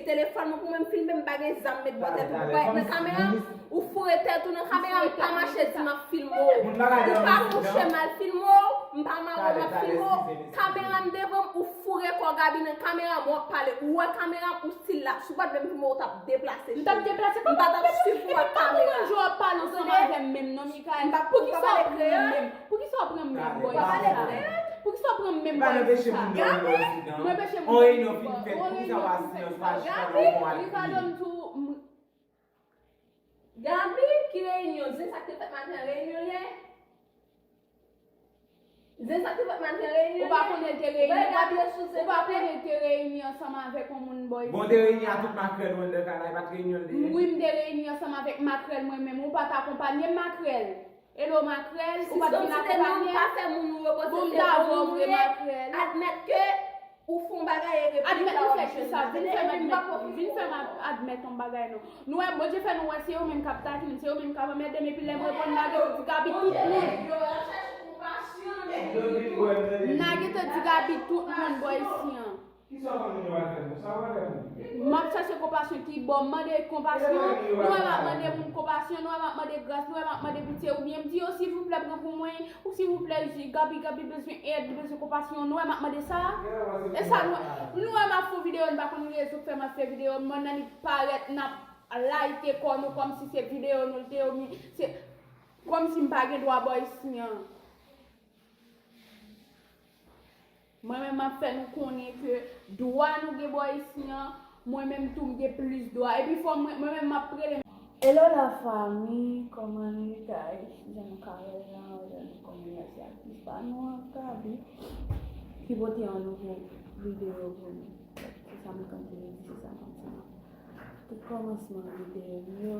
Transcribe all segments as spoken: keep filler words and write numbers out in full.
telefòn mwen pou mwen m filme, m pa gen zam met bò tèt ou. Ou parèt nan kamera, ou foure tèt ou nan kamera, m pa mache di m ap filme w. Ou pa kouche m al filme w, m pa mare w m ap filme w. Kamera m devan m, ou foure kò Gaby nan kamera m, w ap pale. Ou wè kamera m, ou still la. Si w pa t vle m filme w, ou t ap deplase. M t ap deplase, m pa t ap swiv ou ak kamera. Jan w ap pale ansanm avè m menm non, Mikael. Poukisa w ap pran m menm? Poukisa w pran m menm bò isi sa? Poukisa w pran m menm bò isi sa? Mwen peche moun. On reyinyon fin fèt, poukisa w pa silenn, pa chita nan yon bon Gaby, li pa donm tou. Gaby, ki reyinyon? Zen sa k te fèt maten an, reyinyon l ye? Zen sa k te fèt maten an, reyinyon l ye? Ou pa konnen l te reyini, ou pa konnen l te reyini ansanm avèk yon moun bò isi? Bon, te reyini a tout makrèl ou anndan kay la, e pa t reyinyon l te ye? Wi, m te reyini ansanm avèk makrèl mwen menm, ou pa t akonpanye m makrèl. Hello makrèl, ou pa t vin akonpanye m? Bon, m ta vre makrèl. Admèt ke ou fè yon bagay epi admèt ou fè kisa? Vin fè m admèt, vin fè m ad- admèt yon bagay non. Nou wè, Bondye fè nou wè se yo menm k ap takine m, se yo menm k ap anmède m, epi lè m reponn, n a gentan di Gaby tout moun. N a gentan di Gaby tout moun bò isi an. M ap chache konpasyon ki bò, m mande konpasyon, nou wè m ap mande moun konpasyon, nou wè m ap mande gras, nou wè m ap mande pitye, oubyen m di yo silvouplè pran pou mwen, ou silvouplè, Gaby, Gaby bezwen èd, li bezwen konpasyon, nou wè m ap mande sa? E sa nou, nou wè m ap fè yon videyo, nou pa konn rezon k fè m ap fè videyo, m nan li parèt, n ap layite kò nou kòmsi se videyo nou l te yo, se kòmsi m pa gen dwa bò isi an. Mwen menm m ap fè nou konnen ke dwa nou gen bò isi an, mwen menm tou m gen plis dwa. Epi fò mwen, mwen menm m ap rele. Hello la famille, kòman nou ye guys? Jan nou ka wè la, jan nou konnen mèsi ak plis pa nou an Gaby ki pote yon nouvo videyo pou nou. Se sa m konn di, se sa m konn di. Tout kòmansman videyo m yo,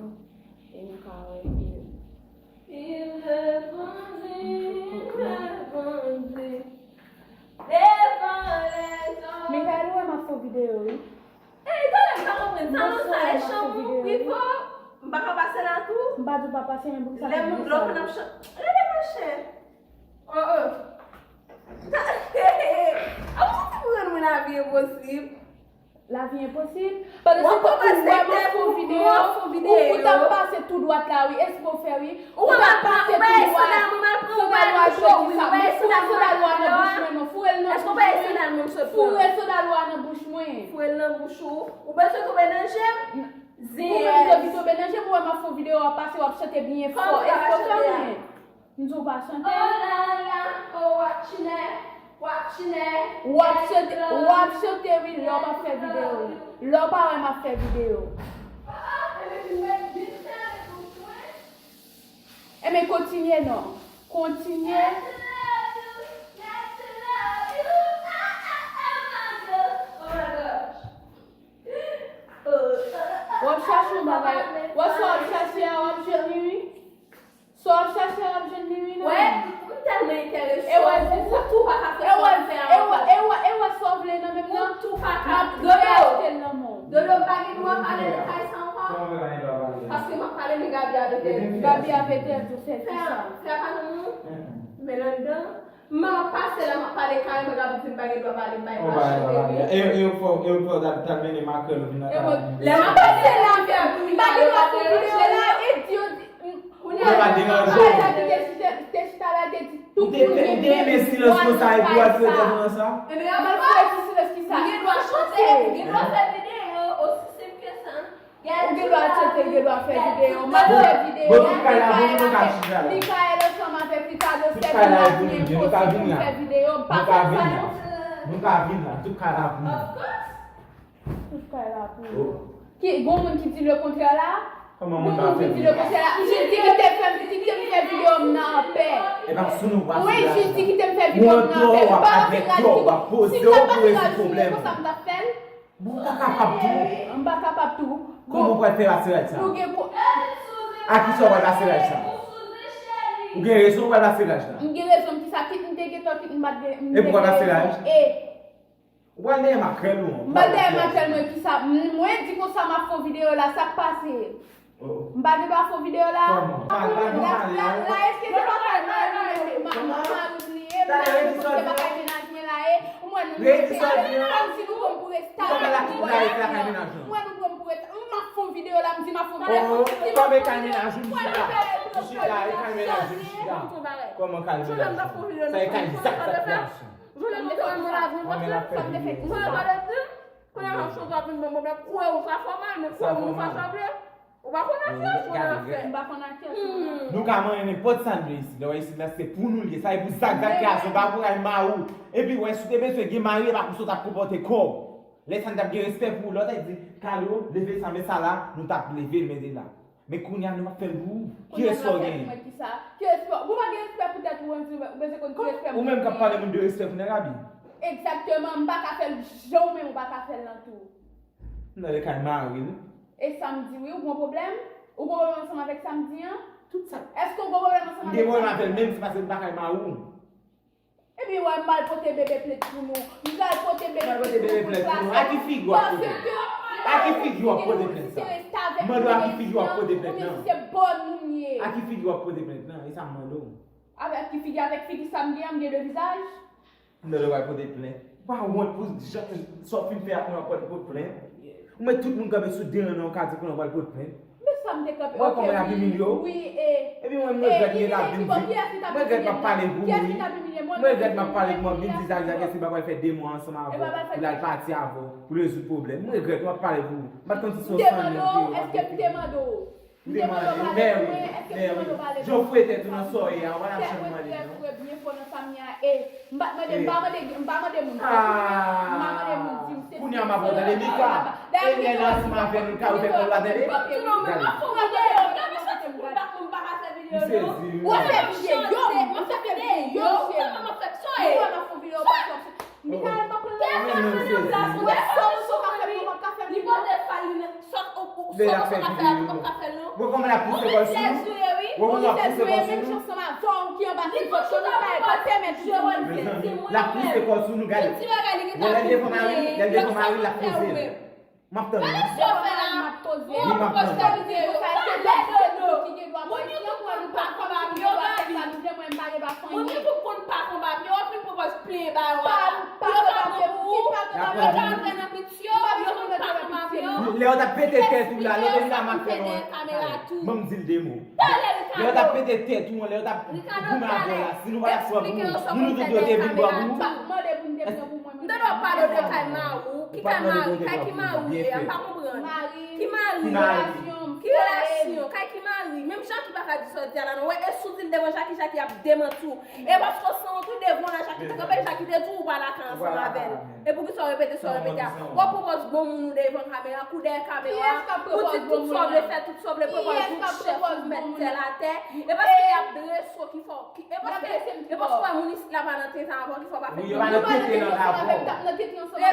e nou ka wè ke Mikael, ou wè m ap fè yon videyo wi. Ey, talè m pa konprann sa non, sa e chanm ou, Pipo? M pa ka pase la tou? M pa di w pa pase, men poukisa w di sa? Lè moun lòk nan chan. Rete machè. Oh, oh. A ou ti pou rann mwen lavi enposib. Lavi enposib. Pandan se tan ou wè m ap fè yon videyo, ou, ou t ap pase tou dwat la wi, espre w fè wi. Ou t ap pase tou dwat. Sandal ou a chòti sa. Mwen foure sandal ou a nan bouch mwen non. Foure l nan bouch mwen. Foure sandal ou a nan bouch mwen. Foure l nan bouch ou. Ou bezwen tonbe nan je m? Ou menm tonbe nan je m, ou wè m ap fè yon videyo, w ap pase, w ap chante byen fò. Espre w fè wi. M di w pa chante. Oh la la, oh w ap chine, w ap chine. W ap chante, w ap chante wi, lè w pa fè videyo. Lè w pa wè m ap fè videyo. Enben kontinye non. Kontinye. W ap chache yon bagay. W ap sa w ap chache a, w ap jwenn li wi. Sa w ap chache a, w ap jwenn li wi non. Wè, m tèlman enterese w, ou tou pa ka fè sa w ap fè a ankò. E wè sa w vle nan menm nan. Ou tou pa ka. M ap achte l nan men w. Dodo, m pa gen dwa pale nan kay sa ankò. Paske m ap pale de Gaby avè tèt. Gaby avè tèt, ou fè kisa? Frè pa nan men w. Men anndan. M ap pase la, m ap pale kareman, Gaby di m pa gen dwa pale, m pa gen dwa chante wi. E, e, fò, e, fò, ta, ta mennen makrèl ou vin nan kay la. Lè m ap pase la, m pa gen dwa fè videyo la, e di yo di, kounye a, m pa gen dwa chante. Te chita la, te di, tout moun gen dwa nan kay sa. Enben, yo pa fè ti silans ki sa. M gen dwa chante, m gen dwa fè videyo, osi senp ke sa. Ou gen dwa chante, ou gen dwa fè videyo. M ap fè videyo avèk Mikael ansanm avèk Ricardo, sèvi m la vin enposib pou m fè videyo. M pa fè sa non. Nou ka vin la, tout kay la pou nou. Tout kay la pou nou. Ki, gon moun ki di lekontrè la? Gon moun ki di lekontrè la? M jis di kite m fè, kite m fè videyo m nan anpè. Wi, jis di kite m fè videyo m nan anpè. M pa anvi rale ki, si m ta pa fin rale sou li konsa m t ap fè l. Ou pa kapab tou. M pa kapab tou. Kòman ou pral fè lase raj sa? Nou gen pou. A kisa ou pral lase raj sa? Ou gen rezon ou pral lase raj la. M gen rezon kisa, kit m te gen tò, kit m pa t gen, m te gen rezon. E pou w pral lase raj? E. Ou pral dèyè makrèl ou? M pral dèyè makrèl mwen kisa? M, mwen di konsa m ap fè yon videyo la, sa k pase? M pa gen dwa fè yon videyo la? Kòman? La, la, la, èske se pa kay mari m, mari m li ye? M pa gen kote bagay mennaj mwen la. Ou wè nou Redi sòdi an. Kòman la ki la e fè lakay mennaj lan? Ou wè nou pran m pou reta. M ap fè yon videyo la, m di m ap fè yon videyo. Oh, kòman e kay mennaj ou, m chita. M chita, e kay mennaj ou, m chita. Kòman kay mennaj ou? Sa e kay zak, zak, zak. Jounen nou te wè mwen la vin, mwen te fè videyo. Kounye a m ap chonje ap vin ban m pwoblèm. Ou wè ou ka fè w mal, men ou wè ou fè sanble. Ou pa konn akyè sou nan fè. M pa konn akyè sou nan fè. Nou ka manyen nenpòt sa n vle isit. Lè w wè isit la, se pou nou l ye. Sa e pou zak, zak ki a sou pa pou kay mari w. Epi, wè, si w te bezwen gen mari, e pa konsa w t ap konpòte kò w. Lè sa n t ap gen respè pou ou. Lè w t ap di, Kalo, leve sa, men sa la, nou t ap leve l, mete l la. Men kounye a, nou ap fè l pou ou. Ki respè w genyen? Ki respè? Ou pa gen respè pou tèt ou, ou bezwen konn ki respè moun genyen. Ou menm k ap pale moun de respè kounye a, Gaby. Egzakteman, m pa ka fè l jan ou menm ou pa ka fè l lan tou. M nan lekòl mari l. E Samdi, wi, ou gon pwoblèm? Ou gon pwoblèm ansanm avèk Samdi an? Tout sa. Èske ou gon pwoblèm ansanm avèk Samdi? M gen pwoblèm avè l menm si pase m pa kay mari w. Epi wè m al pote bebe plent pou nou. M al pote bebe plent pou nou. A ki figi w ap pote? A ki figi w ap pote plent sa? M mande w a ki figi w ap pote plent nan? Oubyen si se bòn moun ye. A ki figi w ap pote plent nan? E sa m mande w. Avèk ki figi? Avèk figi Samdi an, m gen de vizaj? M tande w pral pote plent. Ou pa wont pou jan, sa w fin fè a, kounye a w pral pote plent. Ou mèt tout moun kanpe sou de ran nan w ka di kounye a w pral pote plent. Men sa m te kanpe. Ou wè kòman y ap imilye w? Wi, e. Epi mwen, m regrèt m gentan vin di. M regrèt m ap pale pou ou, wi. M regrèt m ap pale pou w, m ap vin di Zak, Zak, se pa pral fè de mwa ansanm avè w, pou l al pati avè w, pou l rezoud pwoblèm. M regrèt m ap pale pou ou. M pa t konn si se yon sann li te ye. M te mande w, èske m te mande w? M te mande w pale pou mwen, èske m te mande w pale pou mwen? Jan w foure tèt ou nan sa w ye a, ou pa t ap janm mande non. Trè fre, byen fò nan sa m ye a. E, m pa t mande, m pa mande, m pa mande moun. M pa mande moun di m se si, m pa mande moun. Kounye a m ap tande Mika. E lè l ansanm avè nou, ka ou fè kò l pa tande? Gade. M sezi wi. Ou fè videyo, ou fè videyo, cheri. Ou wè m ap fè videyo, pa sòti. Mikael, m ap pran lè. Mwen menm m sezi. Ou wè sa w ka fè m, ou p ap ka fè m. Li pote fal li nan sòt ou, ou sòt ou ka fè a, ou p ap ka fè l non. Ou wè kòman l ap pouse kò l sou nou? Ou wè kòman l ap pouse kò l sou nou? Li ap pouse kò l sou nou, gade. Wè lè l devan mari l, lè l devan mari l, l ap poze l. M ap tann li. Mesye, m ap tann li. Moun ki pou konn pa konn pa pye yo, Gaby. Moun ki pou konn pa konn pa pye yo, w ap vin pwopòz plenyen ba yo a. Yo ka pran pou ou, yo ka antre nan pit yo, yo konn pa konn pa pye yo. Lè yo t ap pete tèt ou la, lòt vin la m ap fè yon. Ban m di l de mo. Lè yo t ap pete tèt ou an, lè yo t ap goumen avè w la, si nou pa t ap pran pou ou, moun ou tout yo te vin pran pou ou. M tande w ap pale w de kay mari w, ki kay mari, kay ki mari w ye a, m pa konprann. Ki mari, ki relasyon, kay ki mari, menm Jaki pa ka di sa w di a la non, wè, e si w di l devan Jaki, Jaki ap demanti w. E paske w sanwont wi devan la, Jaki te kanpe, Jaki te di w ou pa lakay ansanm avè l. E poukisa w repete sa w repete a? W ap pwopòz bon moun ou devan kamera, kou dèyè kamera, ou di tout sa w vle fè, tout sa w vle pwopòz ou chèf, ou mèt tèl atè. E paske y ap drese w ki fè w, ki, e paske, e paske w wè moun isit la pa nan tenten avè w ki fè w pa fè. Wi, yo pa nan tenten nan avè w.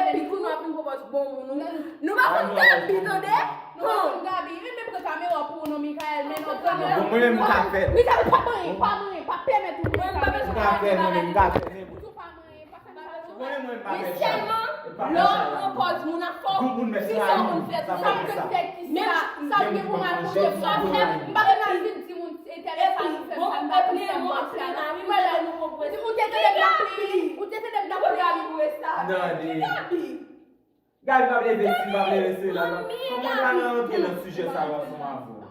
Epi kounye a w ap vin pwopòz bon moun ou. Nou pa konn Gaby tande. Nou pa konn Gaby. Men, men pran kamera pou ou non, Mikael, men non, pran non. Bon, mwen menm m ka fè. Mikael, pa manyen, pa manyen, pa pèmèt ou. Mwen m pa bezwen kamera la. M ka fè, mwen menm m ka fè. Ou tou pa manyen, pa fè bagay. Mwen menm m pa fè sa. Men sèlman, lè w pran pòz moun ap fè w, ki sa w konn fè tou sa? Sa m konn fè ki sa? Sa m gen pou m al pote pou m ap fè? M pa konn al vin di moun entèlè sa nou fè m sa, m pa konn fè m fè sa. Ou te tande m t ap pli, ou te tande m t ap pli. Tande. Gaby p ap leve si m p ap leve se la non. Kòman nou pa nan antre nan sijè sa yo ansanm avè w?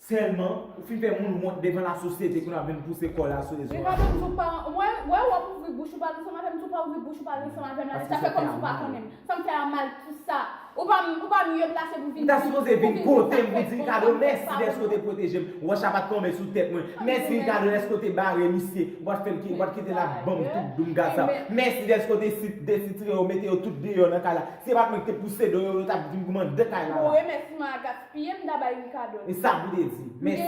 Sèlman, ou fin fè moun wont devan lasosyete kounye a vin pouse kò l asou lezo. E pa menm si w pa, wè, wè, w ap ouvri bouch ou pale ansanm avè m, si w pa ouvri bouch ou pale ansanm avè m la, sa fè kòmsi w pa konnen m. Sa m fè a mal pou sa. Ou pa, ou pa mye plase pou vin di. Ou ta sipoze vin kote m pou di Kado mèsi dèske w te pwoteje m. Wòch la pa t tonbe sou tèt mwen. Mèsi Kado dèske w te bare misye. Ou pa t fè l ki, ou pa t kite l ap ban m tout doum gaz sa. Mèsi dèske w te si, desitire yo, mete yo tout deyò nan kay la. Si se pa t mwen ki te pouse do yo, yo t ap vin goumen anndan kay la. Bon, remèsiman a gaspiye, m ta bay Ricardo. E sa pou te di. Mèsi.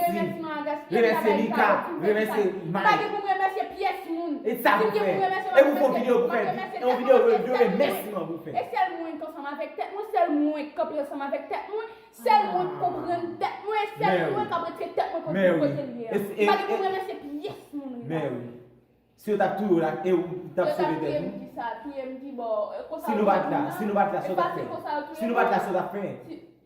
Remèsye Mika, remèsye Mari. M pa gen pou m remèsye pyès moun. E sa pou fè. E pou fè yon videyo pou fè. E yon videyo, videyo remèsiman pou fè. E sèl mwen k ansanm avèk tèt mwen, sèl mwen k kanpe ansanm avèk tèt mwen, sèl mwen k konprann tèt mwen, e sèl mwen k ap retire tèt mwen kote, kote l ye a. M pa gen pou m remèsye pyès moun, Ricardo. Si yo t ap touye w la, e ou t ap sove tèt ou? Yo t ap touye m ki sa, touye m ki bò, e konsa yo touye moun nan? Si nou pa t la, si nou pa t la, sa w t ap fè? Si nou pa t la, sa w t ap fè?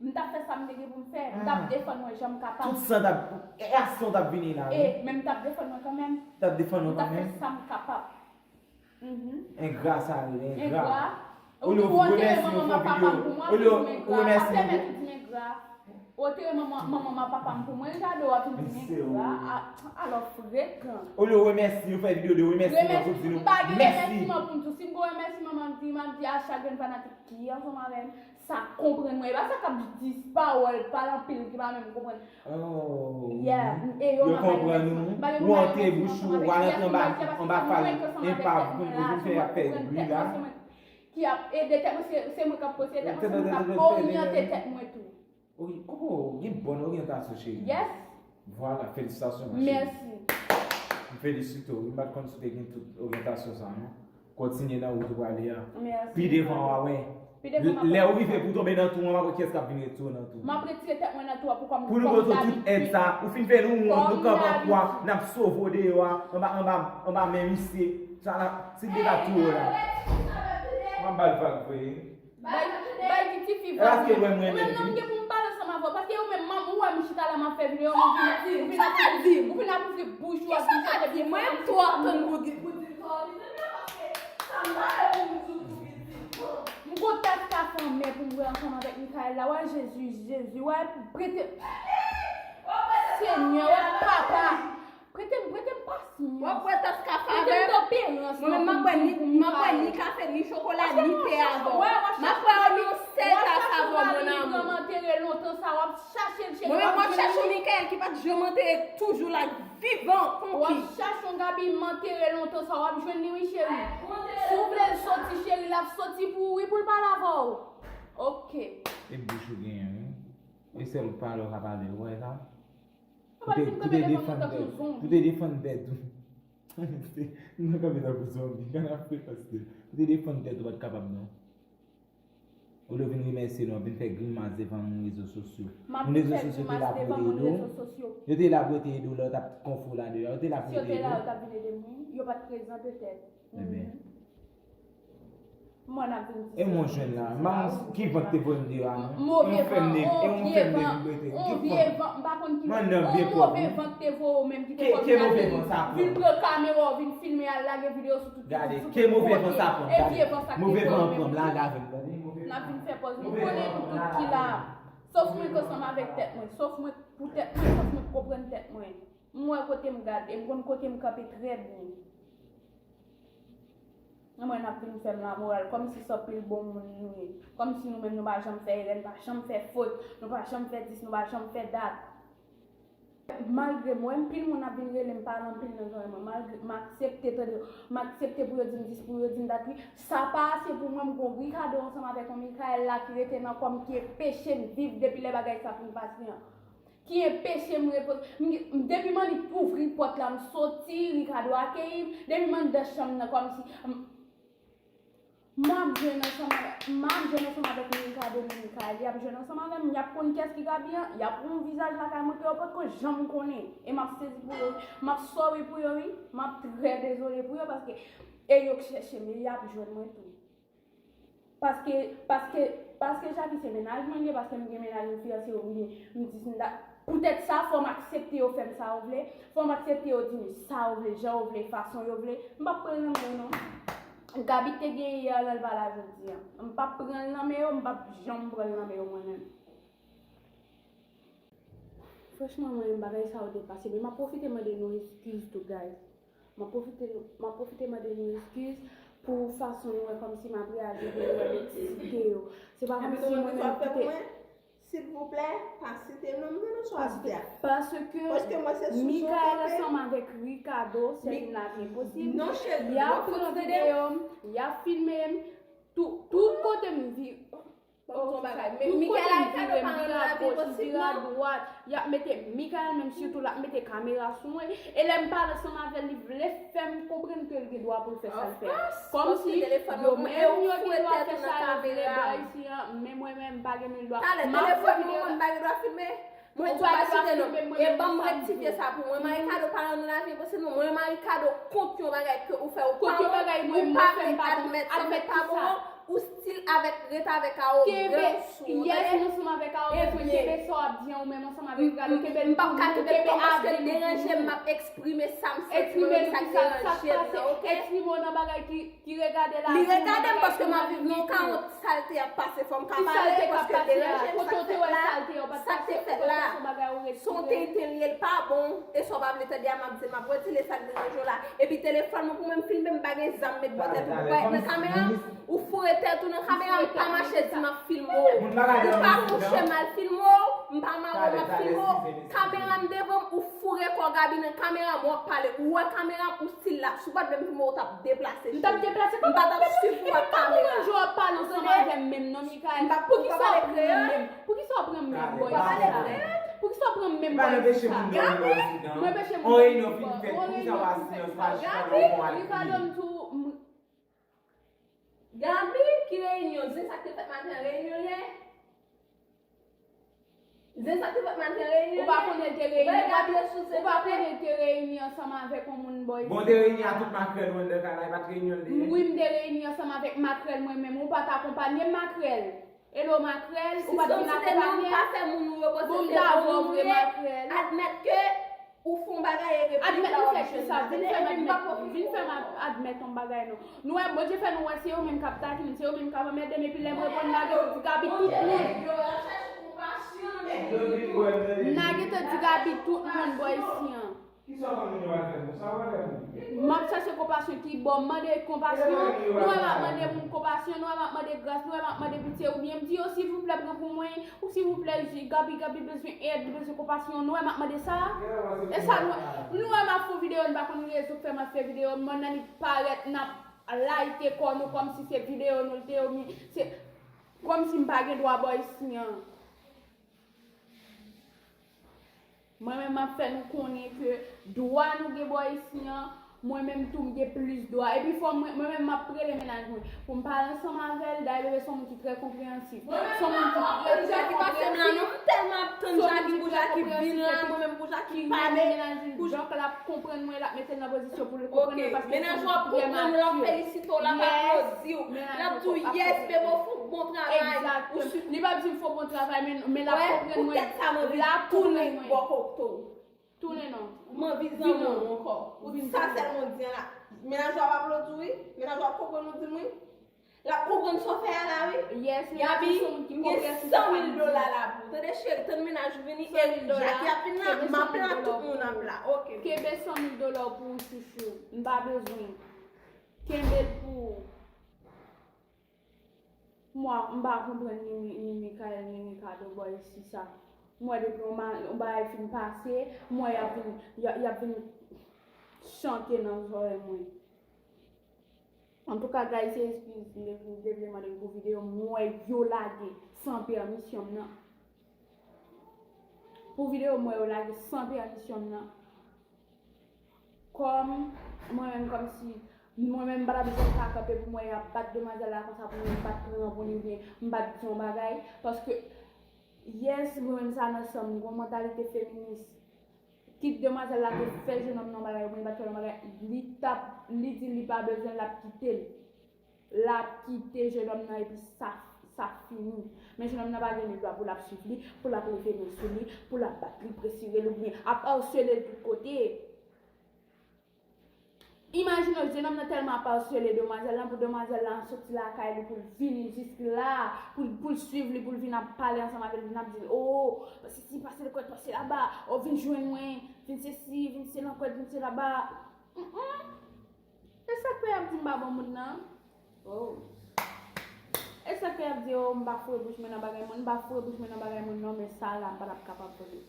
M t ap fè sa m te gen pou m fè. M t ap defann mwen jan m kapab. Tout san t ap, e a san w t ap vini la, wi. E, men m t ap defann mwen kanmenm. T ap defann ou kanmenm? M t ap fè sa m kapab. Engra sa rele, engra. Engra. Olye w remèsye yo fè videyo, olye w remèsye yo. Ou te renmen manman m ak papa m pou mwen, Ricardo, w ap vin di m engra. Alò, frekan. Olye w remèsye yo, fè videyo de remèsyeman pou di nou mèsi. M pa gen remèsyeman pou m di w. Si m gen remèsyeman, m ap di, m ap di a chak grenn fanatik ki ansanm avè m, sa konprann mwen. E pa sa k ap di pawòl, pale anpil, ki pa menm konprann. Oh, yeah, e yo konprann ou. Ou antre bouch ou, ou al antre anba, anba fal enpav, ou vin fè y ap fè bri la. Ki ap ede tèt mwen, se, se mwen k ap konseye tèt mwen, se mwen k ap oryante tèt mwen tou. Wi, oh, gen bòn oryantasyon, cheri. Yes. Vwala, felisitasyon, ma cheri. Mèsi. M felisite w. Wi, m pa t konn si w te gen tout oryantasyon sa, non. Kontinye nan wout ou prale a. Mèsi. Pi devan, w a wè. Pi devan, m a wè. Lè ou rive pou w tonbe nan twou an, w a wè kiyès k ap vin retire w nan twou. M ap retire tèt mwen nan twou a pou kòm, pou nou pote tout èd sa. Ou fin fè nou wont, nou kanpe an kwa, n ap sove w deyò a, anba, anba, anba men misye. Sa la, si l te ka touye w la. M ap ba l vag vre. Bay, bay di tifi vag. Ou menm non, m gen pou m pale ansanm avè w. Paske ou menm, ou wè m chita la, m ap fè videyo, ou vin ap, ou vin ap ouvri, ou vin ap ouvri bouch ou, ap vin chante byen fò. Mwen twò tann pou di, pou di sa, mezanmi, paske sa m pa wè pou m di w tou vit, vit. M gon tas kafe anmè pou m bwè ansanm avèk Michael la. Wè Jezi, Jezi, wè prete. Senyè, wè papa. Prete m, prete m pasyans. W ap bwè tas kafe avè m. Prete m toperans. Mwen menm, m ap bwè ni, m ap bwè ni kafe, ni chokola, ni te avè w. M ap bwè yon sèl tas avè w, mon amour. Mwen menm, m ap chache yon Michael ki pa t janm antere, toujou la, vivan, konki. W ap chache yon Gaby m antere lontan sa, w ap jwenn li, wi, cheri. Si w vle l soti, cheri, l ap soti pou ou, wi, pou l pale avè w. Oke. E bouch ou genyen, wi. E sèl pale w ka pale, ou wè sa? Ou te, ou te defann tèt, ou te defann tèt ou. M nan kanpe tankou zonbi, kanapè paske ou te defann tèt ou pa t kapab non. Olye w vin remèsye nou, w ap vin fè grimas devan moun rezo sosyo. Moun rezo sosyo te la pou ede w. Yo te la pou yo te ede w lè w t ap konfo la deyò. Yo te la pou yo te ede w. Si yo te la, yo t ap vin ede m, wi. Yo pa t prezante tèt. Ebyen. Mwen ap vin di. E mwen jwenn la. M pa konn ki vant te voye m deyò a non. E yon fèm nèg, e yon fèm nèg m rete. On vye van, m pa konn ki van. On move van te voye w menm ki te kòm vin pran kamera w, vin filme al lage videyo sou tout. Gade, ke move van sa pran, gade. Move van an pran m, lage avè m, gade. N ap vin fè pòz, nou konnen nou tout ki la. Sof mwen k ansanm avèk tèt mwen, sof mwen pou tèt mwen, sof mwen k konprann tèt mwen. M wè kote m gade, m konn kote m kanpe trè byen. Mwen n ap vin fè m lamoral, kòmsi se anpil bon moun nou ye. Kòmsi nou menm nou pa janm fè erè, nou pa janm fè fot, nou pa janm fè dis, nou pa janm fè dat. Malgre m wè anpil moun ap vin rele m pale anpil nan zòrèy mwen, malgre m aksepte tande, m aksepte pou yo di m dis, pou yo di m dat, wi, sa pa ase pou mwen, m gon Ricardo ansanm avèk yon Michael la ki rete nan kò m, ki enpeche m viv depi lè bagay sa fin pase an. Ki enpeche m repoze. M gen, m, depi m annik ouvri pòt la, m soti, Ricardo akeyi m, depi m anndan chanm nan, kòmsi, m, m ap jwenn ansanm avèk, m ap jwenn ansanm avèk Ricardo, Michael, y ap jwenn ansanm avè m, y ap konn kiyès ki Gaby an, y ap wè yon vizaj lakay mwen ke yo potko janm konnen. E m ap sezi pou yo, m ap sorry pou yo, wi, m ap trè dezole pou yo, paske e yo k chèche m, e y ap jwenn mwen tou. Paske, paske, paske Jackie se mennaj mwen li ye, paske m gen mennaj, m fiyanse, m gen, m di, m da-, poutèt sa, fò m aksepte yo fè m sa yo vle, fò m aksepte yo di m sa yo vle, jan yo vle, fason yo vle, m p ap pran l nan men yo non. Gaby te gen yè, lè l pa la jodi a. M p ap pran l nan men yo, m p ap janm pran l nan men yo mwen menm. Franchman, mwen menm bagay sa yo depase m. E m ap pwofite mande nou eskiz tou, guys. M ap pwofite, m ap pwofite mande nou eskiz pou fason nou wè kòmsi m ap reyaji pou nou wè m eksite yo. Se pa kòmsi mwen menm ki te. Silvouplè, pa site non m non nan swa di a. Paske Michael ansanm avèk Ricardo, se youn la vin posib. Y ap pran videyo m, y ap filme m, tout, tout kote m di. Ban m di yon bagay. Men Michael a Ricardo pa nan lavi posib non. Y ap mete Michael menm sitou l ap mete kamera sou mwen. E lè m pale ansanm avè l, li vle fè m konprann ke l gen dwa pou l fè sa l fè. Kòmsi yo menm yo gen dwa fè sa yo vle bò isi an, men mwen menm m pa gen menm dwa. Talè, telefòn mwen, mwen pa gen dwa filme. Mwen di w pa site non m. E ban m rektifye sa pou mwen. Maricado pa nan lavi posib non. Mwen Maricado kont yon bagay ke ou fè ou pa bon, ou pa vle admèt, se pa bon. Ou still avèk, ret avèk awogan sou ou, tande? Yes, m ansanm avèk awogan sou mwen. Kenbe sa w ap di an, ou menm ansanm avèk Ricardo, kenbe l pou ou, kenbe avi w pou ou. M p ap ka kenbe l non, paske l deranje m, m ap eksprime sa m santi mwen menm, sa k deranje m nan, oke? Eksprime w nan bagay ki, ki regade lavi w, nan bagay ki nan limite w. Li regade m paske m ap viv nan yon kawon, salte ap pase, fò m ka pale, paske l deranje m, sa k fèt la, sa k te fèt la. Se yon tenten l ye, l pa bon, e sa w pa vle tande a, m ap di l, m ap retire sa k deranje w la. Epi telefòn mwen pou mwen m filme, m pa gen zam met bò tèt ou, ou parèt nan kamera, ou foure tèt ou nan kamera, m pa mache di m ap filme w. Ou pa kouche m al filme w, m pa mare w m ap filme w. Kamera m devan m, ou foure kò Gaby nan kamera m, w ap pale. Ou wè kamera m, ou still la. Si w pa t vle m filme w, ou t ap deplase. M t ap deplase kòman? M pa t ap swiv ou ak kamera. Ou konprann jan w ap pale ansanm avè m menm non, Michael? Poukisa w pran m menm? Poukisa w pran m menm, boy, sa? Poukisa w pran m menm, boy, sa? Mwen peche moun dòmi bò isit, non? On reyinyon fin fèt, poukisa w pa silans, pa chita nan yon kwen al kriye? Ricardo, m tou, m Gaby, ki reyinyon? Zen sa k te fèt maten an, reyinyon l ye? Zen sa k te fèt maten an, reyinyon l ye? Ou pa konnen l te reyini, ou pa konnen l te reyini ansanm avèk yon moun, boy. Bon, te reyini a tout makrèl ou anndan kay la, e pa t reyinyon l te ye? Wi, m te reyini ansanm avèk makrèl mwen menm, ou pa t akonpanye m, makrèl. Hello, makrèl, ou pa t vin akonpanye m? Bon, m davò vre, makrèl. Admèt ke ou fè yon bagay e replik la w ap jwenn. Admèt ou fè kisa? Vin fè m admèt, vin fè m ad-, admèt yon bagay non. Nou wè, Bondye fè nou wè, se yo menm k ap takin m, se yo menm k ap anmède m, epi lè m reponn, n a gentan di Gaby tout moun. N a gentan di Gaby tout moun bò isi an. Kisa w konn moun yo al fè moun? Sa w al fè moun? M ap chache konpasyon ki bò, m mande konpasyon, nou wè m ap mande moun konpasyon, nou wè m ap mande gras, nou wè m ap mande pitye, oubyen m di yo silvouplè pran pou mwen, ou silvouplè, Gaby, Gaby bezwen èd, li bezwen konpasyon, nou wè m ap mande sa? E sa nou, nou wè m ap fè videyo, nou pa konn rezon k fè m ap fè videyo, m nan li parèt, n ap layite kò nou kòmsi se videyo nou l te yo, mi-, se, kòmsi m pa gen dwa bò isi an. Mwen menm, m ap fè nou konnen ke dwa nou gen bò isi an, mwen menm tou, m gen plis dwa. Epi fò mwen, mwen menm, m ap rele mennaj mwen pou m pale ansanm avè l. Dayè, bebe se yon moun ki trè konpreyansif. Se yon moun ki trè, trè konpreyansif. M tèlman ap tann Jackie pou Jackie vin la, mwen menm pou Jackie pale. Donk, l ap konprann mwen, l ap mete l nan pozisyon pou l konprann mwen, paske l se yon moun ki trè matye. Mennaj ou ap konprann ou, l ap felisite w, l ap aplodi w. L ap di w, yes, bebe, w fè yon bon travay. Egzakteman. Li p ap di m fè yon bon travay, men, men l ap konprann mwen. Poutèt sa, m anvi tounen bò kote w. Tounen non. M anvi zanmi w ankò. Sa sèlman w di an la. Mennaj ou ap aplodi w, wi. Mennaj ou ap konprann ou di m, wi. L ap konprann sa w fè a la, wi. Yes, Gaby, m gen san mil dola la pou ou. Tande, cheri, tann mennaj ou vini, e Jackie ap vin la, m ap la, tout moun ap la. Oke. Kenbe san mil dola w pou ou, chouchou. M pa bezwen. Kenbe l pou ou. Mwa, m pa konprann ni, ni, ni Mikaèl, ni Ricardo bò isi sa. M wè depi yon ma-, yon bagay fin pase, m wè y ap vin, y a-, y ap vin chante nan zòrèy mwen. Antouka, guys, se eskiz m te vin, m te vle mande n pou videyo, m wè yo lage san pèmisyon m nan. Pou videyo, m wè yo lage san pèmisyon m nan. Kòm mwen menm, kòmsi mwen menm, m pa t ap janm ka kanpe pou m wè y ap bat demwazèl la konsa, pou mwen m pa t pran pou li oubyen m pa t di yon bagay. Paske, yes, mwen menm sa nan san m, m gen yon mantalite feminis. Kit demwazèl la te fè jennonm nan yon bagay, oubyen li pa t fè l yon bagay, li t ap, li di li pa bezwen l, l ap kite l. L ap kite jennonm nan epi sa, sa fini. Men jennonm nan pa gen dwa pou l ap swiv li, pou l ap leve men sou li, pou l ap bat li, presire l oubyen ap asele l tout kote. Imajine w, jennonm nan tèlman ap asele demwazèl lan, pou demwazèl lan soti lakay li, pou l vini jis la, pou l, pou l swiv li, pou l vin ap pale ansanm avè l, vin ap di l, o, sesi, pase lankwèt, pase laba, o, vin jwenn mwen, vin sesi, vin se lankwèt, vin se laba. Mm, mm. E sa k fè y ap di m pa bon moun nan? Oh. E sa k fè y ap di, oh, m pa foure bouch mwen nan bagay moun, m pa foure bouch mwen nan bagay moun non, men sa la, m pa t ap kapab pran l.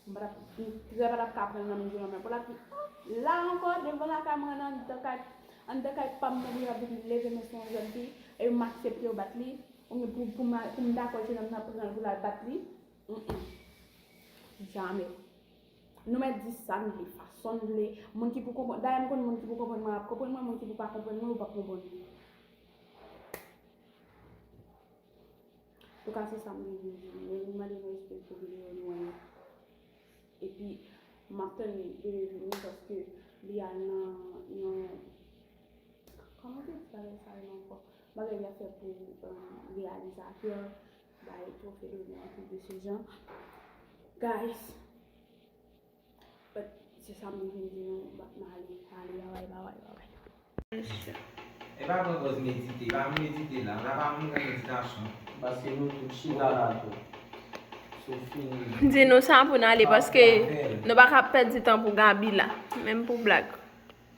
M pa t ap, m trè pa t ap ka pran l nan men jennonm nan. Pou l ap di, oh, la ankò, devan lakay mwen, anndan kay, anndan kay pa m nan, pou y ap vin leve men sou yon jèn fi, e m aksepte yo bat li, oubyen pou, pou m, pou m dakò jennonm nan pran l pou l al bat li. Mm, mm. Jamè. Nou mèt di sa n vle, fason n vle. Moun ki pou konprann, dayè m konn moun ki pou konprann mwen ap konprann mwen, moun ki pou pa konprann mwen, yo p ap konprann mwen. Antouka, se sa m te vle di. Mwen vin mande nou respè pou videyo nou an. Epi, m ap tann bebe vini paske li al nan yon, kòman te di bagay sa yo ankò? Bagay y ap fè pou, um, reyalizatè, bay twofe donè an tout de se jan. Guys, but se sa m te vin di nou, m ale, ale, babay, babay, babay. E pa pran pòz medite, pa medite la, la pa moun nan meditasyon. Paske nou tout chita la tou. Sou fini. Di nou sa pou n ale paske nou pa ka pèdi tan pou Gaby la, menm pou blag.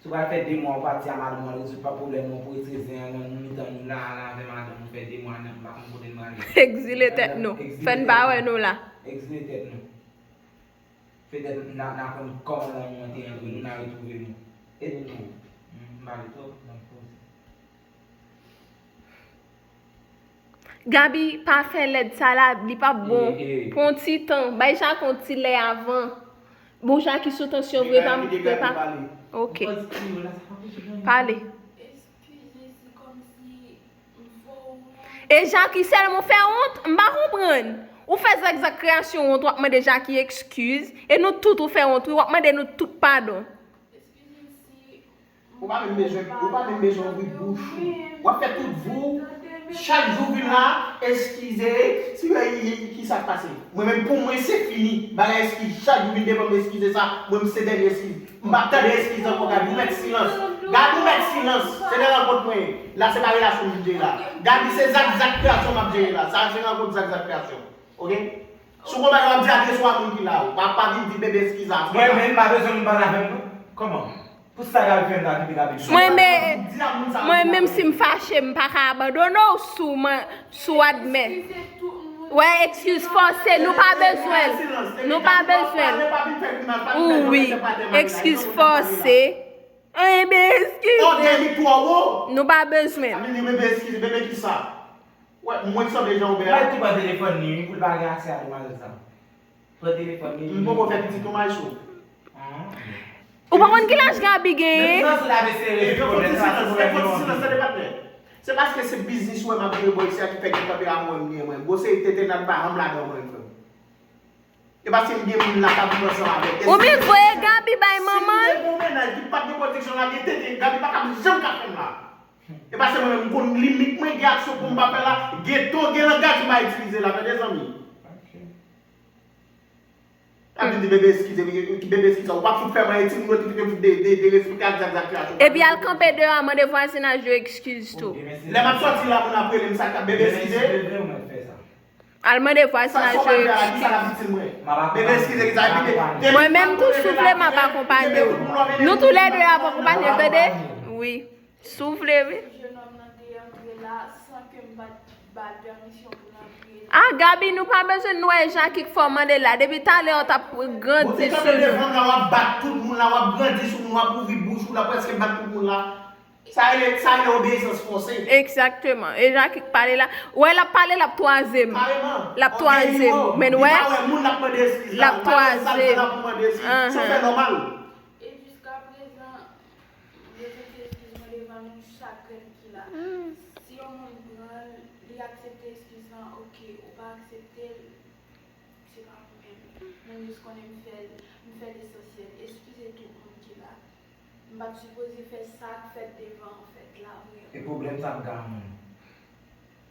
Si w pral fè de mwa ou pati a madanm ou rezoud pa pwoblèm ou pou retire zen an nan mitan nou la, la avè madanm ou fè de mwa nan m pa konn kote n prale. Egzile tèt nou, fè n pa wè nou la. Egzile tèt nou. Petèt n a n a konn kòman lanmou an te rantre nou, n a retwouve nou. E nou, m pale twòp, m ap poze. Gaby pa fè lèd sa la, li p ap bon. Pran yon ti tan, bay Jacques yon ti lè avan. Bon, Jacques sou tansyon vre, pa m, vre pa. Ok. Pale. E Jackie sèlman w fè wont, m pa konprann. Ou fè Zak Zak Kreyasyon wont, w ap mande Jackie ekskiz, e nou tout ou fè wont wi, w ap mande nou tout padon. Ou pa menm bezwen, ou pa menm bezwen ouvri bouch ou. W ap fè tout vi w, chak jou vin la, eskize, si w ki sa k pase. Mwen menm pou mwen se fini, bagay eskiz, chak jou vin devan m eskize sa, mwen m se dènye eskiz. M p ap tande eskiz ankò, Gaby ou mèt silans. Gaby ou mèt silans. Se nan rankont mwen ye. La se pa relasyon m jere la. Gaby se Zak Zak Kreyasyon m ap jere la. Sa se rankont Zak Zak Kreyasyon. Oke? Si w gon bagay w ap di, adrese w a moun ki la. Ou pa pa vin di bebe eskiz a. Mwen menm m pa bezwen moun pale avè m non. Kòman? Pou sa Gaby fè m ta kite Gaby. Mwen men, mwen menm si m fache m pa ka abandone w sou mwen, sou admè. Wè, eskiz fòse, nou pa bezwen l. Nou pa bezwen l. Ou wi, eskiz fòse. Enben, eskize. Nou pa bezwen l. Bebe, eskize, bebe kisa? Wè, mwen sanble jan ou bè a. Mwen tou pran telefòn li wi, pou l pa gen aksè a demwazèl sa. Pran telefòn li. M poko fè pitit ou may sou. Ou pa konn ki laj Gaby genyen? Menm sansi l ap eseye rezoud pwoblèm sa, se pwoblèm li. Se paske se biznis ou wè m ap jere bò isi a ki fè gen tanperaman mwen m gen mwen. Gwo seri tenten nan pa janm ladan mwen frè m. E paske m gen moun la k ap viv ansanm avèk. Ou menm voye Gaby bay manman l. Si m te gen yon mennaj ki pa t gen pwodiksyon la, gen tenten Gaby pa t ap janm ka fè m la. E paske mwen menm m konn limit mwen, gen aksyon pou m pa fè la, gen ton, gen langaj m pa itilize la, tande zanmi. Ap vin di bebe eskize, bebe eskize, ou p ap fout fè m anyen, timoun yo ki te fout de, de, derespekte ak zak, zak kreyasyon. Epi al kanpe deyò a mande vwazinaj yo eskiz tou. Lè m ap sòti la, moun ap rele m sa k ap bebe eskize. Al mande vwazinaj yo eskiz. Mwen menm tou soufle m ap akonpanye w. Nou toulède ap akonpanye l tande. Wi. Soufle wi. Ah Gaby nou pa bezwen nou wè Jackie k fè w mande la depi talè w t ap grandi sou nou. Sa rele, sa rele obeyisans fòse. Egzakteman. E Jackie k pale la. Ou wè l ap pale, l ap twaze m. Kareman. L ap twaze m. Men n wè, l ap twaze m. Anhan. E jiskaprezan, m prezante eskiz mwen devan nou chak grenn ki la. Si yon moun pran l, li aksepte eskiz lan, oke. Ou pa aksepte l, se pa ou menm. Mwen jis konnen m fè l, m fè lesansyèl. Eskize tout moun ki la. M pa t sipoze fè sa k fèt devan an fèt la vrèman. E pwoblèm sa m ka jwenn?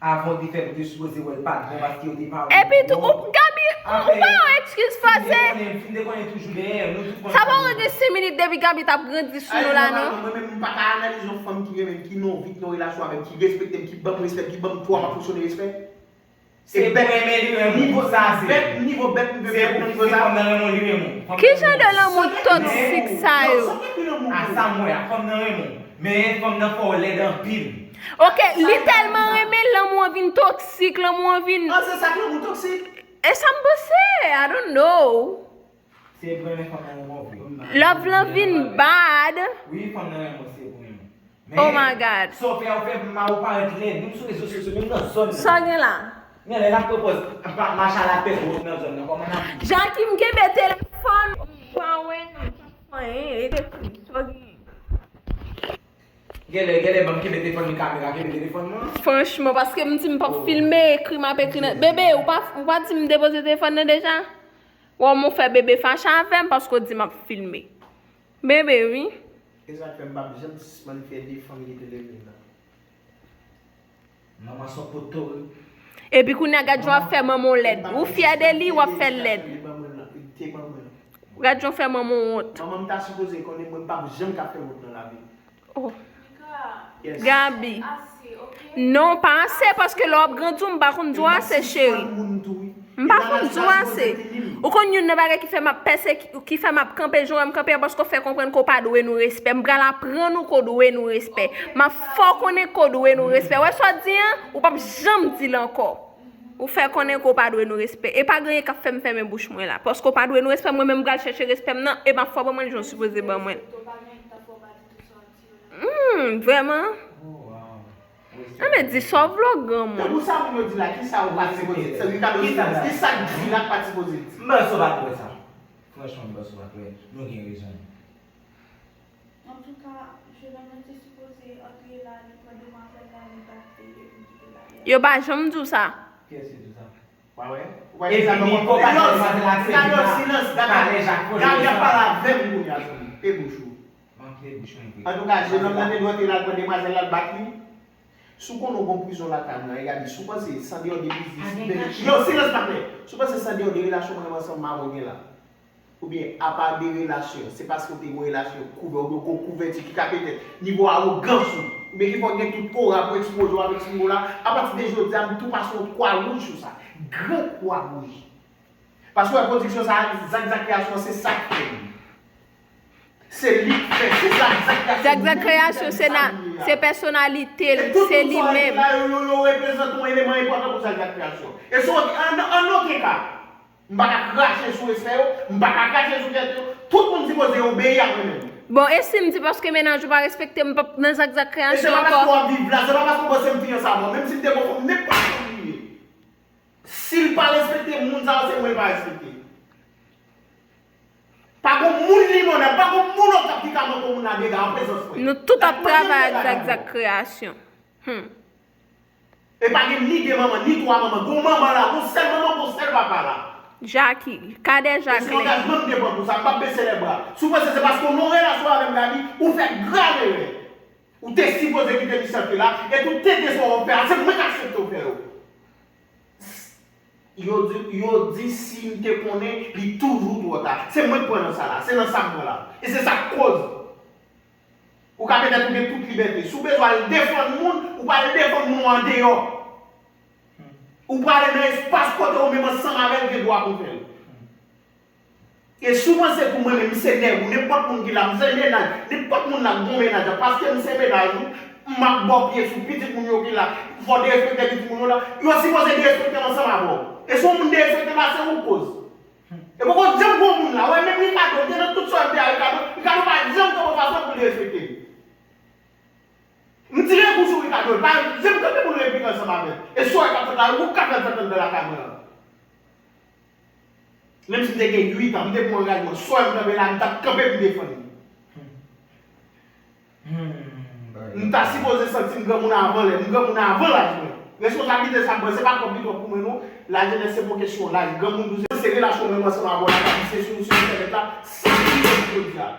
Avan w te fè l, ou te sipoze wè l pa t bon paske yo te pa wè l bon. Epi tou, ou, Gaby, ou pa yon ekskiz fòse. Fin te konnen, fin te konnen toujou dèyè, nou tout konnen. Sa pa wè gen senk minit depi Gaby t ap grandi sou nou la non. Mwen menm, m pa ka analize yon fanm ki renmen m, ki non vit nan relasyon avè m, ki respekte m, ki ban m respè, ki ban m twa, m ap fonksyone respè. Se bèt, nivo sa se. Bèt, nivo bèt, nivo bèt, nivo sa. Se fanm nan renmen w, li renmen w. Ki jan de lanmou toksik sa yo? A sa m wè a, fanm nan renmen w. Men fanm nan fè w lèd anpil. Ok, li tèlman renmen l, lanmou an vin toksik, lanmou an vin. An, se sa k lanmou toksik. E sa m panse, I don't know. Se pou renmen fanm nan renmen w vre. Love lan vin bad. Wi, fanm nan renmen w se pou renmen w. Oh my God. Sa w fè a, ou fè mal, ou parèt lèd, menm sou rezo sosyo, menm nan zòn nan. Sa w gen la? Gen lè n ap pran pòz, mache alatè, wont nan zòn nan, kòman n ap viv? Jackie, m kenbe telefòn, ou pa wè, m pa fè anyen, rete fri, sa w gen? Genlè, genlè ban m kenbe telefòn li, kamera kenbe telefòn mwen. Franchman, paske m di m p ap filme, ekri m ap ekri nan, bebe, ou pa, ou pa di m depoze telefòn nan deja? Wè w, m fè bebe fache avè m paske w di m ap filme. Bebe, wi. E sa k fè m p ap janm sispann fè de fanm ki te leve nan. Manman se yon poto wi. Epi kounye a gad jan w ap fè manman w lèd. Ou fyè de li, w ap fè l lèd. Gad jan w fè manman w wont. Manman m ta sipoze konnen mwen m pa p janm ka fè wont nan lavi m. Oh. Gaby. Non, pa ase, paske lè w ap grandi w, m pa konn di w ase, cheri. M pa konn di w ase. Ou konn youn nan bagay ki fè m ap pèseki, ki fè m ap kanpe jan w wè m kanpe an, paske w fè konprann ke w pa dwe nou respè. M pral aprann ou ke w dwe nou respè. M ap fè w konnen ke w dwe nou respè. Wè sa w di an? Ou p ap janm di l ankò. Ou fè konnen ke w pa dwe nou respè. E pa gen anyen k ap fè m fèmen bouch mwen la. Paske w pa dwe nou respè, mwen menm m pral chèche respè m nan, e m ap fè w ban mwen l jan w sipoze ban mwen l. Hmm, vrèman? Enben, di sa w vle w granmoun. Tankou sa moun yo di la, kisa ou pa sipoze di? Ricardo, kisa k di la k pa sipoze di? M panse w pa t wè sa. Franchman, m panse w pa t wè. Nou gen rezon. Antouka, jennonm nan te sipoze antre la, li pran demwazèl la, li bat li, epi li kite l ale. Yo pa janm di w sa. Kiyès ki di w sa? Epi li poko pa di demwazèl la se li la. Gade silans, gade. Gaby ap pale avè m kounye a, zanmi. Pe bouch ou. Antouka, jennonm nan te dwe antre la, l pran demwazèl la, l bat li. Si w konnen w gen yon prizon lakay ou nan, e Gaby, si w panse se andeyò de biznis, yo, silans, patnè. Si w panse se andeyò de relasyon mwen menm ansanm m avè w gen la, oubyen apa de relasyon, se paske w te gen yon relasyon kouvè, oubyen w gen yon kouvèti ki ka petèt nivo awogans ou, oubyen ki fè w gen tout ora pou ekspoze w avèk ti mo la, apati de jodi a, m tou pase yon kwa wouj sou sa. Gran kwa wouj. Paske w wè pwodiksyon sa a, Zak Zak Kreasyon, se sa k fè l. Se li k fè, se Zak Zak Kreasyon. Zak Zak Kreasyon, se nan, se pèsonalite l, se li menm. E tout moun sa w ap di la, yo, yo, yo reprezante yon eleman enpòtan pou Zak Zak Kreasyon. E si w, an, an okenn ka, m pa ka krache sou respè yo, m pa ka krache sou tèt yo, tout moun sipoze obeyi ak mwen menm. Bon, e si m di paske mennaj ou pa respekte m, m p ap nan Zak Zak Kreasyon ankò? E se pa paske w ap viv la, se pa paske w panse m fiyanse avè w, menm si m te gon fanm nenpòt jan li ye. Si l pa respekte moun sa yo, se mwen l pa respekte. Pa gon moun limonad, pa gon moun Okap ki ka montre moun la dega an prezans mwen. Nou tout ap travay ak Zak Zak Kreasyon. Hum. E pa gen ni de manman, ni twa manman. Gon manman la, gon sèl manman, gon sèl papa la. Jackie, Cadet Jacquelin. E se yon angajman m te pran pou sa, m p ap bese lè bra. Si w panse se paske w nan yon relasyon avè m, Gaby, ou fè grav erè. Ou te sipoze kite misye antre la, epi w tete sa w ap fè a, se mwen k aksepte w fè yo. Yo di, yo di si m te konnen, li toujou twò ta. Se mwen k pran nan sa la, se nan sa m pran la. E se sa k koz. Ou ka petèt ou gen tout libète. Si w bezwen al defann moun, ou pral defann moun ou andeyò. Ou prale nan espas kote ou menm ansanm avè l gen dwa pou w fè l. E si w panse pou mwen menm, m se nèg ou, nenpòt moun ki la, m se mennaj, nenpòt moun la k gon mennaj la, paske m se mennaj ou, m ap ba w pye sou pitit moun yo ki la, fò w derespekte pitit moun yo la, yo sipoze derespekte m ansanm avè w. E si yon moun derespekte m la, se ou k koz. E poko janm gon moun la, wè menm Ricardo, te nan tout sa w ap di a Ricardo, Ricardo pa janm kanpe fason pou l derespekte m. M tire kou sou Ricardo, l pa janm kanpe pou l replike ansanm avè m. E sa w wè k ap fèt la, ou ka fè l fèt anndan lakay mwen an. Menm si m te gen uit an, m te pran angajman, sòy m kanpe la, m t ap kanpe pou m defann li. M ta sipoze santi m granmoun avan lè, m granmoun avan laj mwen. Responsablite sa m pran, se pa twòp li twòp pou mwen non. Lajenès se pa yon kesyon laj, granmoun tou se, se relasyon mwen ansanm avè w la k ap egziste sou, sou entènèt la, sa ki rive jodi a.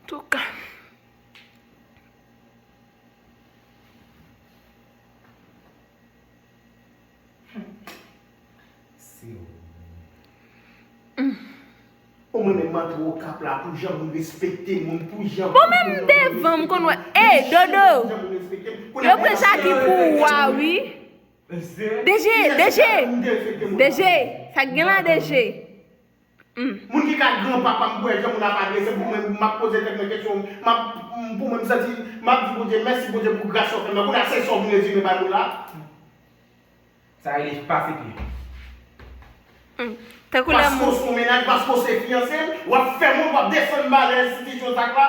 Touka. Bon, mwen menm m antre Okap la pou jan moun respekte moun, pou jan. Bon, menm devan m konn wè. Ey, Dodo! Yo pran sa ki pou ou a, wi. DG, DG, DG, sa k gen la, DG? Moun ki ka granpapa m pou wè jan moun ap adrese m, pou mwen m ap poze tèt mwen kesyon, m ap, pou mwen m santi, m ap di Bondye mèsi, Bondye pou gras w ap fè m nan, kounye a se sa w vin rezime bay moun la? Sa rele pase pye. Tankou lè moun. Paske w se yon mennaj, paske w se fiyanse l, w ap fè moun, w ap desann valè enstitisyon sa k la.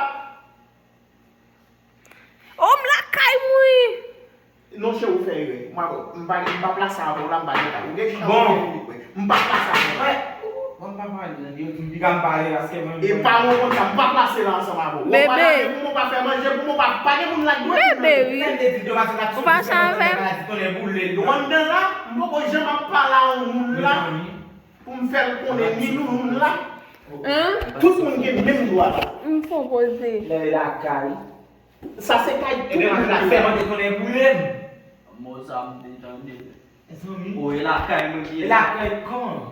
O m lakay m wi. Non cheri ou fè erè. M pa, m pa, m pa plase avè w la, m pa gen tan. Ou gen chan ou gen limit mwen. M pa plase avè w la. Bon, m pa pale, yo di m piga m pale paske mwen. E pa mwen konn sa, m pa plase la ansanm avè w. Ou pa lave pou mwen, ou pa fè manje pou mwen, ou pa, pa gen moun la k dwe pou mwen. Bebe wi. Lè m te di l yo pase l ap soti fè yon bagay la di tonnè boule l. Nou anndan la, m poko janm ap pale a yon moun la pou m fè l konnen ni nou moun la. Hein? Tout moun gen menm dwa la. M fon poze. Lè lakay. Sa se kay tout moun la. Fè mande konnen boule m. Mo sa m te tande. Zanmi. O, e lakay mwen ki ye. E lakay kòman?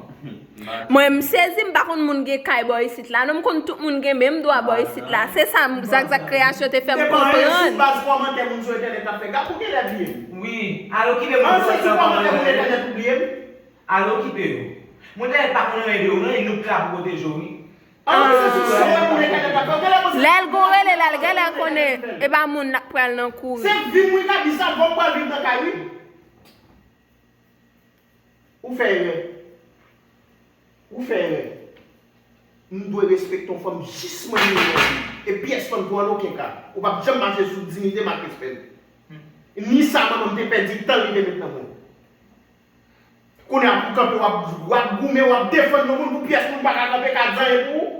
Mwen, m sezi, m pa konn moun gen kay bò isit la. Non, m konn tout moun gen menm dwa bò isit la. Se sa m, Zakzak Kreyasyon te fè m konprann. Sou baz kòmantè moun sou entènèt ap fè. Gad pou gen lè bliye m. Wi, al okipe moun. An, se sou kòmantè moun entènèt ou bliye m. Al okipe yo. Moun entènèt pa konn anyen de yo, non, e nou k la pou pwoteje w, wi. An, se sou sa moun entènèt ap fè. Lè l gon rele la, l genlè konnen e pa moun n ap pral nan kouri. Se vi m, wi, Gaby, sa bon, m pral viv nan kay, wi. Ou fè erè. Ou fè erè. M dwe respekte yon fanm jis mwen rive nan vi. E pyès fanm tou an okenn ka. Ou p ap janm mache sou diyite m ak respè m. Ni sa manman m te pèdi tan li te met nan mwen. Kounye a pou kanpe w ap, w ap goumen, w ap defann yon moun pou pyès moun pa ka kanpe ka di anyen pou ou.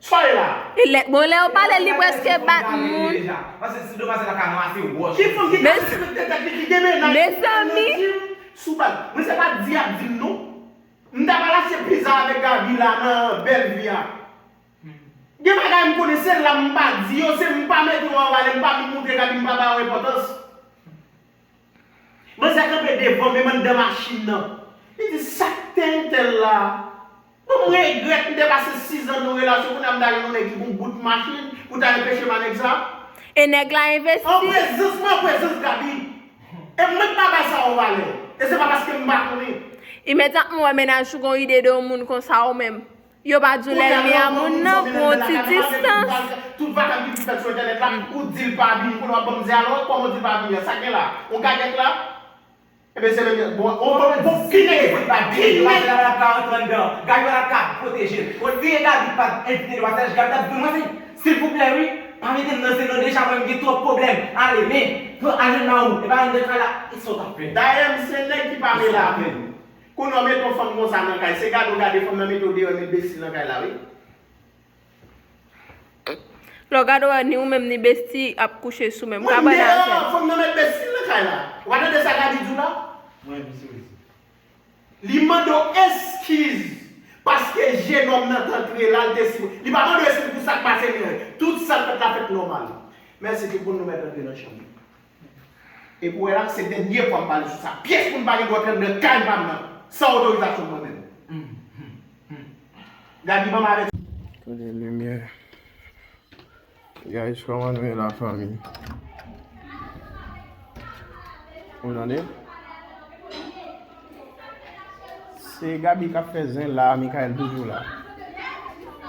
Sa w ye la? E lèt bon, lè yo pale, li prèske bat moun. Paske si demwazèl la ka ranmase wòch. Ki fanm ki ka respekte tèt li, ki gen mennaj, ki gen nan dim sou baz. Mwen se pa di y ap di m non. M ta pral achte pizza avèk Gaby la nan Bèlvi a. Gen bagay m konnen se la m pa di yo, se m pa mete yo anba le, m pa vin montre Gaby, m pa ba yo enpòtans. Manzè kanpe devan m, menm anndan machin nan. Li di, "Sa k te entèl la?" Bon, m regrèt, m te pase sis an nan yon relasyon, kounye a m ta jwenn yon nèg ki gon bout machin pou ta enpeche m a nèg sa. E nèg la envesti. An prezans mwen, an prezans Gaby. E mwen k pa bay sa yon valè. E se pa paske m pa konnen. Imedyatman w wè mennaj ou gon ide de yon moun konsa ou menm. Yo pa di w lènmi a moun nan pou yon ti distans. Tout vakab ki vin fèt sou entènèt la, ou di l pa vini, kounye a w ap ban m di alò, kòman w di l pa vini an? Sa k gen la? Yon kagèt la? Ebyen, se menm, bon, bon, bon, bon, ki nèg, ki nèg? Gaby la ka rantre anndan, Gaby la ka pwoteje l. Bon, si Gaby pa t envite demwazèl, Gaby t ap di mwen, silvouplè, wi, pa mete m nan zen non, deja mwen, m gen twòp pwoblèm. Ale, men, pran ajanda w, e pa anndan kay la, e sa w t ap fè? Dayè, m se nèg ki pa rele avè m. Kounye a w mete yon fanm konsa nan kay, se gade w gade fanm nan mete w deyò, met besti nan kay la, wi. Lè w gade w wè ni ou menm ni besti ap kouche sou menm kabann avè l. Fanm nan met besti nan kay la. W pa tande sa Gaby di w la? Mwen, misye resi. Li mande w eskiz paske jenòm nan t antre la, l te sou. Li pa mande w eskiz pou sa k pase li an. Tout sa k fèt la fèt nòmal. Mèsi tout moun, nou mèt antre nan chanm. E pou wè la, se dènye fwa m pale sou sa. Pyès moun pa gen dwa antre nan kay pa m nan san otorizasyon mwen menm. Gaby, ban m avèti. Kote limyè? Guys, kòman nou ye la, fanmi? Ou tande? Se Gaby k ap fè zen la, Michael toujou la.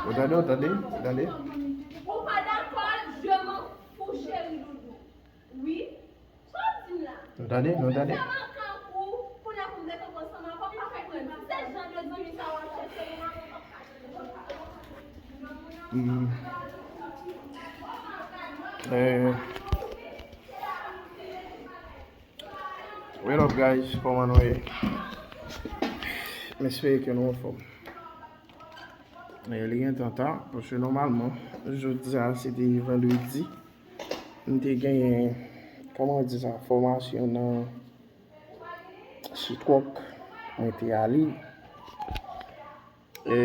Ou tande, ou tande, ou tande? Ou pa dakò, je m'en fous, chéri doudou. Wi. Sa w ap di m la? Nou tande, nou tande. Sa makankou, kounye a pou m ret ansanm avè w, m pa konprann. Se jan de zanmi sa w ap chèche, m avè w p ap ka. Mm. Eh. What up, guys? Kòman nou ye? M espere ke nou anfòm. Eh, li gentan ta, paske nòmalman, jodi a, se te vandredi. M te genyen, kòman di sa, fòmasyon nan Chitròk, mwen te ale. E,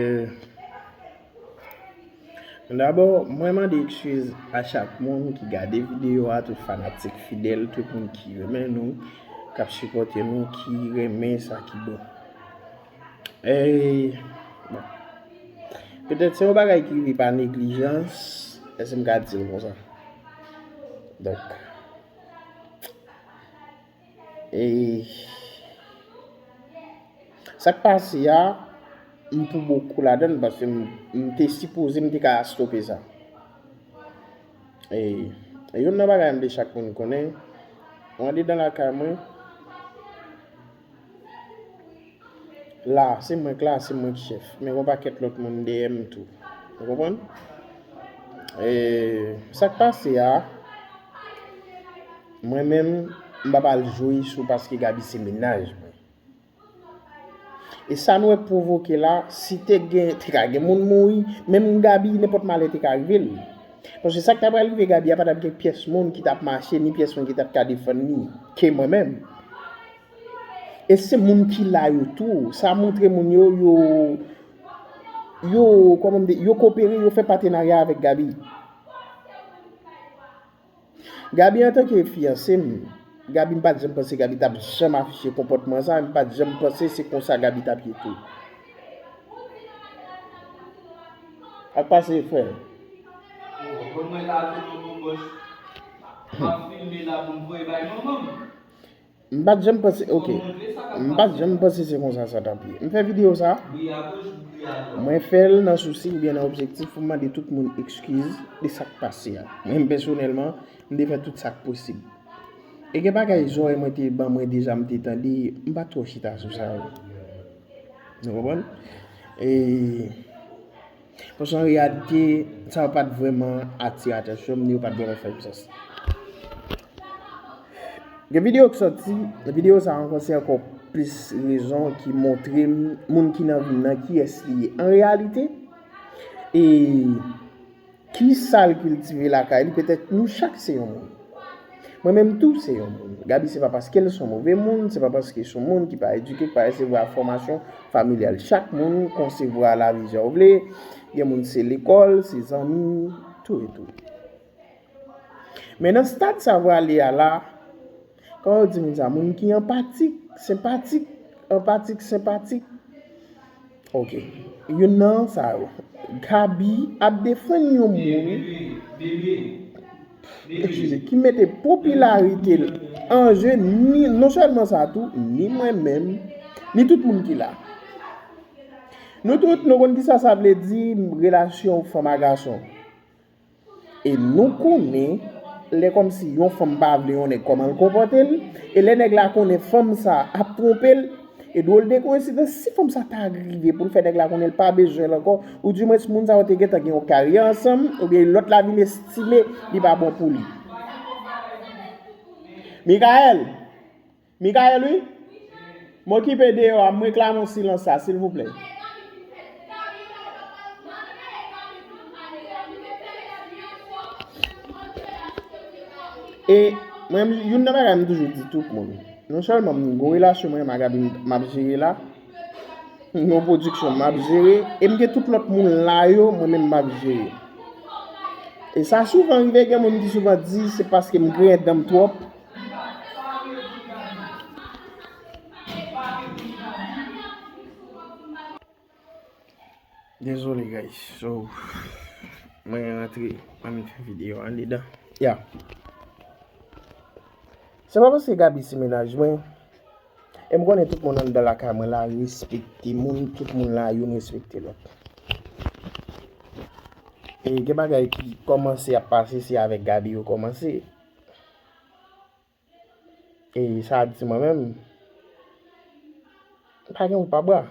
dabò, mwen mande eskiz a chak moun ki gade videyo a, tout fanatik fidèl, tout moun ki renmen nou, k ap sipòte nou, ki renmen sa ki bon. E, bon. Petèt se yon bagay ki rive pa neglijans, èske m ka di l konsa? Donk, e, sa k pase a, m pou bokou ladan l, paske m, m te sipoze, m te ka stope sa. E, e youn nan bagay m vle chak moun konnen, mwen andedan lakay mwen, la, se mwen k la, se mwen k chèf. Men gon pakèt lòt moun dèyè m tou. Ou konprann? E, sa k pase a, mwen menm, m pa pral jwe sou paske Gaby se mennaj mwen. E sa nou wè pwovoke la, si te gen, te ka gen moun mouri, menm Gaby, nenpòt malè te ka rive l. Paske sa k ta pral rive Gaby a pa t ap gen pyès moun ki t ap mache, ni pyès moun ki t ap ka defann li, ke mwen menm. E se moun ki la yo tou. Sa montre moun yo, yo, yo, kòman m di, yo kopere, yo fè patenarya avèk Gaby. Gaby antanke fiyanse m, Gaby m pa t janm panse Gaby t ap janm afiche konpòtman sa, m pa t janm panse se konsa Gaby t ap ye tou. Ak pase frè. Bon, mwen la tou nan bon pòch. M ap filme la pou m voye bay manman m. M pa t janm panse, ok. M pa t janm panse se konsa sa t ap ye. M fè videyo sa. Mwen fè l nan sousi oubyen nan objektif pou m mande tout moun ekskiz de sa k pase a. Mwen menm pèsonèlman, m te fè tout sa k posib. E gen bagay zòrèy mwen te ban mwen deja, m te tande, m pa t twò chita sou sa yo. Nou konprann? E Paske an reyalite, sa yo pa t vrèman atire atansyon m, ni yo pa t vrèman fè m santi. Gen videyo k sòti, videyo sa ankò se ankò plis rezon ki montre m moun ki nan vi m nan kiyès li ye. An reyalite, e kisa l kiltive lakay li, petèt nou chak se yon moun. Mwen menm tou se yon moun. Gaby se pa paske l se yon move moun, se pa paske se yon moun ki pa edike, ki pa resevwa fòmasyon familyal. Chak moun konsevwa lavi jan w vle. Gen moun se lekòl, se zanmi, tou e tou. Men nan stad sa prale a la, kòman yo di moun sa, moun ki anpatik, senpatik, anpatik, senpatik. Ok. Youn nan sa yo. Gaby ap defann yon moun, eskize, ki mete popilarite l an je, ni, non sèlman sa tou, ni mwen menm, ni tout moun ki la. Nou tout, nou konn kisa sa vle di relasyon fanm a gason. E nou konnen, lè kòmsi yon fanm pa vle yon nèg, kòman l konpòte l, e lè nèg la konnen fanm sa ap twonpe l, e dwòl de koyensidans, si fanm sa ta rive pou l fè nèg la konnen l pa bezwen l ankò, oudimwens moun sa yo te gentan gen yon karyè ansanm, oubyen lòt la vin estime li pa bon pou li. Mikaèl! Mikaèl, wi. M okipe deyò a, m reklame w silans sa, silvouplè. E mwen, youn nan bagay m toujou di tout moun, non sèlman m gen relasyon mwen menm ak Gaby m ap jere la, m gen pwodiksyon m ap jere, e m gen tout lòt moun la yo, mwen menm m ap jere. E sa souvan rive, gen moun ki souvan di se paske m griyen dan m twòp. Dezole, guys. So, mwen rantre, mwen vin fè videyo andedan. Ya. Se pa paske Gaby se mennaj mwen. E m konnen tout moun anndan lakay mwen la respekte moun, tout moun la youn respekte lòt. E gen bagay ki kòmanse ap pase, se avèk Gaby yo kòmanse. E sa a di mwen menm, pa gen ou pa bwa.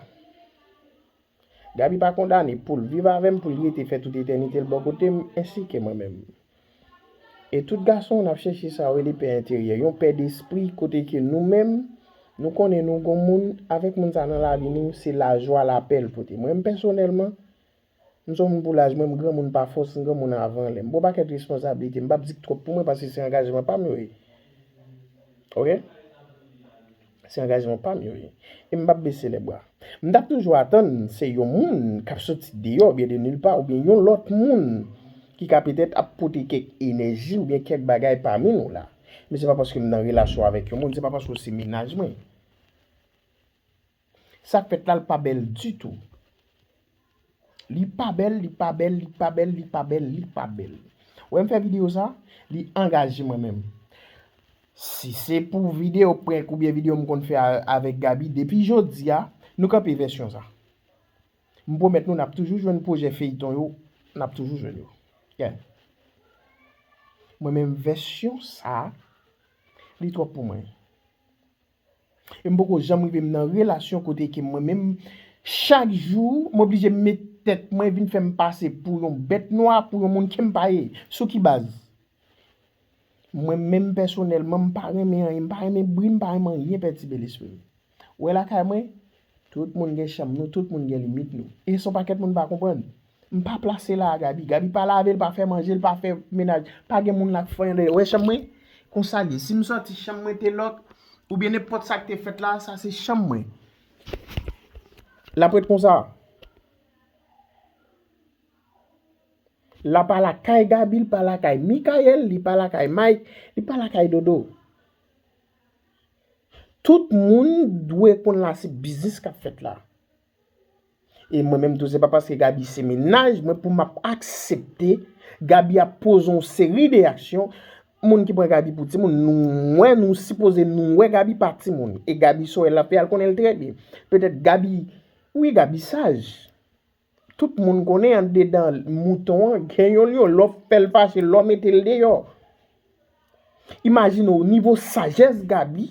Gaby pa kondane pou l viv avè m, pou l rete fè tout etènite l bò kote m, ensi ke mwen menm. E tout gason, n ap chèche sa yo rele pè enteryè, yon pè despri kote ke nou menm, nou konnen nou gon moun, avèk moun sa nan lavi nou, se lajwa, lapè l pote. Mwen menm pèsonèlman, m se yon moun pou laj mwen, m granmoun pa fòs, m granmoun avan lè. M gon pakèt responsablite, m p ap di k twòp pou mwen paske se angajman pa m yo ye. Oke? Se angajman pa m yo ye. E m p ap bese lèbra. M t ap toujou atann se yon moun k ap soti deyò oubyen de nilpa oubyen yon lòt moun ki ka petèt ap pote kèk enèji oubyen kèk bagay pami nou la. Men se pa paske m nan relasyon avèk yon moun, se pa paske w se mennaj mwen. Sa k fèt la, l pa bèl ditou. Li pa bèl, li pa bèl, li pa bèl, li pa bèl, li pa bèl. Ou wè m fè videyo sa, li angaje mwen menm. Si se pou videyo prank oubyen videyo m konn fè a, avèk Gaby, depi jodi a, nou kanpe vèsyon sa. M pwomèt nou, n ap toujou jwenn pwojè feyton yo, n ap toujou jwenn yo. Yeah. Mwen menm vèsyon sa, li twòp pou mwen. E m poko janm rive m nan relasyon kote ke mwen menm, chak jou, m oblije m met tèt mwen vin fè m pase pou yon bèt nwa, pou yon moun ke m pa ye. Sou ki baz? Mwen menm pèsonèlman, m pa renmen anyen, m pa renmen bri, m pa renmen anyen pètibe lespri m. Ou wè lakay mwen, tout moun gen chanm nou, tout moun gen limit nou. E se yon pakèt moun pa konprann. M pa plase la a Gaby. Gaby pa lave, l pa fè manje, l pa fè menaj. Pa gen moun la k fè anyen dèyè. Ou wè chanm mwen? Konsa l ye. Si m sòti chanm mwen te lòk, oubyen nenpòt sa k te fèt la, sa se chanm mwen. L ap ret konsa. La pa lakay Gaby, li pa lakay Michael, li pa lakay Mike, li pa lakay Dodo. Tout moun dwe konn la se biznis k ap fèt la. E mwen menm tou, se pa paske Gaby se mennaj mwen pou m ap aksepte Gaby ap poze yon seri de aksyon. Moun ki pran Gaby pou timoun, nou wè, nou sipoze nou wè Gaby pa timoun. E Gaby sa w wè l ap fè a, l konnen l trè byen. Petèt Gaby, wi, Gaby saj. Tout moun konnen anndedan mouton an, gen yon lyon, lè w fè l fache, lè w mete l deyò. Imajine w nivo sajès Gaby,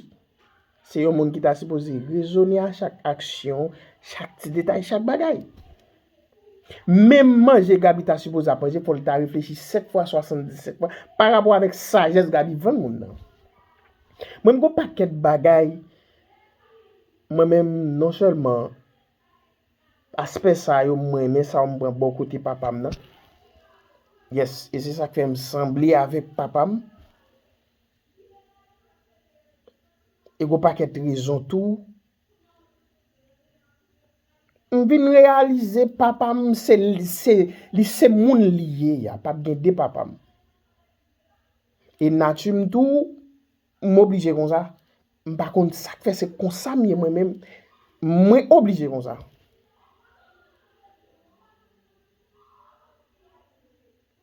se yon moun ki ta sipoze rezone a chak aksyon, chak ti detay, chak bagay. Menm manje Gaby ta sipoze ap manje, fò l ta reflechi sèt fwa, swasanndisèt fwa, pa rapò avèk sajès Gaby vann moun nan. Mwen, m gon pakèt bagay, mwen menm, non sèlman aspè sa yo, m renmen sa yo, m pran bò kote papa m nan. Yes, e se sa k fè m sanble avèk papa m. E gon pakèt rezon tou. M vin reyalize papa m se, se, li se moun li ye a. P ap gen de papa m. E nati m tou, m oblije konsa. M pa konn sa k fè se konsa m ye mwen menm. Mwen oblije konsa.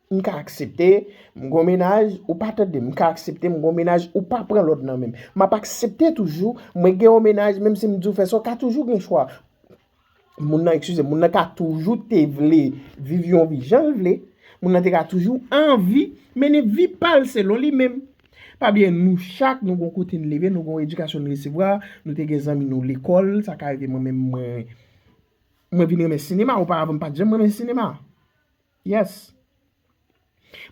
M ka aksepte, m gon mennaj, ou pa tande m, m ka aksepte, m gon mennaj, ou pa pran lòd nan men m. M ap aksepte toujou, mwen gen yon mennaj, menm si m di w fè sa, w ka toujou gen chwa. Moun nan, eskize m, moun nan ka toujou te vle viv yon vi jan l vle. Moun nan te ka toujou anvi mennen vi pa l selon li menm. Pa bliye, nou chak, nou gon kote n leve, nou gon edikasyon n resevwa, nou te gen zanmi nou lekòl, sa ka rive mwen menm, mwen, mwen vin renmen sinema, oparavan m pa t janm renmen sinema. Yes.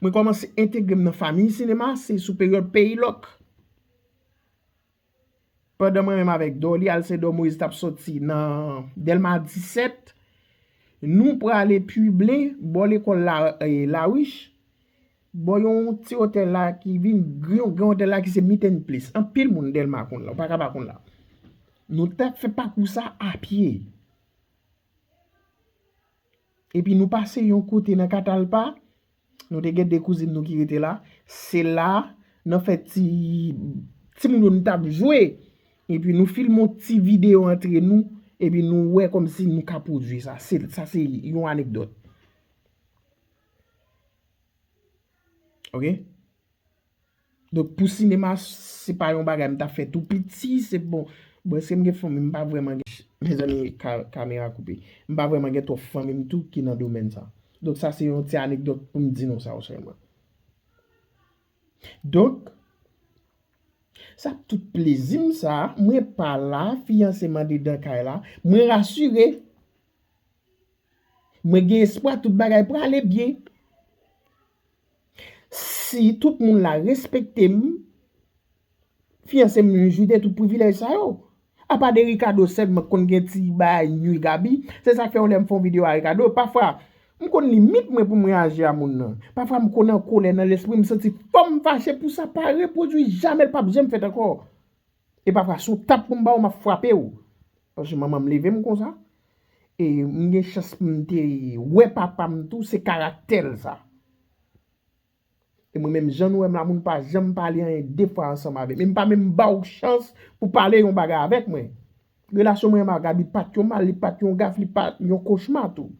Mwen kòmanse entegre m nan famiy sinema, se sou peryòd Peyi Lòk. Pandan mwen menm avèk Dorly, Alcedor Moïse t ap soti nan Dèlma disèt, nou prale Piblen, bò lekòl la, eh, Lawich, bò yon ti otèl la ki vin, yon gran otèl la ki se Meet and Place. Anpil moun Dèlma konn la, ou pa ka pa konn la. Nou t ap fè pakou sa a pye. Epi nou pase yon kote nan Katalpa, nou te gen de kouzin nou ki rete la. Se la, nan fè ti, timoun yo nou t ap jwe. Epi nou filme yon ti videyo antre nou, epi nou wè kòmsi nou ka pwodui sa. Se, sa se yon anekdòt. Ok? Donk, pou sinema, se pa yon bagay m t ap fè tou piti, se bon. Bon, èske m gen fanmi? M pa vrèman gen, mezanmi, ka-, kamera koupe. M pa vrèman gen twòp fanmi m tou ki nan domèn sa. Donk, sa se yon ti anekdòt pou m di nou sa yo sèlman. Donk, sa tout plezi m sa, mwen pa la, fiyanse m andedan kay la, mwen rasire. Mwen gen espwa tout bagay prale byen. Si tout moun la respekte m, fiyanse m jwi de tout privilèj sa yo. Apa de Ricardo sèlman k konn gen ti bagay nui Gaby, se sa k fè yon lè m fè yon videyo a Ricardo, pafwa, m konn limit mwen pou m reyaji a moun nan. Pafwa m konn an kolè nan lespri m, santi fò m fache pou sa pa repwodui jamè, l p ap janm fèt ankò. E pafwa, si w tap pou m ba w, m ap frape w. Paske manman m leve m konsa. E m gen chans pou m te wè papa m tou, se karaktè l sa. E mwen menm, jan nou wè m la, moun pa janm pale anyen de fwa ansanm avè m. E m pa menm ba w chans pou pale yon bagay avèk mwen. Relasyon mwen ak Gaby pa t yon mal, li pa t yon gaf, li pa t yon kochma tou.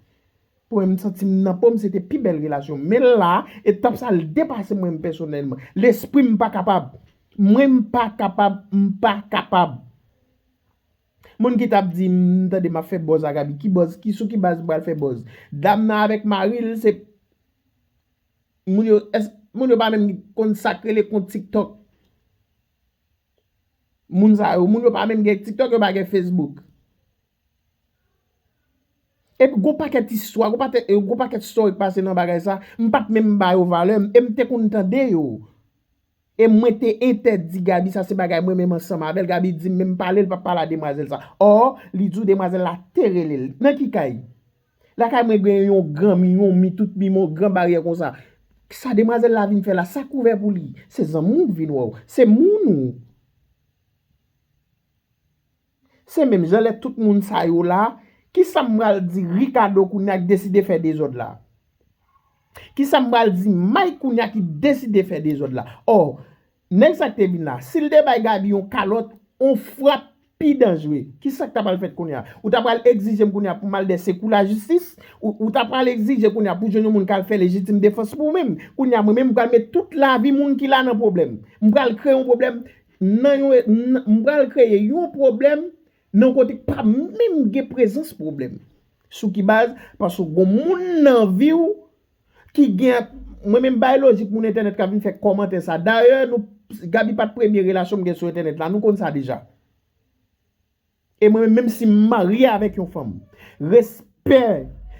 Pou mwen, m santi m nan po m, se te pi bèl relasyon. Men la, etap sa, l depase mwen pèsonèlman. Lespri m pa kapab. Mwen, m pa kapab, m pa kapab. Moun ki t ap di, m tande m ap fè buzz a Gaby. Ki buzz? Ki, sou ki baz m pral fè buzz? Dam nan avèk mari l, se moun yo, èske moun yo pa menm konn sa k rele kont TikTok? Moun sa yo, moun yo pa menm gen TikTok, yo pa gen Facebook. Epi gon pakèt istwa, gon pakèt, gon pakèt story k pase nan bagay sa, m pa t menm ba yo valè, e m te konn tande yo. E mwen te entèdi Gaby, sa se bagay mwen menm ansanm avè l, Gaby di m menm pale, l p ap pale a demwazèl sa. Ò, li di w demwazèl la te rele l. Nan ki kay? Lakay mwen gen yon gran mi, yon mi, tout mi, yon gran baryè konsa. Sa demwazèl la vin fè la, sa k ouvè pou li? Se zanmi w k vin wè w. Se moun ou. Se menm jan lè tout moun sa yo la, kisa m pral di Ricardo kounye a k deside fè dezòd la? Kisa m pral di Mike kounye a ki deside fè dezòd la? Ò, nèg sa k te vin la, si l te bay Gaby yon kalòt, yon frap pi danjere, kisa k ta pral fèt kounye a? Ou ta pral egzije m kounye a pou m al dèyè sekou lajistis? Ou, ou ta pral egzije kounye a pou jwenn yon moun k al fè lejitim defans pou ou menm? Kounye a, mwen menm, m pral met tout lavi moun ki la nan pwoblèm. M pral kreye yon pwoblèm nan yon, nan, m pral kreye yon pwoblèm nan yon kote k pa menm gen prezans pwoblèm. Sou ki baz? Paske gon moun nan vi w ki gen, mwen menm bay lojik moun entènèt k ap vin fè kòmantè sa. Dayè, nou, Gaby pa t premye relasyon m gen sou entènèt la, nou konn sa deja. E mwen menm, menm si m marye avèk yon fanm, respè,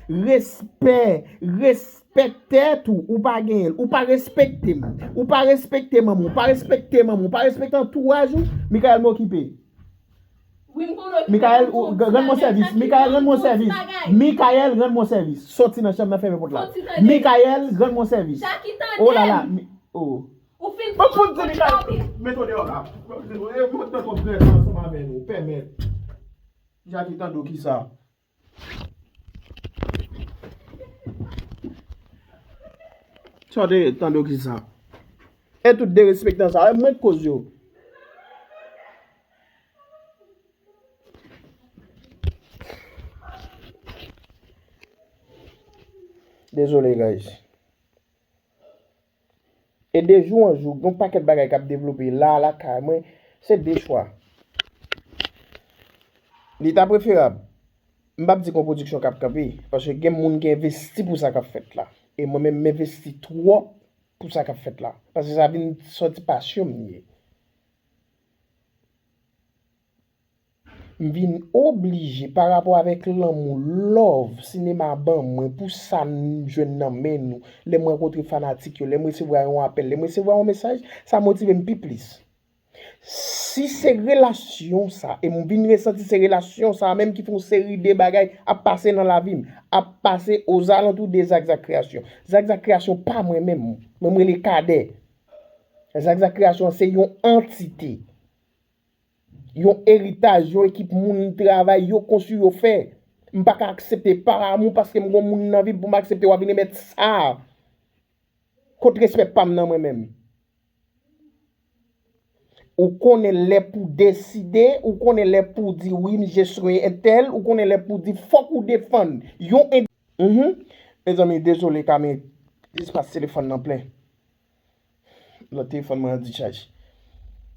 respè, respè tèt ou, ou pa genyen l, ou pa respekte m, ou pa respekte manman, ou pa respekte manman, ou pa respekte antouraj ou, Mikael, m okipe. Mikael, rann mwen sèvis. Mikael, rann mwen sèvis. Mikael, rann mwen sèvis. Sòti nan chanm nan, fèmen pòt la. Mikael, rann mwen sèvis. Oh la la. Oh. Mwen fout di Mikael, mete w deyò la. Mwen tankou prèt ansanm avè nou, pèmèt. Jackie, tande w ki sa. Sa w te tande w ki sa. E tout derespektan sa, e mwen k koz yo. Dezole, guys. E de jou an jou, gen yon pakèt bagay k ap devlope la, lakay mwen, se de chwa. Li ta preferab, m p ap di gon pwodiksyon k ap kanpe, paske gen moun ki envesti pou sa k ap fèt la. E mwen menm, m envesti twòp pou sa k ap fèt la. Paske sa vin sòti pasyon m ye. M vin oblije, pa rapò avèk lanmou, love, sinema ban mwen, pou sa m jwenn nan men nou, lè m rankontre fanatik yo, lè m resevwa yon apèl, lè m resevwa yon mesaj, sa motive m pi plis. Si se relasyon sa, e m vin resanti se relasyon sa menm ki fè yon seri de bagay ap pase nan lavi m, ap pase ozalantou de Zak Zak Kreyasyon. Zak Zak Kreyasyon pa mwen menm, mwen m rele Kadè. Zak Zak Kreyasyon se yon antite. Yon eritaj, yon ekip moun travay, yo konstwi, yo fè. M pa ka aksepte pa amou paske m gon moun nan vi m pou m aksepte w ap vin remèt sa. Kot respè pa m nan mwen menm? Ou konnen lè pou deside, ou konnen lè pou di wi, m je swen entèl, ou konnen lè pou di fòk ou defann yon en-, mhm. Mezanmi, dezole, Kame, espas telefòn nan plen. Lòt telefòn mwen an dichaj.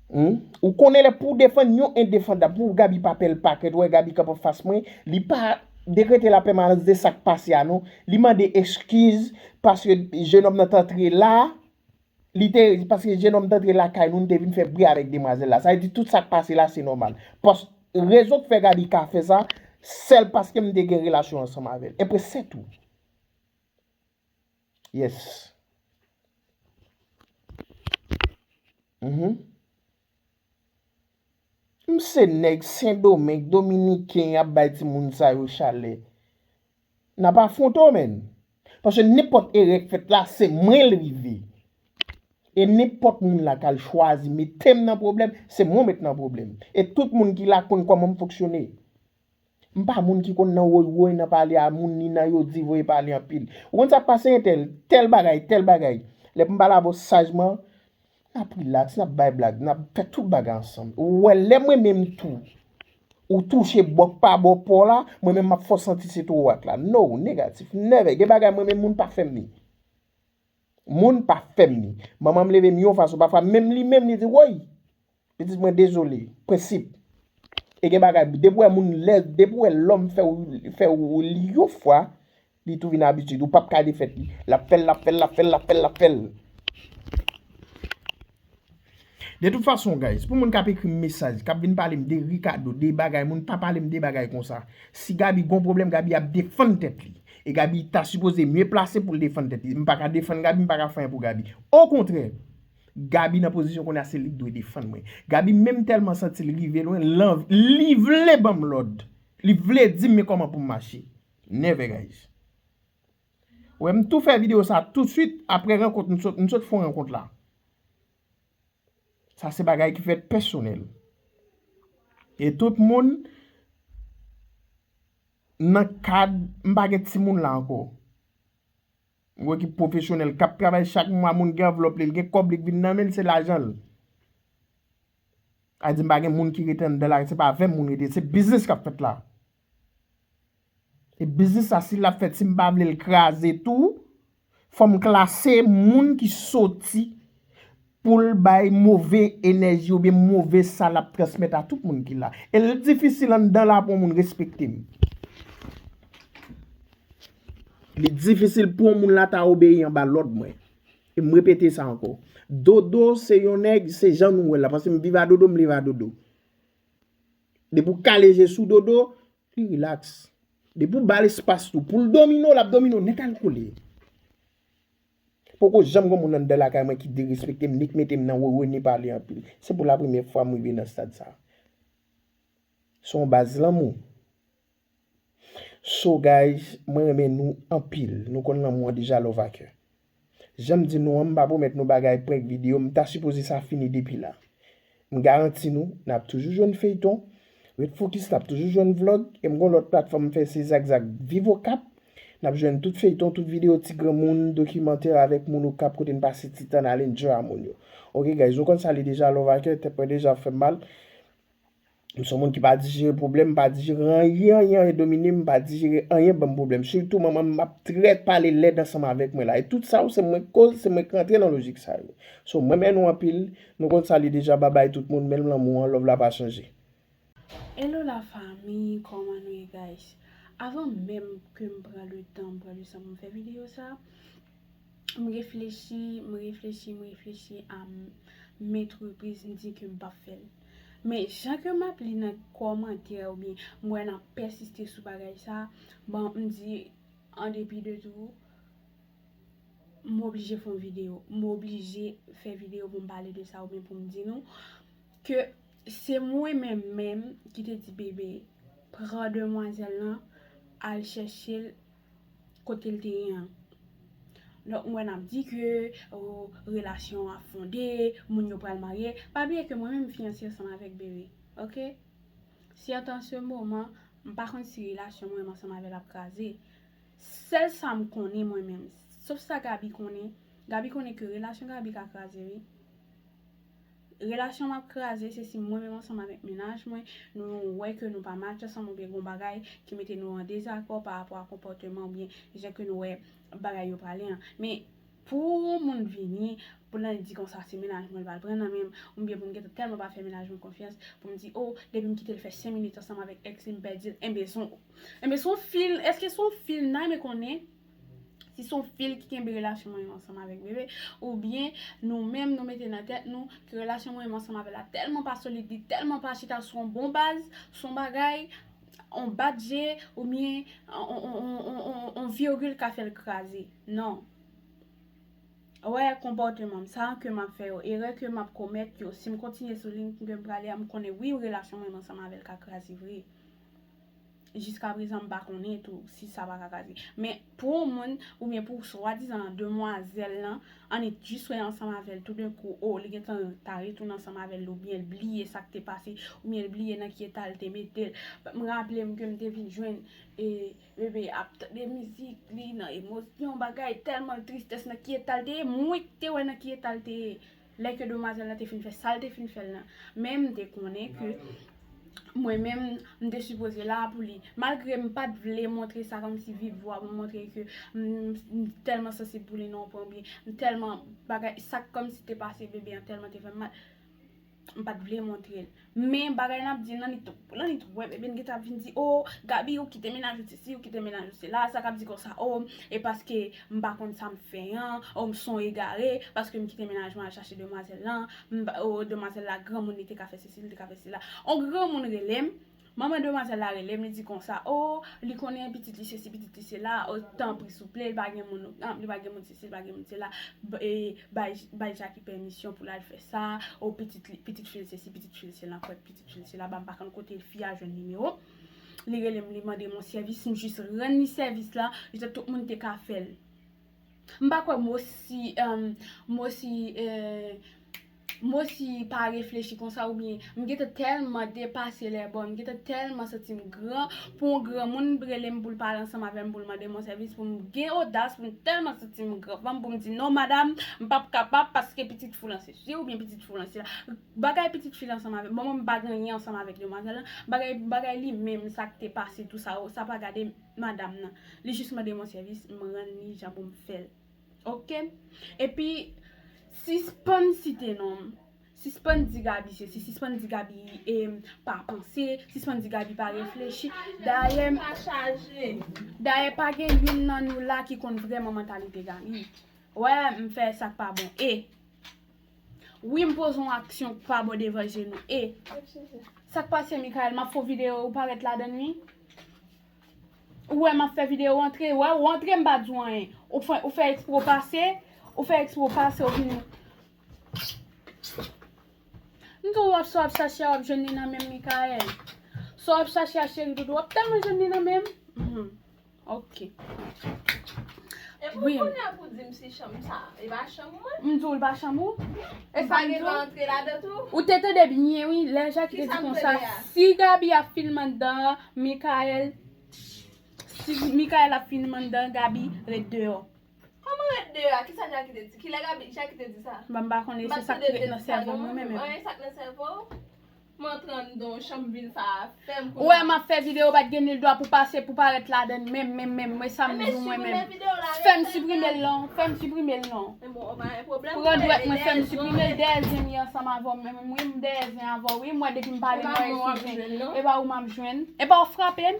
Hmm? Ou konnen lè pou w defann yon endefandab, pou Gaby pa pè l pakèt, ou wè Gaby kanpe anfas mwen, li pa dekrete lapèmanans de sa k pase a non. Li mande eskiz paske jenòm nan t antre la, li te, paske jenòm t antre lakay nou, nou te vin fè bri avèk demwazèl la. Sa vle di tout sa k pase la, se nòmal. Pas, rezon k fè Gaby ka fè sa, sèl paske m te gen relasyon ansanm avè l. Epi se tou. Yes. Mhm. M se nèg Sendomeng, Dominiken ap bay timoun sa yo chalè. N ap afwonte w, menn. Paske nenpòt erè k fèt la, se mwen l rive. E nenpòt moun la k al chwazi mete m nan pwoblèm, se mwen w met nan pwoblèm. E tout moun ki la konn kòman m fonksyone. M pa moun ki konn nan woy woy, nan pale a moun, ni nan yo di voye pale anpil. Ou konn sa k pase entèl, tèl bagay, tèl bagay. Lè pou m pale avè w sajman, n ap rilaks, n ap bay blag, n ap fè tout bagay ansanm. Ou wè, lè mwen menm tou, ou touche bòk pa bò pa w la, mwen menm m ap fè w santi se twowa k la. No, negatif, never. Gen bagay mwen menm moun pa fè m li. Moun pa fè m li. Manman m leve m yon fason, pafwa menm li menm li di, woy! Pitit mwen, dezole. Prensip. E gen bagay, depi w wè moun lè, depi w wè lòm fè w, fè w li yon fwa, li tou vin abitid. Ou p ap ka defèt li. L ap fè l, l ap fè l, l ap fè l, l ap fè l, l ap fè l. De tout fason, guys, pou moun k ap ekri m mesaj, k ap vin pale m de Ricardo, de bagay, moun pa pale m de bagay konsa. Si Gaby gon pwoblèm, Gaby ap defann tèt li. E Gaby ta sipoze mye plase pou l defann tèt li. M pa ka defann Gaby, m pa ka fè anyen pou Gaby. Okontrè, Gaby nan pozisyon kounye a se li k dwe defann mwen. Gaby menm tèlman santi l rive lwen, l anv-, li vle ban m lòd. Li vle di m men kòman pou m mache. Never, guys. Ou wè, m tou fè videyo sa toutswit apre rankont, m sot, m sot fè yon rankont la. Sa se bagay ki fèt pèsonèl. E tout moun nan kad, m pa gen timoun la ankò. Yon ekip pwofesyonèl k ap travay chak mwa, moun gen anvlòp li, l gen kòb li k vin nan men l, se lajan l. A di m pa gen moun ki rete anndan la, se pa avè m moun rete, se biznis k ap fèt la. E biznis sa, si l ap fèt, si m pa vle l kraze tou, fò m klase moun ki soti pou l bay move enèji oubyen move sa l ap transmèt a tout moun ki la. E l difisil anndan la pou yon moun respekte m. Li difisil pou yon moun la ta obeyi anba lòd mwen. E m repete sa ankò. Dodo se yon nèg, se jan nou wè l la, paske m viv a Dodo, m leve a Dodo. Depi w kale je sou Dodo, li rilaks. Depi w ba l espas tou, pou l domine w, l ap domine w nèt al kole. Poko janm gen moun anndan lakay mwen ki derespekte m, ni k mete m nan wowo, ni pale anpil. Se pou lapremyè fwa m rive nan stad sa. Se yon baz lanmou. So guys, mwen renmen nou anpil. Nou konn lanmou an deja, love a kè. Jan m di nou an, m pa pwomèt nou bagay prank videyo, m ta sipoze sa fini depi la. M garanti nou, n ap toujou jwenn feyton. Ret fokis, n ap toujou jwenn vlòg. E m gon lòt platfòm m fè se Zakzak Viv Okap. N ap jwenn tout feyton, tout videyo ti granmoun, dokimantè avèk moun Okap kote n pase ti tan n al enjoy a moun yo. Ok guys, nou konn sa li deja, love a kè, tèt mwen deja ap fè m mal. M se yon moun ki pa dijere pwoblèm, m pa dijere anyen, anyen, anyen domine m, m pa dijere anyen ban m pwoblèm. Sitou manman m ap trè pale lèd ansanm avèk mwen la. E tout sa yo, se mwen k koz, se mwen k rantre nan lojik sa yo. So, mwen renmen nou anpil, nou konn sa li deja, babay tout moun, men lanmou an, love la pa chanje. Hello la famille, kòman nou ye guys? Avan menm ke m pran le tan, m pran le san pou m fè videyo sa, m reflechi, m reflechi, m reflechi a m, maintes reprises, m di ke m p ap fè l. Men jan ke m ap li nan kòmantè oubyen m wè n ap pèsiste sou bagay sa, bon, m di, an depi de tou, m oblije fè yon videyo. M oblije fè videyo pou m pale de sa oubyen pou m di nou ke se mwen menm menm ki te di bebe, pran demwazèl lan, al chèche l kote l te ye an. Donk, m wè n ap di ke, o, relasyon an ap fonde, moun yo pral marye. Pa bliye ke mwen menm m fiyanse ansanm avèk bebe, oke? Si an tan se moman, m pa konn si relasyon mwen menm ansanm avè l ap kraze. Sèl sa m konnen mwen menm, sof sa Gaby konnen, Gaby konnen ke relasyon Gaby ka kraze wi. Relasyon m ap kraze se si mwen menm ansanm avèk mennaj mwen, nou wè ke nou pa match ansanm oubyen gon bagay ki mete nou an dezakò pa rapò a konpòteman oubyen jan ke nou wè bagay yo prale an. Men pou yon moun vini, pou l al di konsa se mennaj mwen l pral pran nan men m, oubyen pou m gentan tèlman pa fè mennaj mwen konfyans, pou m di, o, depi m kite l fè senk minit ansanm avèk ex li, m pèdi l. Enben, se yon, enben, se yon fil, èske se yon fil, n a renmen konnen? Si se yon fil ki kenbe relasyon mwen menm ansanm avèk bebe, oubyen nou menm nou mete nan tèt nou ke relasyon mwen menm ansanm avè l la tèlman pa solid, li tèlman pa chita sou yon bon baz, sou yon bagay, yon bat je, oubyen yon, yon, yon, yon, yon, yon virgil ka fè l kraze. Non. Wè konpòteman m, sa ke m ap fè yo, erè ke m ap komèt yo, si m kontinye sou liy ke m prale a, m konnen wi relasyon mwen menm ansanm avè l ka kraze vre. Jiskaprezan m pa konnen tou si sa pa ka kraze. Men pou yon moun oubyen pou swadizan demwazèl lan, annik jis wè ansanm avè l toudenkou, o, li gentan ta retounen ansanm avè l oubyen l bliye sa k te pase, oubyen l bliye nan ki eta l te mete l. M raple m ke m te vin jwenn, e, bebe ap tande mizik, li nan emosyon, bagay, tèlman l tristès nan ki eta l te ye, mwen k te wè nan ki eta l te ye. Lè ke demwazèl la te fin fè sa l te fin fè l lan, men m te konnen ke mwen menm, m te sipoze la pou li. Malgre m pa t vle montre sa kòmsi viv vwa pou m montre ke m, m tèlman sansib pou li nan yon pwen oubyen m tèlman bagay, sa k kòmsi te pase bebe an tèlman te fè m mal. M pa t vle montre l. Men bagay n ap di, Lanit, Lanit wè bebe n gentan ap vin di, o, Gaby, ou kite mennaj ou sesi, ou kite mennaj ou sela, sa k ap di konsa, o, e paske m pa konn sa m fè an, o, m se yon egare, paske m kite mennaj mwen al chache demwazèl lan, m pa, o, demwazèl la granmoun, li te ka fè sesi, li te ka fè sela. On granmoun rele m, manman demwazèl la rele m, li di konsa, o, li konnen pitit li sesi, pitit li sela, o, tanpri souple, li pa gen moun, li pa gen moun sesi, li pa gen moun sela, bay, bay Jackie pèmisyon pou l al fè sa, o, pitit li, pitit fi l sesi, pitit fi l sela, kwè pitit fi l sela, ba m pa konn kote fi a jwenn nimewo. Li rele m, li mande m yon sèvis, m jis rann li sèvis la, jan tout moun te ka fè l. M pa kwè m osi, m osi, m osi pa reflechi konsa, oubyen m gentan tèlman depase lè bò, m gentan tèlman santi m gran pou yon granmoun rele m pou l pale ansanm avè m, pou l mande m yon sèvis, pou m gen odas, pou m tèlman santi m gran fanm, pou m di non madam, m p ap kapab paske pitit fou lan se si oubyen pitit fou lan se la. Bagay pitit fi la ansanm avè m, bon, mwen m pa gen anyen ansanm avèk demwazèl lan, bagay, bagay li menm, sa k te pase, tou sa, sa pa gade madanm nan. Li jis mande m yon sèvis, m rann li jan pou m fè l. Oke? Epi, sispann site non m. Sispann di Gaby sesi, sispann di Gaby e, pa panse, sispann di Gaby pa reflechi. Dayè, dayè pa gen youn nan nou la ki konn vrèman mantalite Gaby. Wè, m fè sa k pa bon. E, wi, m poze yon aksyon k pa bon devan je nou. E, sa k pase, Michael? M ap fè yon videyo, ou parèt ladan l, wi. Ou wè m ap fè videyo, antre, wè, ou antre, m pa di w anyen. Ou fè, ou fè ekspre w pase, ou fè ekspre w pase, ou vin. M di w, w ap, sa w ap chache a, w ap jwenn li nan men m, Michael. Sa w ap chache a, cheri doudou, w ap tèlman jwenn li nan men m. Mhm. Ok. Epi w konnen pou di m si chanm sa, e pa chanm mwen. M di w l pa chanm ou? E sa m di w? Ou te tande byen, wi, lè Jackie te di konsa, si Gaby ap filme anndan an, Michael, si Michael ap filme anndan, Gaby ret deyò. Kòman ret deyò a? Kisa Jackie te di? Kilè Gaby, Jackie te di sa? Bon, m pa konnen, se sa k ret nan sèvo m, wi, men, men. Anyen sa k nan sèvo w? M antre anndan yon chanm vin sa a, fè m konnen. Ou wè m ap fè videyo, pa t gen nil dwa pou pase, pou parèt ladan l, menm, menm, menm, mwen sa m di w mwen menm. Fè m siprime l non, fè m siprime l non. Pran dwèt mwen, fè m siprime l dèyè zen li ansanm avè w, menm, wi, m dèyè zen avè w, wi, m wè depi m pale m wè eskize. E pa ou m ap jwenn. E pa ou frape m.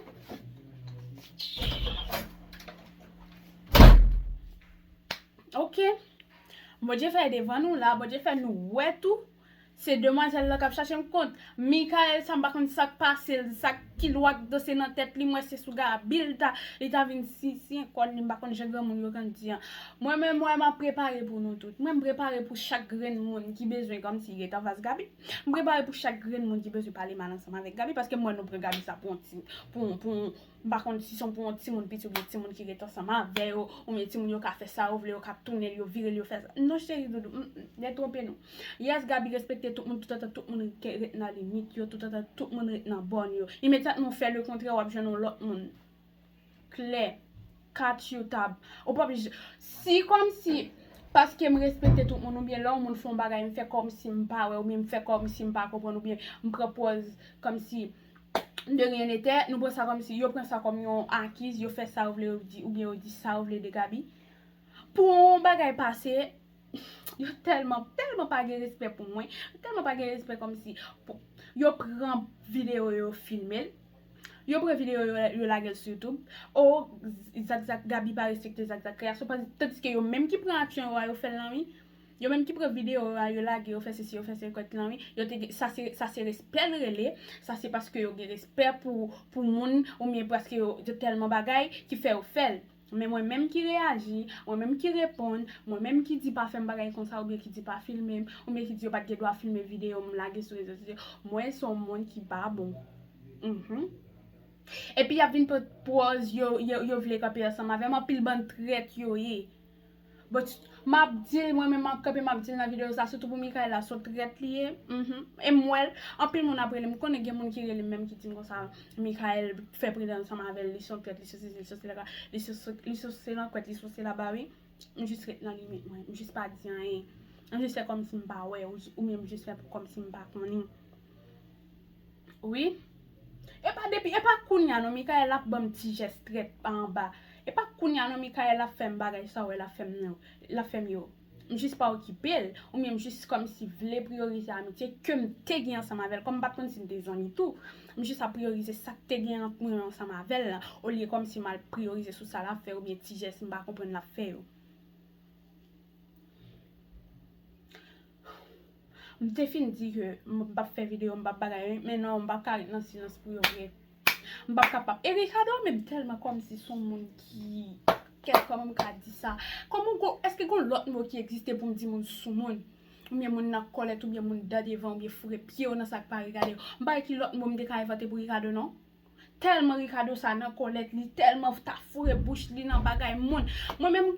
Ok. Bondye fè devan nou la, Bondye fè nou wè tou. Se demwazèl la k ap chache m kont. Michael sa m pa konn sa k pase l, sa ki lwa k danse nan tèt li, m wè se sou Gaby l ta, li ta vin siyen kòn li, m pa konn jan granmoun yo konn di an. Mwen menm, mwen m ap prepare pou nou tout. Mwen m prepare pou chak grenn moun ki bezwen kòmsi ret anfas Gaby. M prepare pou chak grenn moun ki bezwen pale mal ansanm avèk Gaby, paske m wè nou pran Gaby sa pou yon ti, pou, pou, m pa konn si se pou yon timoun piti oubyen timoun ki ret ansanm avè yo, oubyen timoun yo ka fè sa yo vle, yo ka tounen l, yo vire l, yo fè sa. Non, cheri doudou, m, m, detwonpe nou. Yes, Gaby respekte tout moun, toutotan tout moun ke ret nan limit yo, toutotan tout moun ret nan bòn yo. Imedyatman w fè lekontrè, w ap jwenn yon lòt moun. Klè. Kat yo tab. Ou pa oblije. Si kòmsi, paske m respekte tout moun, oubyen lè yon moun fè yon bagay, m fè kòmsi m pa wè, oubyen m fè kòmsi m pa konprann, oubyen m pran pòz kòmsi de rien n'était, nou pran sa kòmsi, yo pran sa kòm yon akiz, yo fè sa yo vle, yo di, oubyen yo di sa yo vle de Gaby. Pou yon bagay pase, yo tèlman, tèlman pa gen respè pou mwen, yo tèlman pa gen respè kòmsi, pou, yo pran videyo yo filme l, yo pran videyo yo, yo lage l sou YouTube. O, Zakzak, Gaby pa respekte Zakzak kreasyon, tandiske yo menm ki pran aksyon yo a, yo fè l lan wi. Yo menm ki pran videyo yo a, yo lage, yo fè sesi, yo fè sekwèt lan wi. Yo te gen, sa se, sa se respè l rele, sa se paske yo gen respè pou, pou moun, oubyen paske yo, yo tèlman bagay ki fè yo fè l. Men mwen menm ki reyaji, mwen menm ki reponn, mwen menm ki di pa fè m bagay konsa, oubyen ki di pa filme m, oubyen ki di yo pa t gen dwa filme videyo m lage sou rezo sosyo, mwen se yon moun ki pa bon. Mhm. Epi y ap vin pran pòz yo, yo, yo vle kanpe ansanm avè m, anpil bann trèt yo ye. But, m ap di l, mwen menm m ap kanpe, m ap di l nan videyo sa, sitou pou Michael la, se yon trèt li ye. Mhm. E m wè l, anpil moun ap rele m, m konnen gen moun ki rele m menm ki di m konsa, Michael fè pridan ansanm avè l, li se yon trèt, li se sesi, li se sela, li se, li se lankwèt, li se laba wi. M jis ret nan limit mwen, m jis pa di anyen. M jis fè kòmsi m pa wè, ou, oubyen m jis fè kòmsi m pa konnen. Wi. E pa depi, e pa kounya non, Michael ap ban m ti jès trèt pa anba. E pa kounya non, Michael ap fè m bagay sa w wè l ap fè m nan, l ap fè m yo. M jis pa okipe l, oubyen m jis kòmsi vle priyorize amitye ke m te gen ansanm avè l, kòm m pa t konn si n te zanmi tou. M jis ap priyorize sa k te gen ant mwen ansanm avè l lan, olye kòmsi m al priyorize sou sa l ap fè oubyen ti jès m pa konprann l ap fè yo. M te fin di ke m p ap fè videyo, m p ap bagay, men non, m p ap ka ret nan silans pou yo vre. M p ap kapab. E Ricardo menm tèlman kòmsi se yon moun ki, kèt kòman m ka di sa. Kòman gon, èske gon lòt mo ki egziste pou m di moun soumoun? Oubyen moun nan kòlèt, oubyen moun dan devan, oubyen foure pye w nan sa k pa regade w. M pa wè ki lòt mo m te ka envante pou Ricardo non. Tèlman Ricardo sa nan kòlèt, li tèlman ta foure bouch li nan bagay moun. Mwen menm,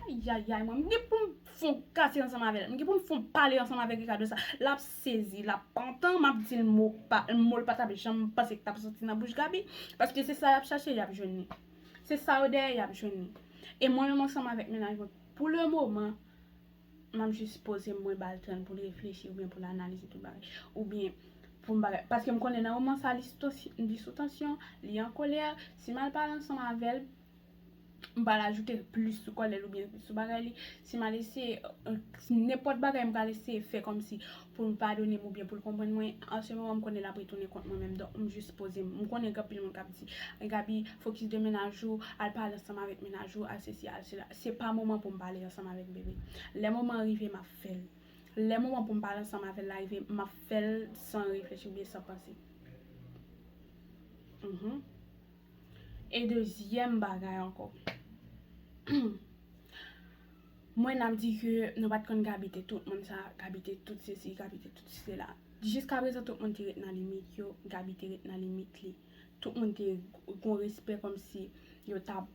ayayay, mwen, m gen pou m fon kase ansanm avè l. M gen pou m fon pale ansanm avèk Ricardo sa. L ap sezi, l ap pantan, m ap di l mo pa, mo l pa t ap janm panse k t ap soti nan bouch Gaby. Paske se sa y ap chache, y ap jwenn li. Se sa yo dèyè, y ap jwenn li. E mwen menm ansanm avèk mennaj mwen, pou le moman, m ap jis poze m, mwen ba l tan pou l reflechi oubyen pou l analize tout bagay. Oubyen pou m bagay. Paske m konnen nan moman sa, li sou tansy-, li sou tansyon, li an kolè. Si m al pale ansanm avè l, m pral ajoute plis sou kòlè l oubyen sou bagay li. Si m al eseye, euh, nenpòt bagay m pral eseye fè kòmsi pou l padone m oubyen pou l konprann mwen, an se moman m konnen l ap retounen kont mwen menm. Donk, m jis poze m. M konnen gen anpil moun k ap di, "Gaby, fokis de mennaj ou, al pale ansanm avèk mennaj ou, al sesi, al sela." Se pa moman pou m pale ansanm avèk bebe. Lè moman an rive, m ap fè l. Lè moman pou m pale ansanm avè l la rive, m ap fè l san reflechi oubyen san panse. Mhm. E dezyèm bagay ankò. Mwen, n ap di ke nou pa t konn Gaby te tout moun sa, Gaby te tout sesi, Gaby te tout sela. Jiskaprezan, tout moun te ret nan limit yo, Gaby te ret nan limit li. Tout moun te gon respè kòmsi yo t ap,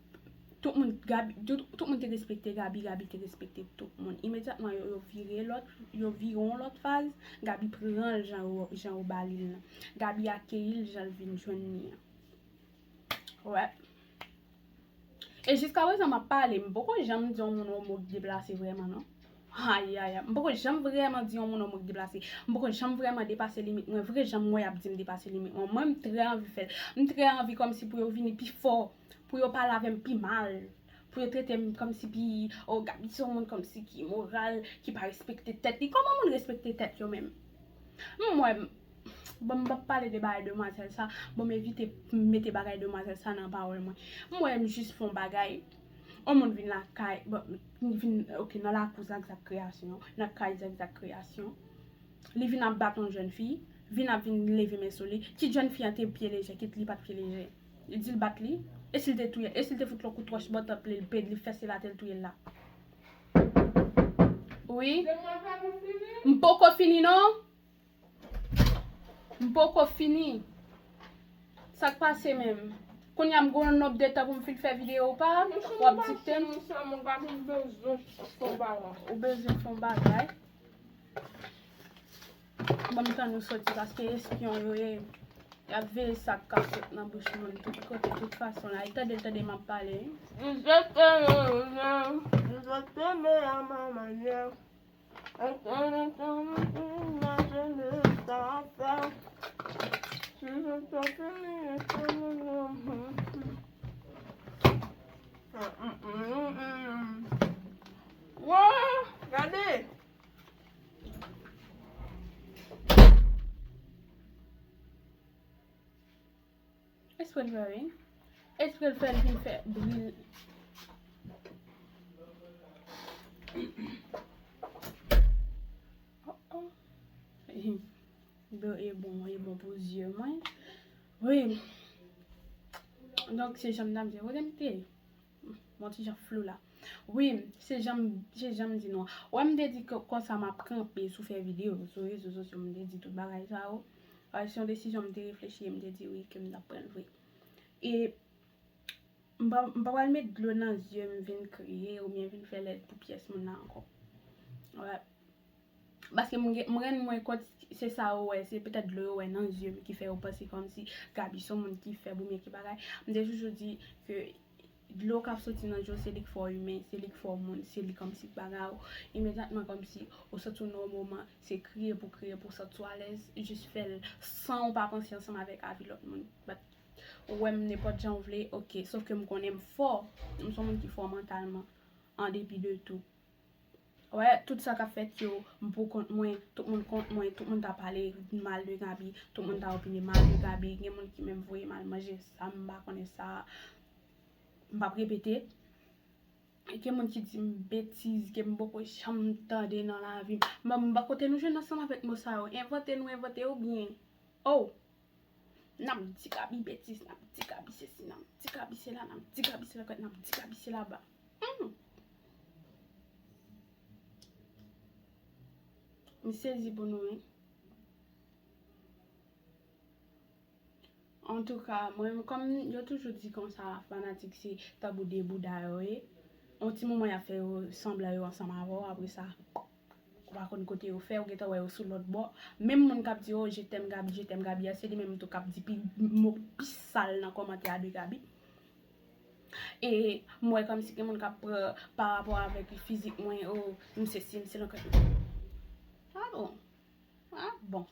tout moun, Gaby, tout, tout moun te respekte Gaby, Gaby te respekte tout moun. Imedyatman, yo, yo vire lòt, yo vire yon lòt faz, Gaby pran l jan yo, jan yo ba li l lan. Gaby akeyi l jan l vin jwenn li an. Wè. E jiskaprezan m ap pale, m poko janm di yon moun yon mo k deplase vrèman, non. Ayayay, m poko janm vrèman di yon moun yon mo k deplase. M poko janm vrèman depase limit mwen. Vre jan m wè y ap di m depase limit mwen. Mwen, m trè anvi fè l. M trè anvi kòmsi pou yo vini pi fò, pou yo pale avè m pi mal, pou yo trete m kòmsi pi, o, Gaby se yon moun kòmsi ki imoral, ki pa respekte tèt li. Kòman moun respekte tèt yo menm? M wè, m, bon, m p ap pale de bagay demwazèl sa. Bon, m evite mete bagay demwazèl sa nan pawòl mwen. M wè m jis fè yon bagay. Yon moun vin lakay, bon, vin, ok, nan lakou Zak Zak Kreyasyon, nan kay Zak Zak Kreyasyon. Li vin ap bat yon jèn fi, vin ap vin leve men sou li. Kit jèn fi an te pye lejè, kit li pa t pye lejè. Li di l bat li. E si l te touye, e si l te fout l yon kout wòch bò tanp li, l ped li fè se la te l touye l la. Wi. M poko fini non. M poko fini. Sa k pase menm? Kounye a m gon nòb de tan pou m fin fè videyo ou pa? W ap dikte m? Ou bezwen fè yon bagay? Ban m tan nou soti paske espyon yo ye. Y ap veye sa k ap sot nan bouch moun tout kote, tout fason la. E tande, tande m ap pale wi. Mwen te mete a manmanye. Mwen te mete a manmanye. Mwen te mete a manmanye. Wè, gade. Espre l fè wi. Espre l fè l vin fè bri. Oh, oh. Bon, e bon, e bon pou zye mwen. Wi. Donk, se jan m t ap di, kote m te? Bon, ti jan flou la. Wi, se jan m, se jan m di nou. Wè, m te di ke konsa m ap kanpe sou fè videyo, sou rezo sosyo, m te di tout bagay sa yo. Se yon desizyon m te reflechi e m te di wi ke m t ap pran l vre. E m pa, m pa pral met dlo nan zye m vin kriye oubyen vin fè lèd pou pyès moun nan ankò. Wè. Paske m gen, m rann mwen kont se sa yo wè, se petèt dlo yo wè nan zye m ki fè yo panse kòmsi Gaby se yon moun ki fèb oubyen ki bagay. M te toujou di ke dlo k ap soti nan je w, se li k fè w imen, se li k fè w moun, se li kòmsi k bagay ou. Imedyatman kòmsi ou santi w nan yon moman, se kriye pou kriye pou w santi w alèz, jis fè l san w pa panse ansanm avèk avi lòt moun. But, ou wè m nenpòt jan w vle, ok, sof ke m konnen m fò, m se yon moun ki fò mantalman, an depi de tou. Wè, tout sa k ap fèt yo, m pou kont mwen, tout moun kont mwen, tout moun ta pale mal de Gaby, tout moun ta opine mal de Gaby, gen moun ki menm voye m al manje sa, m pa konnen sa, m p ap repete. Gen moun ki di m betiz ke m poko janm tande nan lavi m. M, m pa kote nou jwenn ansanm avèk mo sa yo. Envante nou envante yo byen. Oh! N ap di Gaby betiz, n ap di Gaby sesi, n ap di Gaby sela, n ap di Gaby sela, n ap di Gaby sela ba. Hmm. M sezi pou nou, wi. Antouka, mwen menm, kòm yo toujou di konsa, fanatik se tanbou de bouda yo ye. yon ti moman y ap fè yo sanblan yo ansanm avè w, apre sa, ou pa konn kote yo fè, ou gentan wè yo sou lòt bò. Menm moun k ap di, "Oh, je t'aime Gaby, je t'aime Gaby" a, se li menm tou k ap di pi, mo pi sal nan kòmantè a de Gaby. E m wè kòmsi gen moun k ap pran pa rapò avèk fizik mwen, "Oh, m sesi, m sela." Ah bon? Ah bon?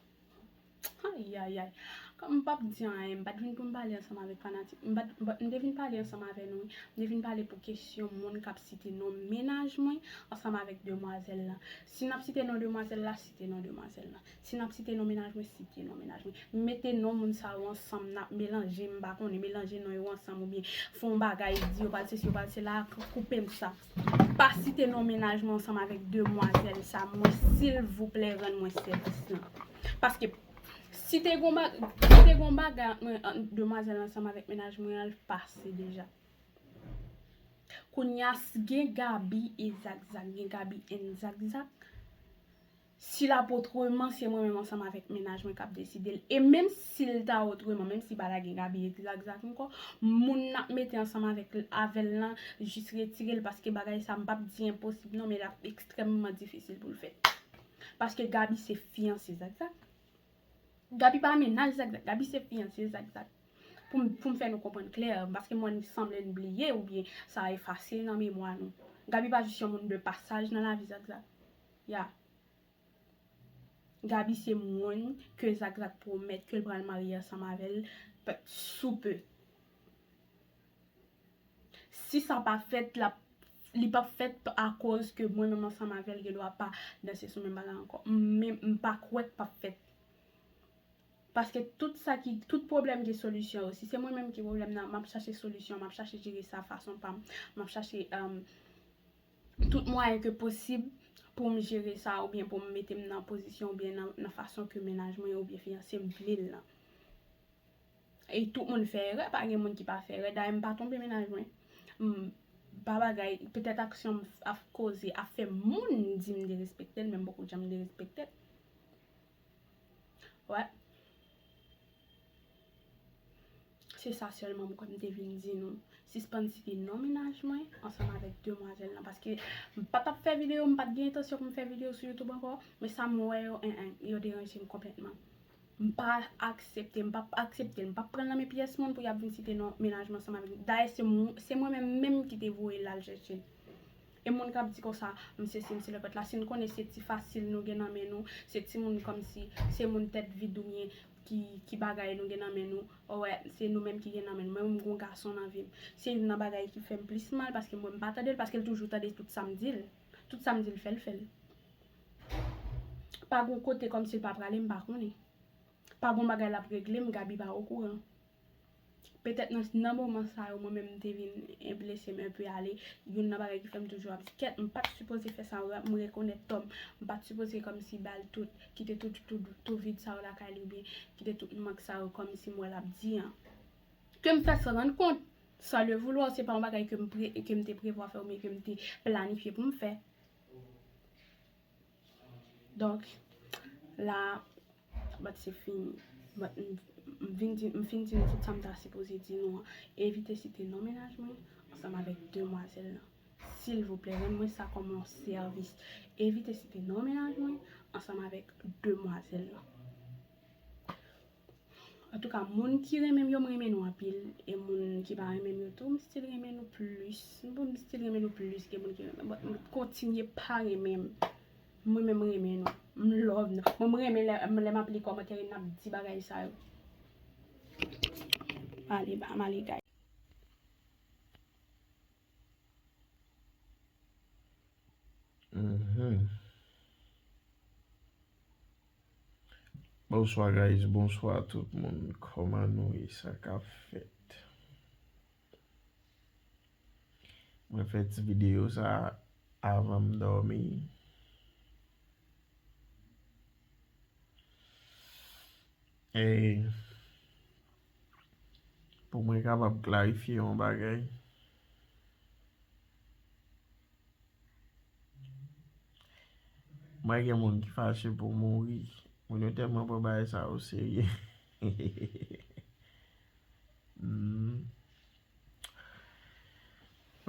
Ayayay. Kòm m p ap di anyen, m pa t vin pou m pale ansanm avèk fanatik. M pa t, m pa, m te vin pale ansanm avè nou, wi. M te vin pale pou kesyon moun k ap site non mennaj mwen ansanm avèk demwazèl la. Si n ap site non demwazèl la, site non demwazèl la. Si n ap site non mennaj mwen, site non mennaj mwen. Mete non moun sa yo ansanm, n ap melanje, m pa konnen, melanje non yo ansanm oubyen fè yon bagay, di yo pral sesi, yo pral sela, koupe m sa. Pa site non mennaj mwen ansanm avèk demwazèl sa, mwen, silvouplè, rann mwen sèvis lan. Paske si te gon ba-, si te gon bagay ant mwen, ant demwazèl ansanm avèk mennaj mwen an, l pase deja. Kounye a, s-, gen Gaby e Zakzak, gen Gaby and Zakzak. Si l ap otreman, se mwen menm ansanm avèk mennaj mwen k ap deside l. E menm si l ta otreman, menm si pa ta gen Gaby e Zakzak ankò, moun n ap mete ansanm avèk l, avè l lan, jis retire l, paske bagay sa, m p ap di enposib non, men l ap ekstrèmman difisil pou l fèt. Paske Gaby se fiyanse Zakzak. Gaby pa mennaj Zakzak, Gaby se fiyanse Zakzak. Pou m, pou m fè nou konprann klè, paske m wè n sanble n bliye oubyen sa efase nan memwa nou. Gaby pa jis yon moun de pasaj nan lavi Zakzak. Ya. Gaby se moun ke Zakzak pwomèt ke l pral marye ansanm avè l, pe-, sou pe. Si sa pa fèt, l ap, li p ap fèt akoz ke mwen menm ansanm avè l gen dwa pa danse sou menm bagay ankò. Men m pa kwè k p ap fèt. Paske tout sa ki, tout pwoblèm gen solisyon yo. Si se mwen menm ki pwoblèm nan, m ap chache solisyon, m ap chache jere sa fason pa m. M ap chache, um, tout mwayen ke posib pou m jere sa oubyen pou m mete m nan pozisyon oubyen nan, nan fason ke mennaj mwen oubyen fiyanse m vle l lan. E tout moun fè erè, pa gen moun ki pa fè erè. Dayè, m pa twonpe mennaj mwen. M pa bagay, petèt aksyon m ap koze ap fè moun di m derespekte l, men m poko janm derespekte l. Wè. Se sa sèlman m kwè m te vin di nou. Sispann site non mennaj mwen ansanm avèk demwazèl lan, paske m pa t ap fè videyo, m pa t gen entansyon pou m fè videyo sou YouTube ankò, men sa m wè yo, en, en, yo deranje m konplètman. M pa aksepte, m p ap aksepte l, m p ap pran l nan men pyès moun pou y ap vin site non mennaj mwen ansanm avèk nou. Dayè, se mwen, se mwen menm menm ki te voye l al chèche l. E moun k ap di konsa, m sesi, m sela, lòt la, si n konnen se ti fasil nou gen nan men nou, se timoun kòmsi, se moun tèt vid oubyen ki, ki bagay nou gen nan men nou, o wè, se nou menm ki gen nan men nou. Mwen menm, m gon gason nan vi m. Se youn nan bagay ki fè m plis mal, paske m wè m pa tande l, paske l toujou tande tout sa m di l. Tout sa m di l fè, l fè l. Pa gon kote kòmsi l pa prale, m pa konnen. Pa gon bagay l ap regle m, Gaby pa okouran. Petèt nan, nan moman sa yo, mwen menm m te vin, e, blese m enpe ale. Youn nan bagay ki fè m toujou ap di, kèt, m pa t sipoze fè sa, m rekonèt tò m. M pa t sipoze kòmsi ba l tout, kite tout, tout, tout vid sa yo lakay li, oubyen kite tout mank sa yo kòmsi m wè l ap di an. Ke m fè san rann kont, sans le vouloir, se pa yon bagay ke m pre-, ke m te prevwa fè oubyen ke m te planifye pou m fè. Donk, la, but se fini. But m, m vin di, m fin di nou tout sa m ta sipoze di nou an. Evite site non mennaj mwen ansanm avèk demwazèl lan. Silvouplè, rann mwen sa kòm yon sèvis. Evite site non mennaj mwen ansanm avèk demwazèl lan. Antouka, moun ki renmen m yo, m renmen nou anpil. E moun ki pa renmen m yo tou, m still renmen nou plis. Bon, m still renmen nou plis ke moun ki renmen m. But, kontinye pa renmen m. Mwen menm, m renmen nou. M love nou. Mwen, m renmen lè, lè m ap li kòmantè yo, n ap di bagay sa yo. Ale, ba, m ale, guys. Mhm. Bonswa, guys. Bonswa, tout moun. Kòman nou ye? Sa k ap fèt? Mwen fè ti videyo sa avan m dòmi. E pou mwen kapab klarifye yon bagay, mwen gen moun ki fache pou mouri. Moun yo tèlman pran bagay sa o serye. Hmm. M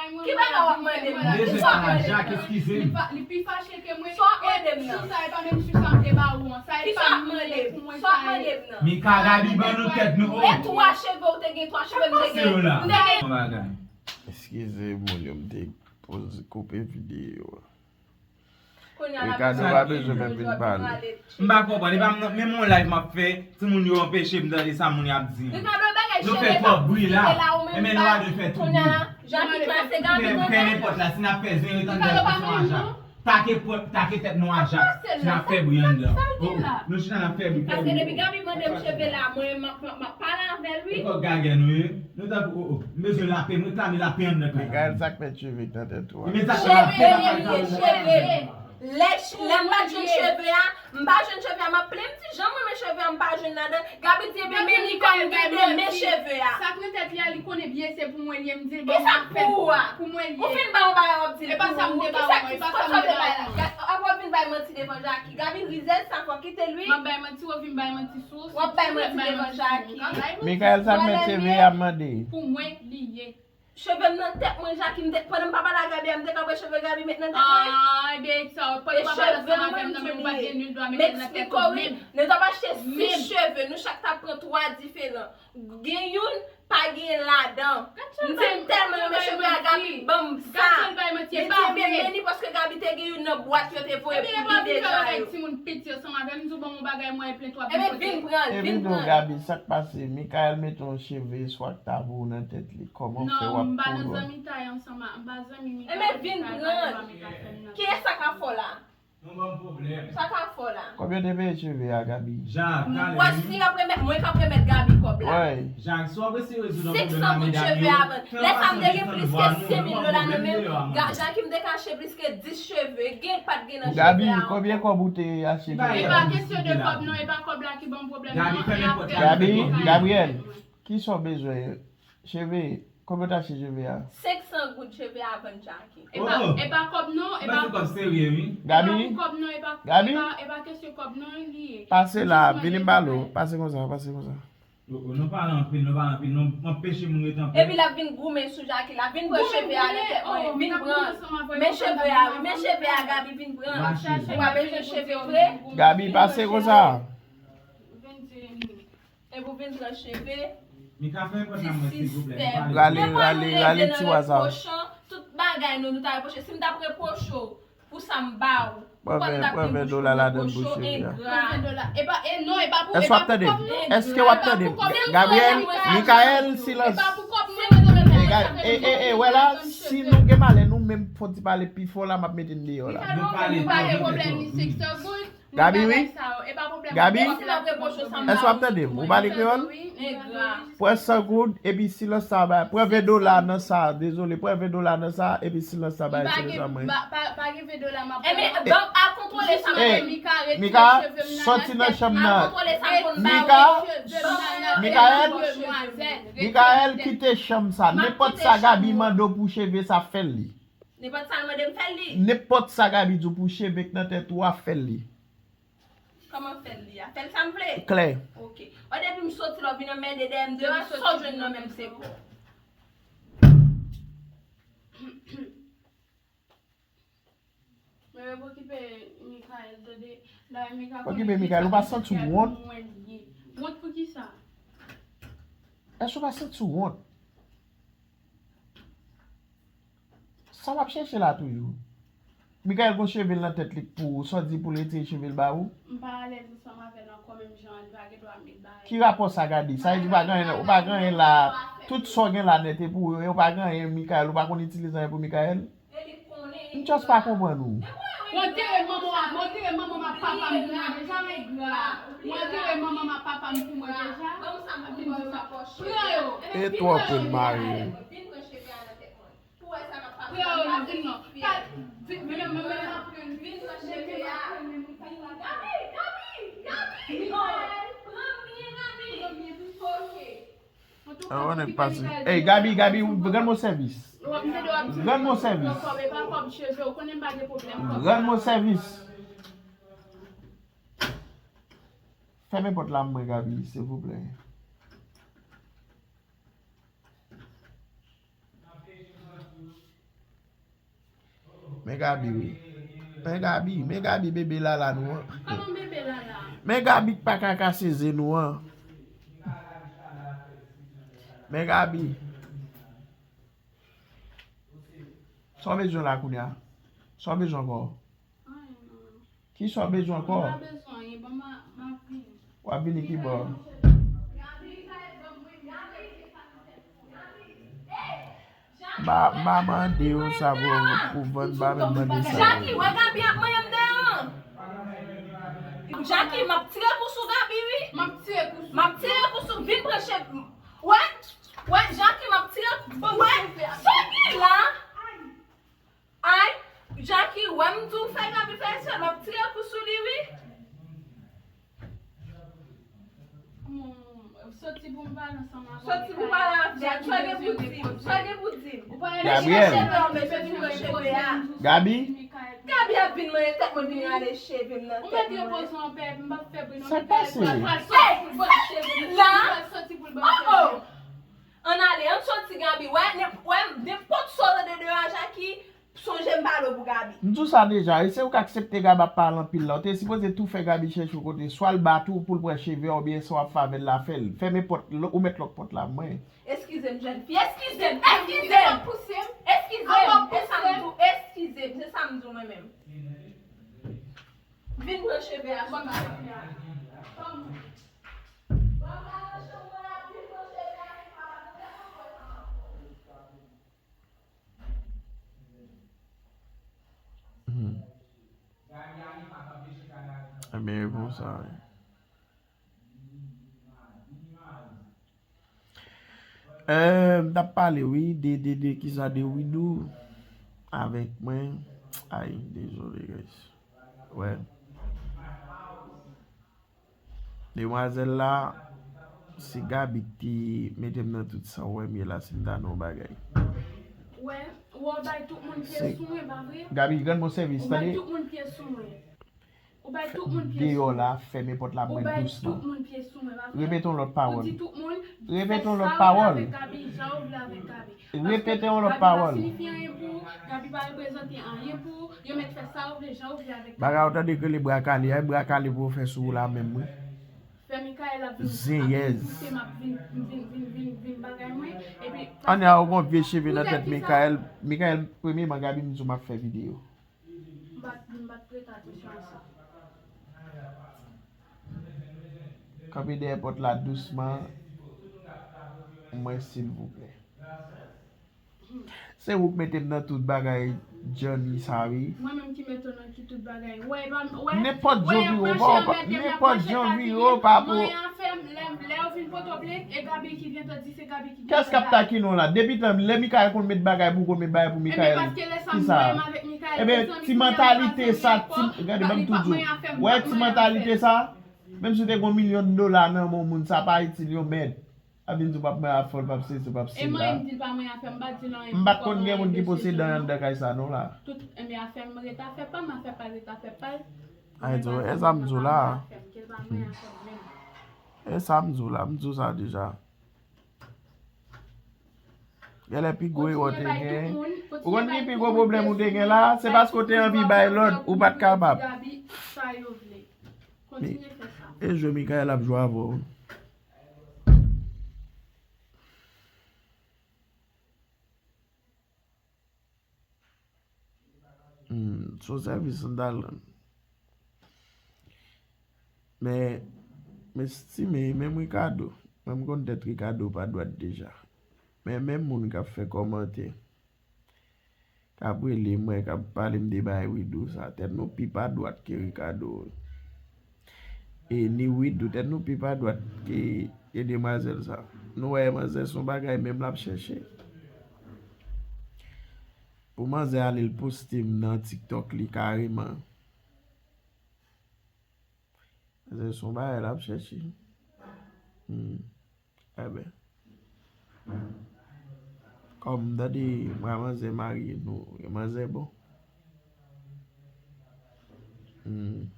bagay mwen. Ki bagay w ap mande m nan? Ki sa w ap mande m nan? Li pa- li pi fache ke mwen. Sa w ap mande m nan? Chou sa e pa menm chou sa m te ba ou an. Sa e pa mwen pou mwen sa e. Mika, Gaby ban nou tèt nou. E twa cheve ou te gen, twa cheve m te gen. M te gen. Eskize moun yo, m te poze koupe videyo a. Ricardo pa bezwen menm vin pale. M pa konprann, e pa m nan- menm yon live m ap fè, timoun yo anpeche m tande sa moun y ap di. Nou fè twòp bri la. Enben nou pa dwe fè tout bri. Fè- fèmen pòt la, si n ap fè zen yo tann bèl pòt nou ajan. Take pòt, take tèt nou ajan. Si n ap fè bri anndan. Oh, nou chita n ap fè bri, fè bri. Paske depi Gaby mande m cheve la, mwen m ap- m ap- m ap pale avè l wi. E kòk gagè nou ye. Nou tankou, oh, oh. M bezwen lapè, m reklame lapè anndan kay la. Mikael, sa k fè cheve k nan tèt ou a? Cheve, cheve. Lè ch- lè m pa t jwenn cheve a, m pa jwenn cheve a, m ap plenn m di jan m renmen cheve a, m pa jwenn ladan. Gaby di, ebyen, men li kòm gen de men cheve a. Sa k nan tèt li a, li konnen byen se pou mwen li ye, m di l, bon, m ap fè pou mwen li ye. Ou fin ba yon bagay, w ap di l pou ou. Kisa ki, kòb sa w te bay la? Apre w vin bay manti devan Jackie. Gaby rizèz sa, fò kite l wi. M ap bay manti, w ap vin bay manti sou ou. W ap bay manti devan Jackie. Mikael, sa k met cheve a mande. Pou mwen li ye. Cheve m nan tèt mwen, Jackie, m te, pandan m pa pale a Gaby a, m te ka pran cheve Gaby met nan tèt mwen. Ah, ebyen, sa, pandan w pa pale ansanm avè m nan, men ou pa t gen nil dwa met l nan tèt ou menm. Nou t ap achte sis cheve, nou chak t ap pran twa diferan. Gen youn, pa gen ladan. M di m tèlman renmen cheve a, Gaby ban m sa. Li di, ebyen, men li paske Gaby te gen youn nan bwat yo te voye pou li deja yo. Ebyen, vin pran l, vin pran l. Gaby, sa k pase? Mikael mete yon cheve swa k ta pou ou nan tèt li. Kòman w fè w ap konnen? Non, m pa nan zanmitay ansanm ak, m pa zanmi Mikael. Ebyen, vin pran l. Kiyès sa k ap fè w la? Nou ban m pwoblèm. Sa k ap fè w la? Konbyen w te peye cheve a, Gaby? Jack, talè. Wè, si y ap remèt, mwen k ap remèt Gaby kòb la. Wè. Jack, si w ap eseye rezoud yon pwoblèm ak medam yo, pran pasyans, desann vwa nou, nou ban m pwoblèm, nou yo a mwen. Jack, m te ka achte plis ke dis cheve, gen pa t gen nan cheve a ankò. Gaby, konbyen kòb ou te achte cheve a? E pa kesyon de kòb non, e pa kòb la ki ban m pwoblèm non, e apre. Gaby, Gabriel, kisa w bezwen? Cheve, konbyen w t achte cheve a? Senk san goud cheve a vann Jacky. E pa, e pa kòb non, e pa. Mwen se kòb serye wi. Gaby, e pa pou kòb non, e pa, Gaby, e pa, e pa kesyon kòb non li ye. Pase la, vini m pale w. Pase konsa, pase konsa. Oh, oh, nou pale anpil, nou pale anpil, nou anpeche moun rete anpil. Epi l ap vin goumen sou Jacky, l ap vin pran cheve a nan tèt mwen, vin pran. Men cheve a wi, men cheve a Gaby vin pran. Ou pa bezwen cheve vre. Gaby, pase konsa. Epi w vin pran cheve. Mika, fè yon pòt la mwen, silvouplè. Rale, rale, rale ti wa sa. Tout bagay nou, nou ta repwoche. Si m t ap repwoche w pou sa m ba w, ou pa t ap vin bouch pou repwoche w, engra. Èske w ap tande m? Èske w ap tande m? Gabriel, Michael, silans. E, e, e, wè la, si nou gen malè, nou menm fò ti pale pi fò la, m ap mete n deyò la. Gaby, wi. Gaby, èske w ap tande m? Ou pale kreyòl? Pran san goud, epi silans sa bay. Pran ven dola nan sa, dezole, pran ven dola nan sa, epi silans sa bay, silans sa mwen. Mika, sòti nan chanm nan. Mika, Mikael, Mikael, kite chanm sa. Nenpòt sa Gaby mande w pou cheve sa, fè l li. Nenpòt sa l mande m, fè l li. Nenpòt sa Gaby di w pou cheve k nan tèt ou a, fè l li. Kòman fè l li a? Fè l sa m vle? Klè. Ok. Wè depi m soti la w vin anmède dèyè m deyò a, sa w jwenn nan men m se kò. Mwen pa okipe Mikael, tande. Dayè Mika konnen ki sa Mikael, ou pa santi w wont? Wont pou kisa? Èske w pa santi w wont? Sa w ap chèche la toujou? Mikael gon cheve l nan tèt li k pou ou, sa w di pou l retire cheve l ba ou? M pa alèz ansanm avè l ankò menm jan an, li pa gen dwa met bagay. Ki rapò sa gade? Sa vle di ou pa gen anyen, ou pa gen anyen la, tout sa w gen la nèt e pou ou, e ou pa gen anyen Mikael, ou pa konn itilize anyen pou Mikael? M just pa konprann ou. Ou antere manman w ak, ou antere manman m ak papa m pou mwen deja, engra. Ou antere manman m ak papa m pou mwen deja. Pran yo. E twò pè m mare. Pou wè sa k ap pase. Vin non, vin non. Vin, vin, vin, vin. Vin pran cheve a. Gaby, Gaby, Gaby. Oh, pran m byen, Gaby. Ok. Ah, wè nèg pase. Ey, Gaby, Gaby, rann mwen sèvis. Rann mwen sèvis. Rann mwen sèvis. Fèmen pòt la mwen, Gaby, silvouplè. Men Gaby wi. Men Gaby, men Gaby bebe lala nou an. Kòman bebe lala? Men Gaby k pa ka kase ze nou an. Men Gaby. Sa w bezwen la kounye a? Sa w bezwen ankò? Anyen non. Kisa w bezwen ankò? M pa bezwen anyen, bon, m a, m ap vini. W ap vini ki bò? M pa, m pa mande w sa pou, pou vann, m pa menm mande sa. Jacky, wè Gaby ap manyen m deyò an. Jacky, m ap tire kou sou Gaby wi. M ap tire kou sou. M ap tire kou sou, vin pran cheve. Wè, wè, Jacky, m ap tire kou. Wè, sa ki la? Ay, Jacky, wè m di w fè Gaby fè eksprè, m ap tire kou sou li wi. Soti pou m pale ansanm avè w. Soti pou pale avè l. Sa gen pou di m? Sa gen pou di m? Gabriel. Gaby. Gaby ap vin manyen tèt mwen, vin rale cheve m nan tèt mwen. Ou mèt repoze w anpè, m p ap fè bri non. Sa k pase? Ey, la. Oh, oh. Ann ale, ann soti Gaby. Wè, wè, nenpòt sa w tande deyò a Jacky, sonje m pale w pou Gaby. M di w sa deja, e se ou k aksepte Gaby ap pale anpil la. Ou te sipoze tou fè Gaby chèche w kote, swa l bat ou pou l pran cheve a oubyen sa w ap fè avè l la, fè l. Fèmen pòt, ou mèt lòk pòt la mwen. Eskize m, jèn fi, eskize m, eskize m. Eskize m, e sa m di w, eskize m, se sa m di w mwen menm. Vin pran cheve a, sou m. Men konsa, wi. Eh, m t ap pale, wi, de, de, de kisa, de Widou avèk mwen. Ay, dezole, guys. Wè. Demwazèl la, se Gaby ki te mete m nan tout sa w wè m ye la, si m ta nan yon bagay. Wè, wè w bay tout moun pye sou mwen, pa vre? Gaby, rann mwen sèvis, tande? Ou bay tout moun pye sou mwen. Ou bay tout moun pye sou mwen. Deyò la, fèmen pòt la, mwen dousman. Ou bay tout moun pye sou mwen, pa vre? Repete yon lòt pawòl. Ou di tout moun, repete yon lòt pawòl. Fè sa ou vle avèk Gaby, janw vle avèk Gaby. Repete yon lòt pawòl. Gaby pa siyifi anyen pou ou, Gaby pa reprezante anyen pou ou, yo mèt fè sa yo vle, jan yo vle avèk Gaby. Bagay ou tande k rele bra kale a, e bra kale pou yo fè sou ou la menm, wi. Fè Mikaèl ap vin, ap vin pouse m ap vin, vin, vin, vin, vin bagay mwen, epi. Anya, ou gon vye cheve nan tèt Mikaèl. Mikaèl, premyèman, Gaby m di w m ap fè videyo. M pa t, m pa t prete atansyon a sa. Kanpe dèyè pòt la dousman, mwen, silvouplè. Se ou k mete m nan tout bagay, Johnny sa, wi. Mwen menm ki mete w nan ki tout bagay. Wè, e pa, wè, nenpòt jan w vire w pa, nenpòt jan w vire w pa pou. Mwen an fè m, lè, lè yo vin Pòtoprens, e Gaby ki vin, tandis se Gaby ki gen. Kès k ap takine w la? Depi tan, lè Mikaèl konn met bagay pou, konn met bagay pou Mikaèl. Kisa? Ebyen, ti mantalite sa, ti, gade, ban m tou di w. Wè, ti mantalite sa, menm si w te gen yon milyon dola nan men yon moun, sa pa itil yon mèd. Ap vin di w p ap manyen afè w, l p ap sesi, l p ap sela. M pa t konn gen moun ki posedan anndan kay sa non la. Tout, ebyen, afè m ret afè pa m, afè pa l ret afè pa l. Ay, di w, e sa m di w la. E sa m di w la, m di w sa deja. Genlè pi gwo erè w te gen. Ou konn ki pi gwo pwoblèm ou te gen la? Se paske w te anvi bay lòd, ou pa t kapab. E jwe Mikaèl ap jwe avè w. Hmm, se yon sèvis m t al rann. Men, m estime, menm Ricardo, mwen m konn tèt Ricardo pa dwat deja. Men menm moun k ap fè kòmantè, k ap rele mwen, k ap pale m de bagay Widou sa, tèt nou pi pa dwat ke Ricardo. E ni Widou, tèt nou pi pa dwat ke, ke demwazèl sa. Nou wè manzè se yon bagay menm l ap chèche. Pou manzè ale l poste m nan TikTok li kareman. Manzè se yon bagay l ap chèche. Hmm. Enben. Kòm m tande mwen a manzè marye nou, e manzè bon. Hmm.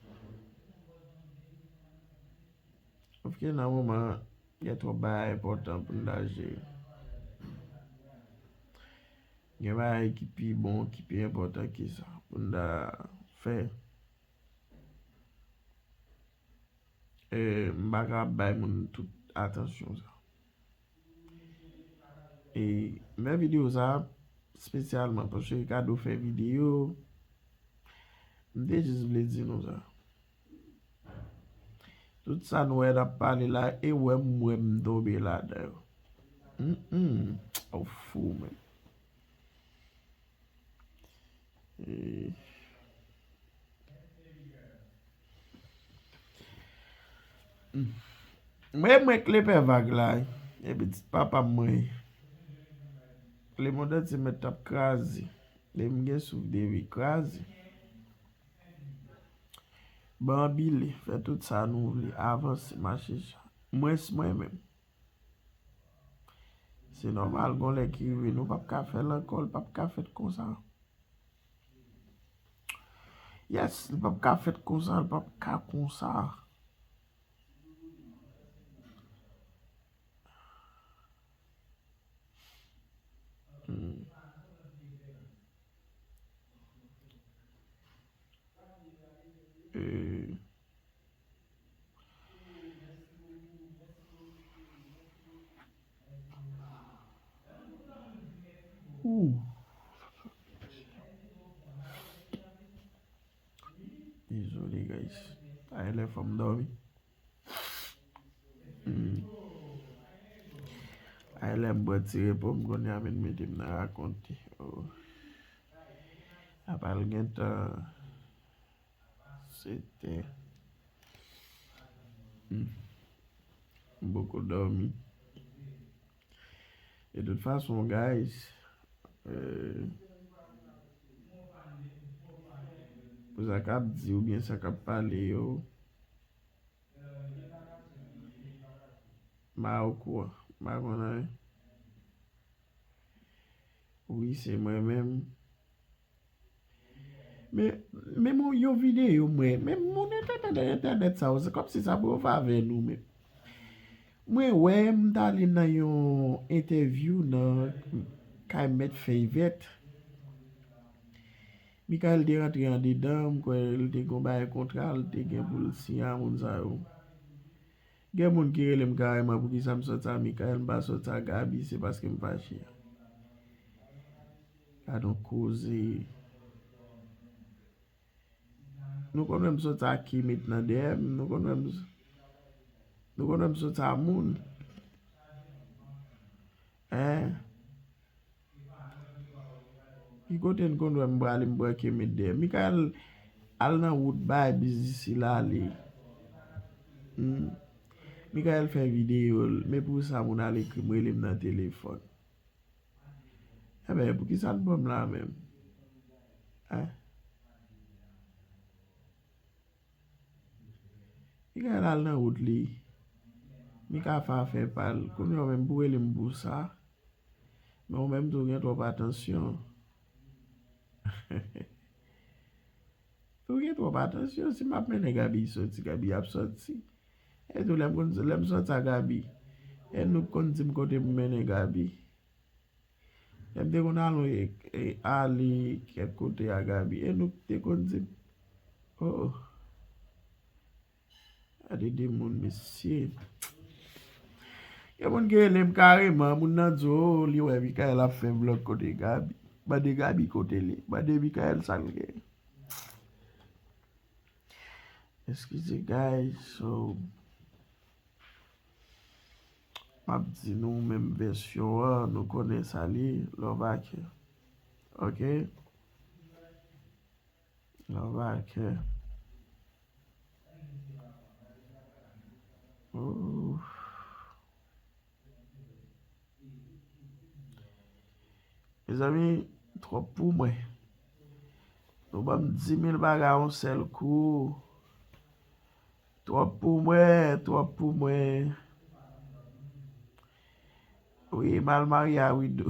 Paske nan moman an, gen twòp bagay enpòtan pou n ta jere. Gen bagay ki pi bon, ki pi enpòtan ke sa pou n ta fè. E, m pa ka bay moun tout atansyon sa. E, m fè videyo sa espesyalman paske Ricardo fè videyo. M te jis vle di nou sa. Tout sa nou wè n ap pale la, e wè m wè m tonbe ladan yo. Mm, mm. Ou fou, men. E, mm. Mwen, mwen, kle pè vag la, wi. E pitit papa m mwen ye. Lemonn antye mèt t ap kraze. Depi m gen souf de vi, kraze. Banbile, fè tout sa nou vle, avanse, mache cha. Mwens mwen menm. Se nòmal, gon lè ki rive, nou p ap ka fè l ankò, l p ap ka fèt konsa. Yes, li p ap ka fèt konsa, li p ap ka konsa. Hmm. E, ou. Dezole, guys. Talè fò m dòmi. Hmm. Ay, lè m pran ti repo m, kounye a vin mete m nan rakonte. Oh. Apa l gentan sete. Hmm. M poko dòmi. De tout fason, guys, euh, pou sa k ap di oubyen sa k ap pale yo, m pa okouran, m pa konn anyen. Wi, se mwen menm. Men, men yon videyo mwen, men moun entènèt, entènèt sa yo, se kòmsi sa pou yo favè nou menm. Mwen wè m t ale nan yon entèvyou nan kay Mèt Fèy Vèt. Mikael te rantre andedan, m kwè l te gon bagay kontra l te gen pou l siyen a moun sa yo. Gen moun ki rele m kareman poukisa m sòti a Mikael, m pa sòti a Gaby, se paske m fache. Gad on koze. Nou konn wè m sòti a Kemet nan D M, nou konn wè m, nou konn wè m sòti a moun. Hein? Ki kote n konn wè m prale m bwè Kemet dèyè? Mikael al nan wout bay biznis li ale. Hmm. Mikael fè videyo l, men pou sa moun al ekri m, rele m nan telefòn. Enben, poukisa n ban m la menm? Hein? Mikael al nan wout li. Mika fè afè pa l. Kounye a w menm pou rele m pou sa. Men ou menm tou gen twòp atansyon. Ou gen twòp atansyon. Si m ap mennen Gaby sòti, Gaby ap sòti. E tou lè m konn, lè m sòti a Gaby, e nou konn di m kote m mennen Gaby. Lè m te konn ale, e, ale kèk kote a Gaby, e nou te konn di m, oh, oh. Gade de moun, mesye. Gen moun ki rele m kareman, moun nan di, oh, li wè Mikael ap fè vlòg kote Gaby. Mande Gaby kote li. Mande Mikael sa l gen. Eskize, guys, so, m ap di nou menm vèsyon an, nou konnen sa li, love a kè. Ok? Love a kè. Ooh. Mezanmi, twòp pou mwen. Nou ban m dis mil bagay yon sèl kou. Twòp pou mwen, twòp pou mwen. Wi, m al marye a Widou.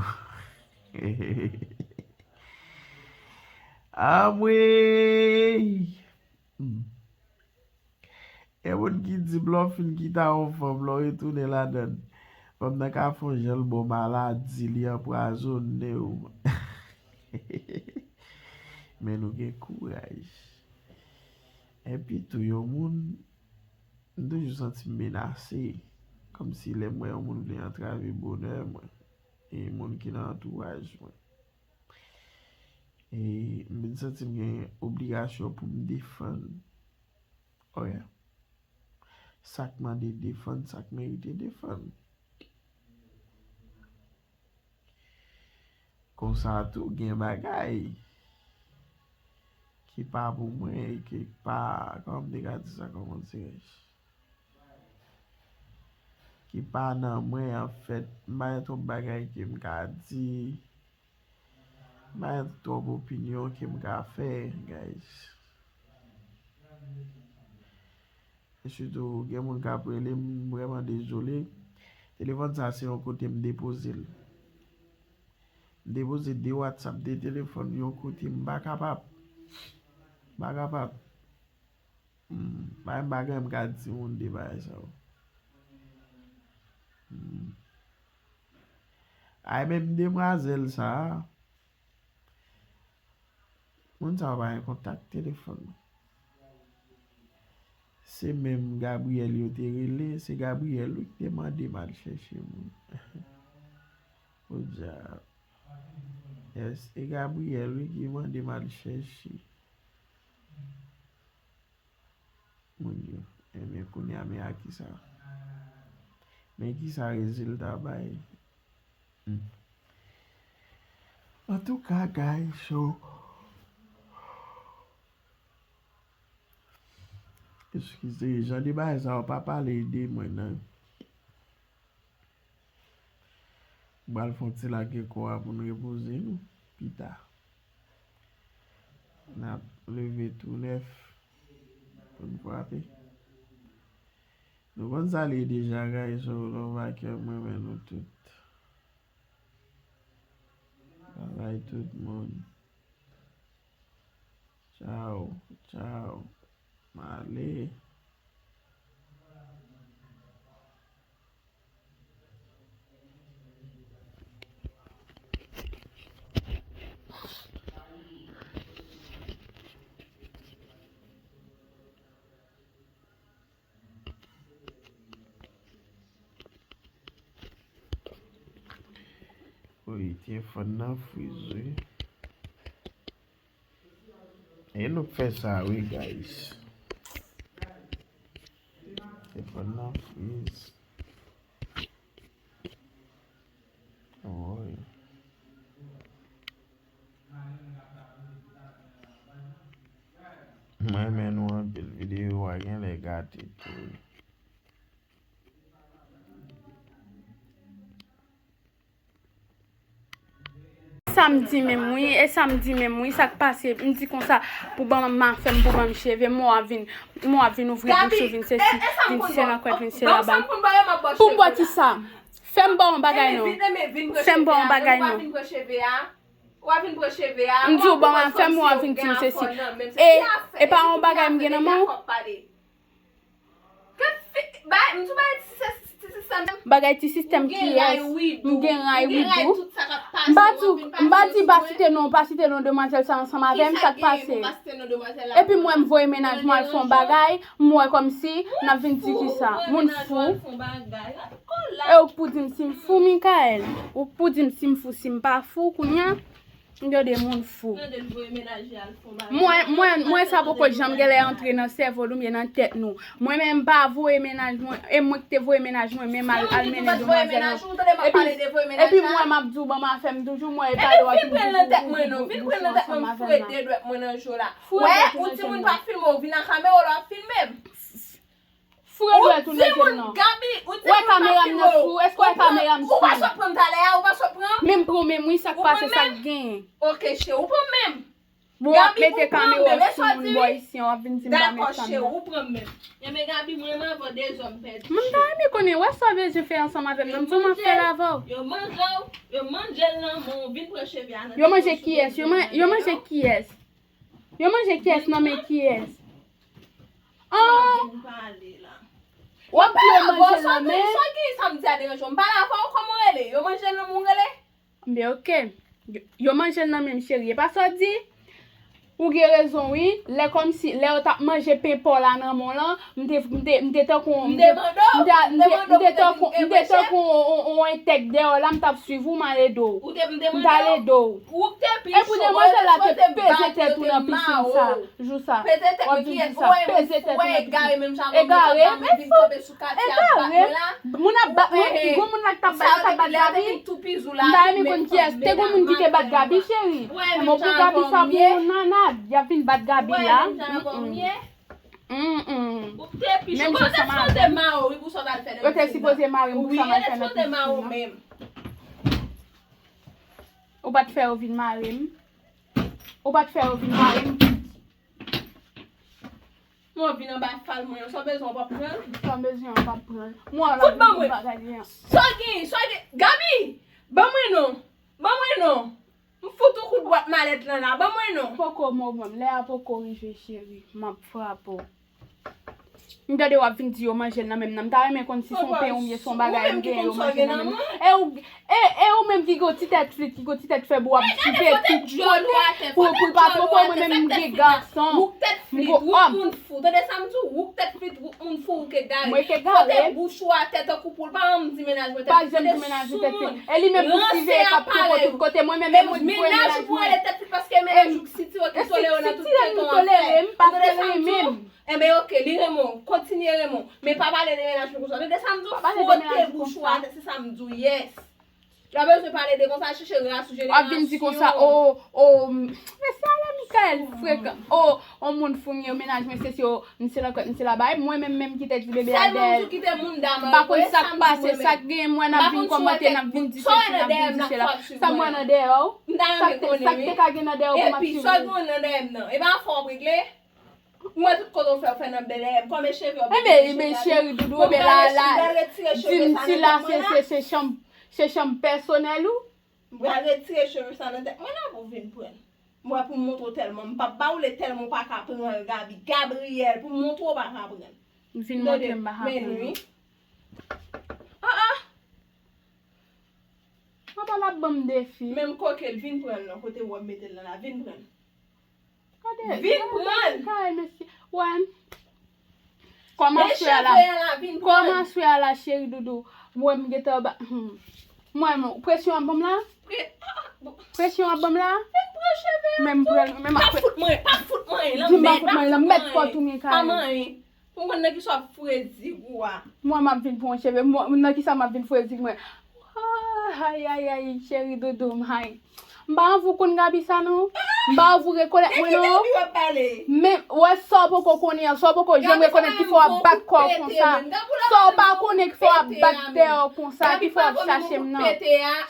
Anmwey! Hmm. E moun ki di m lè w fin kite yon fanm, lè w retounen ladan l, fanm nan ka fè yon jan l ba w maladi, li anpwazonnen w. Men nou gen kouraj. Epi tou, yon moun, m toujou santi m menase. Kòmsi lè m wè yon moun vle antrave bonè mwen, e moun ki nan antouraj mwen. E m vin santi m gen obligasyon pou m defann. Ok. Sa k mande defann, sa k merite defann. Konsa tou, gen bagay ki pa pou mwen e ki pa, kòman m te ka di sa, kòman dirais-je? Ki pa nan mwen, anfèt, m pa gen twòp bagay ke m ka di. M pa gen twòp opinyon ke m ka fè, guys. E sitou, gen moun k ap rele m, m vrèman dezole. Telefòn sa se yon kote m depoze l. M depoze de WhatsApp, de telefòn, yon kote m pa kapab. M pa kapab. Hmm, pa gen bagay m ka di moun de bagay sa yo. Hmm. Ay, menm demwazèl sa a, moun sa yo pa gen kontak telefòn mwen. Se menm Gabriel yo te rele, se Gabriel wi ki te mande m al chèche moun. Podyab. Yes, e Gabriel wi ki mande m al chèche moun yo. Ebyen, kounye a, men a kisa? Men kisa rezilta bay? Hmm. Antouka, guys, so, Eskize, jan de bagay sa yo pa pale de mwen, non. M pral fè yon ti lage kò a pou n repoze nou pita. N ap leve tou nèf pou n frape. Nou konn sa l ye deja, guys, so love a kè, m renmen nou tout. Bye bye tout moun. Tchao, tchao. M ale. Wi, telefòn nan friz, wi. E nou k fè sa, wi, guys. Telefòn nan friz. Woy. Mwen renmen nou anpil. Videyo a genlè gate tou. Sa m di menm wi, e sa m di menm wi, sa k pase? M di konsa pou ban m afè m, pou ban m cheve, m wè w ap vin, m wè w ap vin ouvri bouch ou, vin sesi, vin se nan kwèt, vin se laba. Pou m bò ki sa? Fè m ba w yon bagay non. Fè m ba w yon bagay non. M di w ban m afè m, w ap vin di m sesi. E, e pa yon bagay m gen nan men w? Bagay ti sistèm kiyès? M gen ray wi dou. M pa di w, m pa di pa site non, pa site non demwazèl sa ansanm avè m, sa k pase? Epi m wè m voye mennaj mwen al fè yon bagay, m wè kòmsi n ap vin di kisa? Moun fou. E ou k pou di m si m fou, Mikaèl? Ou k pou di m si m fou, si m pa fou, kounye a? M tande moun fou. Mwen, mwen, mwen sa poko janm genlè antre nan sèvo l oubyen nan tèt nou. Mwen menm m pa voye mennaj mwen, e mwen ki te voye mennaj mwen menm al, al mennen demwazèl nan. Epi, epi mwen m ap di w ban m afè m toujou, mwen e pale w ap vin di pou, pou, pou, pou ansanm avè m la. Wè, ou timoun pa filme, ou vin nan kamera w la w ap filme m. Foure dwèt ou nan je m nan. Ou wè kamera m nan sou? Èske w wè kamera m sou? Ou pa sot pran m talè a, ou pa sot pran m? Men m pran w menm wi, sa k pase, sa k genyen? Ok, cheri, ou pran m menm? Bon, w ap mete kamera w sou moun bò isi an, w ap vin di m pa met kamera. Dakò, cheri, ou pran m menm. Enben, Gaby, mwen renmen avè w dezòm pèdi. Mwen ta renmen konnen, wè sa w bezwen fè ansanm avè m nan, m di w m ap fè l avè w. Yo manje w, yo manje l nan men w, vin pran cheve a nan tèt mwen. Yo manje kiyès? Yo man-, yo manje kiyès? Yo manje kiyès nan men kiyès? An! W ap di yo manje l nan men. Sa w gen, sa m di a deranje w? M pale avè w, kòman w rele? Yo manje l nan men w rele? Enben, ok. Yo, yo manje l nan men m, cheri. E pa sa w di? Ou gen rezon, wi. Lè kòmsi, lè yo t ap manje pen pò la nan men w lan, M te, m te, m te tankou, m te, m te, m te, m te tankou, m te tankou on, on, on entèg dèyè w la, m t ap swiv ou, m ale do w. M t ale do w. Epi demwazèl la te peze tèt ou nan pisin sa, jou sa. W ap vin di sa, peze tèt ou nan pisin. Egare, men fou, egare. Moun ap bat mwen, gwo moun la k t ap bat, t ap bat Gaby. M ta renmen konn kiyès. Te gon moun ki te bat Gaby, cheri. Enben, pou Gaby sa, pou yon nanad, y ap vin bat Gaby la. Mm, mm. Ou te pi cho. Menm jan sa madanm. Yo te sipoze mare m pou sa m al fè nan pisin nan. Ou pa t fè yo vin mare m. Ou pa t fè yo vin mare m. Mwen vin anba fal mwen an, sa w bezwen w p ap pran l. Sa w bezwen w p ap pran l. Mwen la pou bagay li an. Sa w gen, sa w gen. Gaby! Ban mwen non. Ban mwen non. M fout ou kout bwat malèt lan la. Ban mwen non. Poko mò ban m. Lè a poko rive, cheri. M ap frape w. M tande w ap vin di yo manje l nan men m nan. M ta renmen konn si se yon pen oubyen se yon bagay m genyen yo manje nan men m. E ou, e, e ou menm ki gen yon ti tèt flit, ki gen yon ti tèt fèb, w ap jipe tout kote pou, pou l pa twonpe w, mwen menm m gen gason. M gen òm. Ou tèt flit, ou moun fou. Tande sa m di w, ou tèt flit, ou moun fou, ou k egare. Mwen k egare. Pote bouch ou atè tankou poul, pa janm di mennaj mwen tèt flit. Pa janm di mennaj ou tèt flit. E li menm pou sive e k ap twonpe w tout kote. Mwen menm e mwen ki voye mennaj mwen. Mennaj ou rele tèt flit paske mennaj ou k sitire w, ki tolere w nan tout tèt ou ap fè. Ou tande sa m di w? Enben, ok, li renmen w. Kontinye renmen w. Men pa pale de mennaj mwen konsa. Tande sa m di w? Fwote bouch ou atè, se sa m di w, yes. Lè w bezwen pale de konsa, chèche ras ou jenerasyon. W ap vin di konsa, o, o, mesye Alain Michael frekan. O, on moun fou m ye, mennaj mwen se si, o, m se lankòt, m se labay. Mwen menm, menm ki te di bebe a dèyè l. M pa konn sa k pase, sa k genyen, mwen n ap vin kòmante, n ap vin di sesi, n ap vin di sela. Sa m wè nan dèyè w? Sa k te, sa k te ka gen nan dèyè w pou m ap swiv ou? Epi, sa k gen nan dèyè m nan? E pa afè w ap regle? Mwen tout kote w fè, w fè nan bèlè, kòm e cheve w. Enben, enben, cheri doudou, enben la, la, di m si la, se, se, se chanm, se chanm pèsonèl ou? M pral retire cheve sa nan tèt mwen la pou w vin pran l. M wè pou m montre w tèlman m p ap ba ou lè tèlman w pa ka pran l, Gaby. Gabriel, pou m montre w w pa ka pran l. M fin montre m pa ka pran l. Ah, ah. Papa l ap ban m defi. Menm koke l, vin pran l non, kote w wè m mete l nan la, vin pran l. Vin pran l. Kay, mesye. Wè. Kòman sou a la? Kòman sou a la, cheri doudou? Mwen, m gentan ba. Hmm. Mwen, presyon ap ban m la? Presyon ap ban m la? Men m pran, men m ap. Pa fout mwen, pa fout mwen, di m pa fout mwen, lanmèd, pa fout mwen, lanmèd kò tou men kay. Pa manyen. Pou m konn nan kisa w ap fredi kou a. Mwen, m ap vin pran cheve. Mwen, nan kisa m ap vin fredi mwen? Ay, ay, ay, cheri doudou m, ay. M pa anvi w konn Gaby sa non. M pa anvi w rekonèt mwen non. Men, wè sa w poko konnen an, sa w poko janm rekonèt ki fè w ap bat kò w konsa. Sa w pa konnen ki fè w ap bat tè w konsa, ki fè w ap chache m nan.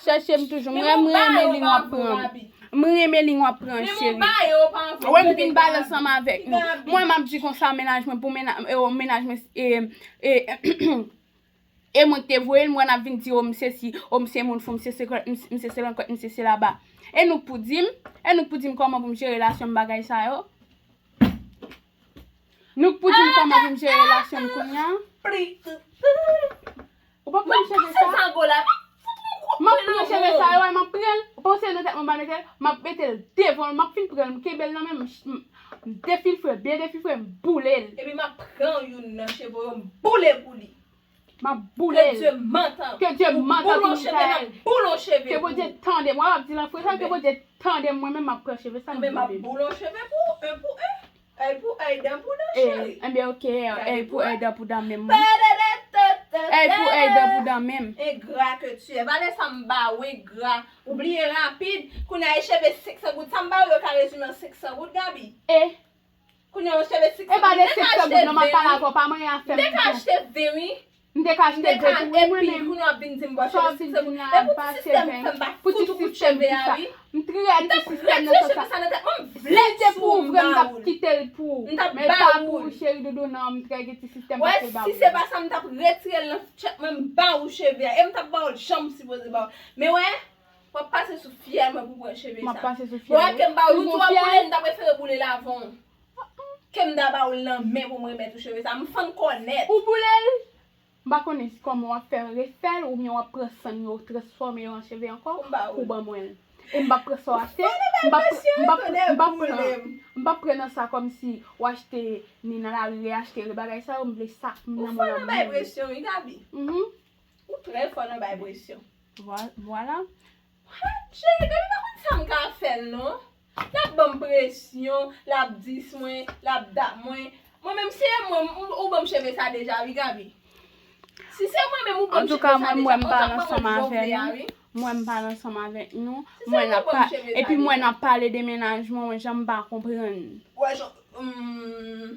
Chache m toujou. Mwen, mwen renmen liy w ap pran. M renmen liy w ap pran, cheri. Wè m vin pale ansanm avèk nou. Mwen, m ap di konsa, mennaj mwen pou mennaj, e, mennaj mwen, e, e, e mwen k te voye l, mwen ap vin di, o, m se si, o, m se moun fou, m se se, m se se lankòt, m se se laba. E nou k pou di m, e nou k pou di m kòman pou m jere relasyon m bagay sa yo. Nou k pou di m kòman pou m jere relasyon m kounye a. Ou pa pran cheve sa? M ap pran cheve sa yo, m ap pran l. Ou panse nan tèt mwen m pa mete l? M ap mete l devan l, m ap fin pran l, m kenbe l nan men m, m defilfre, byen defilfre, m boule l. Epi m ap pran youn nan cheve yo, m boule pou li. M ap boule l. Ke Dye mantan. Ke Dye mantan pou Mikaèl. Ke Bondye tande m. Wè, w ap di l an franse, ke Bondye tande m, mwen menm m ap pran cheve sa, m ap boule l. M ap boule yon cheve pou ou, un pou un. Èy pou èy, dan pou dan, cheri. Enben, oke, èy pou èy, dan pou dan menm. Èy pou èy, dan pou dan menm. Engra ke tu es. Valè sa m ba ou, engra. Ou bliye rapid. Kounye a, e cheve senk san goud. Sa m ba ou yo ka rezime an senk san goud, Gaby. E? Kounye a, yon cheve senk san goud. E pa de senk san goud, non, m ap pale avè w, pa manyen afè m. M te ka achte ven, wi. M te ka achte de pou ou, mwen menm. Epi kounye w ap vin di m bò cheve sik se pou. E pou ti sistèm fè m pa fout ou kout cheve a, wi. M trè ti sistèm nan sans sa. Si te pou ou vre, m t ap kite l pou ou. Men pa pou ou, cheri doudou, non, m trè gen ti sistèm pa pou ba ou. Wè, si se pa sa, m t ap retire l nan tchèt mwen, m ba ou cheve a. E m t ap ba ou l jan m sipoze ba ou. Men wè, w ap pase sou fyèl mwen pou pran cheve sa. M ap pase sou fyèl ou. Wè, ke m ba ou, ou di w ap boule l, m ta prefere boule l avan w. Ke m ta ba ou l nan men pou m remèt ou cheve sa. M fann kònèt. Ou boule l? M pa konnen si kòman w ap fè refè l oubyen w ap pran sann yo, transfòme yo an cheve ankò pou ban mwen l. E m p ap pran sa w achte. M p ap, m p ap, m p ap pran, m p ap pran nan sa kòmsi w achte ni nan lari, reachte, rebagay sa yo, m vle sa nan men w la. Ou fò nan bay presyon, wi, Gaby. Mhm. Ou trè fò nan bay presyon. Vwa-, vwala. Cheri, Gaby pa konn sa m ka fè l, non. L ap ban m presyon, l ap dis mwen, l ap dat mwen. Mwen menm, si e mwen, m, ou ban m cheve sa deja, wi, Gaby. Si se mwen menm, ou ban m cheve sa deja, ou t ap ban mwen l jan w vle a, wi. Mwen, m pale ansanm avèk nou. Mwen, m pale ansanm avèk nou. Mwen, n ap pa-, epi mwen, n ap pale de mennaj mwen, mwen, jan m pa konprann. Wè, jan, hmm.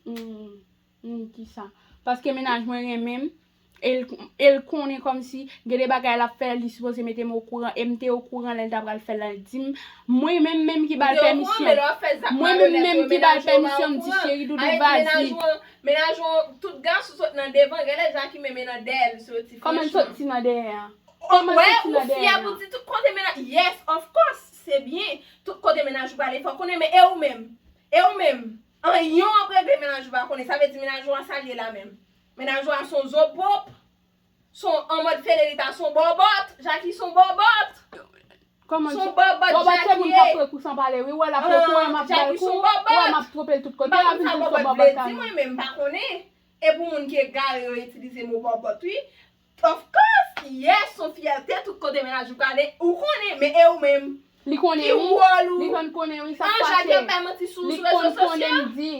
Hmm, hmm, kisa? Paske mennaj mwen renmen m, e l, e l konnen kòmsi gen de bagay l ap fè, li sipoze mete m okouran, e m te okouran lè l ta pral fè l la, l di m, mwen menm menm ki ba l pèmisyon. Mwen menm menm ki ba l pèmisyon, m di, cheri doudou, vazi. Mennaj ou an, tout gason sot nan devan, genlè Jackie menm e nan dèyè l soti, franchman. Kòman l soti nan dèyè a? Kòman l soti nan dèyè a? Ou fyè pou di tout kote mennaj, yes, of course, se byen. Tout kote mennaj ou prale, fò w konnen, men e ou menm? E ou menm? Anyen w ap regle mennaj ou pa konnen. Sa vle di mennaj ou a sa l ye la menm. Mennaj ou a se yon zobop. Se yon an mòd Fedelita, se yon bòbòt. Jackie se yon bòbòt. Kòman se yon bòbòt? Bòbòt se moun k ap pran kou san pale, wi. Ou wè l ap pran kou, wè m ap ba l kou, ou wè m ap twonpe l tout kote, l ap vin di l se yon bòbòt la. M pa konn sa bòbòt vle di, mwen menm, m pa konnen. E pou moun ki egare yo itilize mo bòbòt, wi. Of course, yes, se yon fyète, tout kote mennaj ou prale, ou konnen, men e ou menm? Li konnen, wi. Ki wòl ou? Li konn konnen, wi, sa k pase. An, Jackie ap bay manti sou, sou rezo sosyal? Li konn konnen, m di.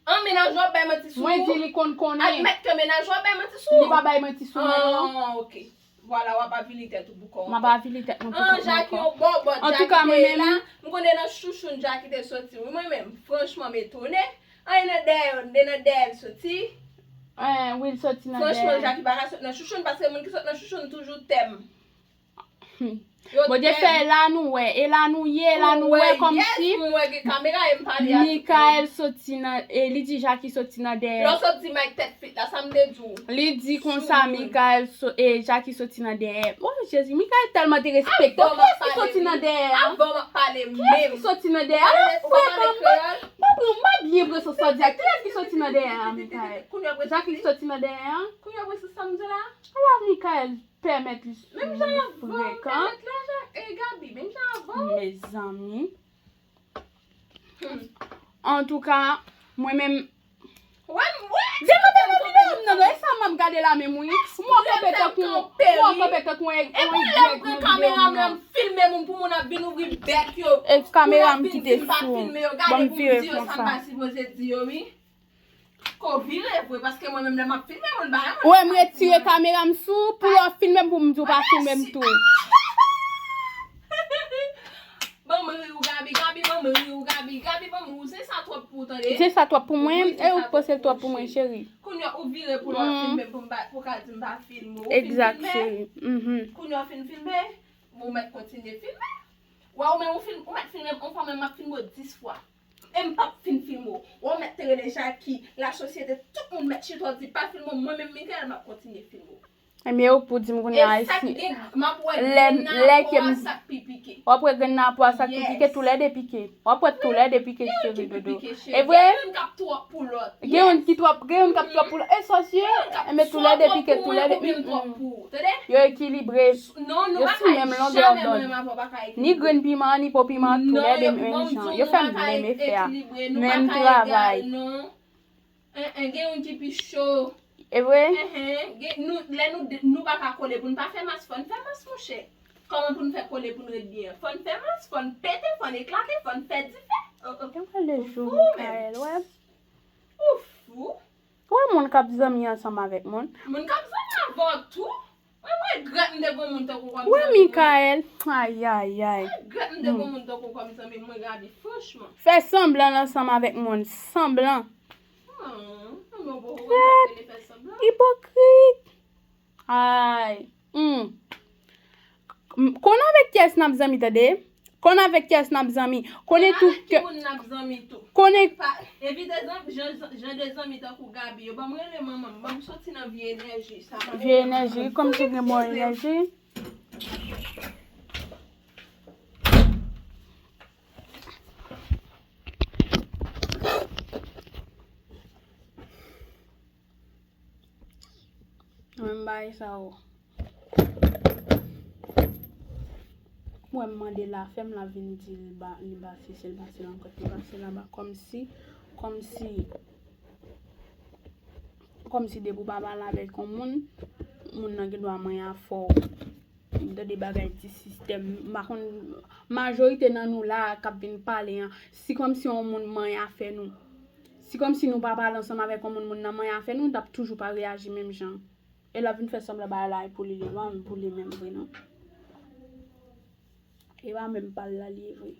An, mennaj ou ap bay manti sou ou? Mwen di li konn konnen. Admèt ke mennaj ou ap bay manti sou ou? Li pa bay manti sou mwen, non. Ah, ok. Vwala, w ap avili tèt ou pou kò ankò. M ap avili tèt mwen pou kò mwen ankò. An tou ka, mwen menm, m konnen nan chouchoun Jackie te soti. Wi, mwen menm, franchman, m etone. An, e nan dèyè, e nan dèyè l soti. Wi, l soti nan dèyè. Franchman, Jackie pa ka sot nan chouchoun, paske moun ki sot nan chouchoun toujou tèm. Bondye fè, e la nou wè, e la nou ye, e la nou wè kòmsi Mikael soti nan, e li di Jackie soti nan dèyè. Lè w sot di Mike tèt fit la, sa m te di w. Li di konsa, Mikael so, e Jackie soti nan dèyè. O Jezi, Mikael tèlman te respekte w. Kiyès ki soti nan dèyè a? Kiyès ki soti nan dèyè a? Ou wè kòman m pa byen pran sans sa w di a. Kiyès ki soti nan dèyè a, Mikael? Jackie ki soti nan dèyè a? Ala Mikael pèmèt li frekan. Menm jan avè w, m te met lajan e Gaby, menm jan avè w. Mezanmi. Antouka, mwen menm. Wè, wè, dekote nan videyo m nan, non, e sa m ap gade la menm, wi. M wè w kanpe tankou, m wè w kanpe tankou yon, yon Y nan videyo m nan. Filme moun pou moun ap vin ouvri bèk yo. E kamera m kite sou. Ban m vire konsa. Ko vire vre, paske mwen menm lè m ap filme moun, bagay mwen. Wè, m retire kamera m sou, pou lè w filme m, pou m di w pa filme m tou. Ban m ri w, Gaby, Gaby, ban m ri w, Gaby, Gaby, ban m ri w. Se sa twòp pou ou, tande? Se sa twòp pou mwen, e ou panse l twòp pou mwen, cheri. Kounye a ou vire pou lè w ap filme m, pou m pa, pou w ka di m pa filme w. Ou fin filme? Egzak, cheri. Kounye a w fin filme, ou mèt kontinye filme. Wè, ou menm ou fin, ou mèt filme m, yon fwa menm m ap filme w dis fwa. E m p ap fin filme w. Wè w mèt te rele Jackie, lasosyete, tout moun mèt chita w di pa filme w, mwen menm Mikael m ap kontinye filme w. Ebyen ou pou di m kounye a si lè, lè ke m, w ap wè grenn nan po a sa k pi pike, toulède pike. W ap wè toulède pike, cheri dodo. E vre? Gen youn k ap twòp pou lòt. Gen youn ki twòp, gen youn k ap twòp pou lòt. E sòsye, enben toulède pike, toulède. Yo ekilibre. Yo sou menm longè dòd. Ni grenn piman, ni po piman, toulède menm jan. Yo fè menm efè a. Menm travay. Gen youn ki pi cho. E vre? Lè nou, nou pa ka kole pou n pa fè mas, fò n fè mas, monchè. Kòman pou n fè kole pou n ret byen? Fò n fè mas, fò n pete, fò n eklate, fò n fè dife. Ou fou menm. Ou fou. Ou wè moun k ap zanmi ansanm avèk moun. Moun k ap zanmi avè w tou. Mwen, mwen regrèt m te gon moun tankou w kòm zanmi mwen. Wè Mikael. Ayayay. Mwen regrèt m te gon moun tankou w kòm zanmi mwen, Gaby, franchman. Fè sanblan ansanm avèk moun. Sanblan. Ipokrit. Ay. Hmm. Konn avèk kiyès n ap zanmi, tande? Konn avèk kiyès n ap zanmi. Konnen tou ke. Konnen. Evite jan de zanmi tankou Gaby yo. Ban m rele manman m. Ban m soti nan vye enèji sa. Vye enèji, kòmsi gen bon enèji. Mwen m bay sa yo. Mwen m mande l a fè m la vin di li ba, li ba sisi l pase nan kòt li pase laba kòmsi, kòmsi, kòmsi depi w pa pale avèk yon moun, moun nan gen dwa manyen afè w. M tande bagay ti sistèm. M pa konn majorite nan nou la k ap vin pale an. Si kòmsi yon moun manyen afè nou. Si kòmsi nou pa pale ansanm avèk yon moun, moun nan manyen afè nou, n t ap toujou pa reyaji menm jan. E l ap vin fè sanblan bagay la e pou li, li pa menm pou li menm vre non. E pa menm pa l la li ye vre.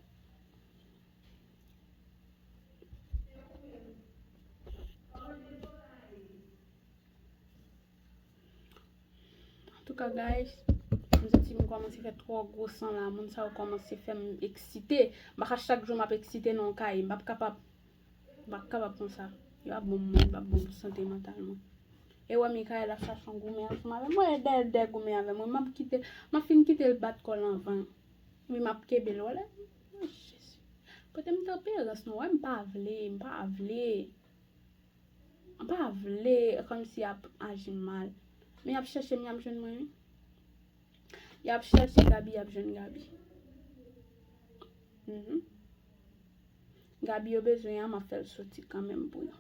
Antouka guys, m santi m kòmanse fè twò gwo san la. Moun sa yo kòmanse fè m eksite. M pa ka chak jou m ap eksite nan yon kay. M p ap kapab. M p ap kapab konsa. Yo ap bon moun, yo ap bon pou sante mantal mwen. E wè Mikael ap chache yon goumen ansanm avè m. Mwen dèyè l dèyè goumen avè mwen. M ap kite, m ap fin kite l bat kò l anvan. Epi m ap kenbe l. Wè lè. O Jezi. Pote m tanperans non. Wè m pa vle, m pa vle. M pa vle kòmsi y ap aji m mal. Men y ap chèche m, y ap jwenn mwen wi. Y ap chèche Gaby, y ap jwenn Gaby. Mhm. Gaby yo bezwen an, m ap fè l soti kanmenm pou yo.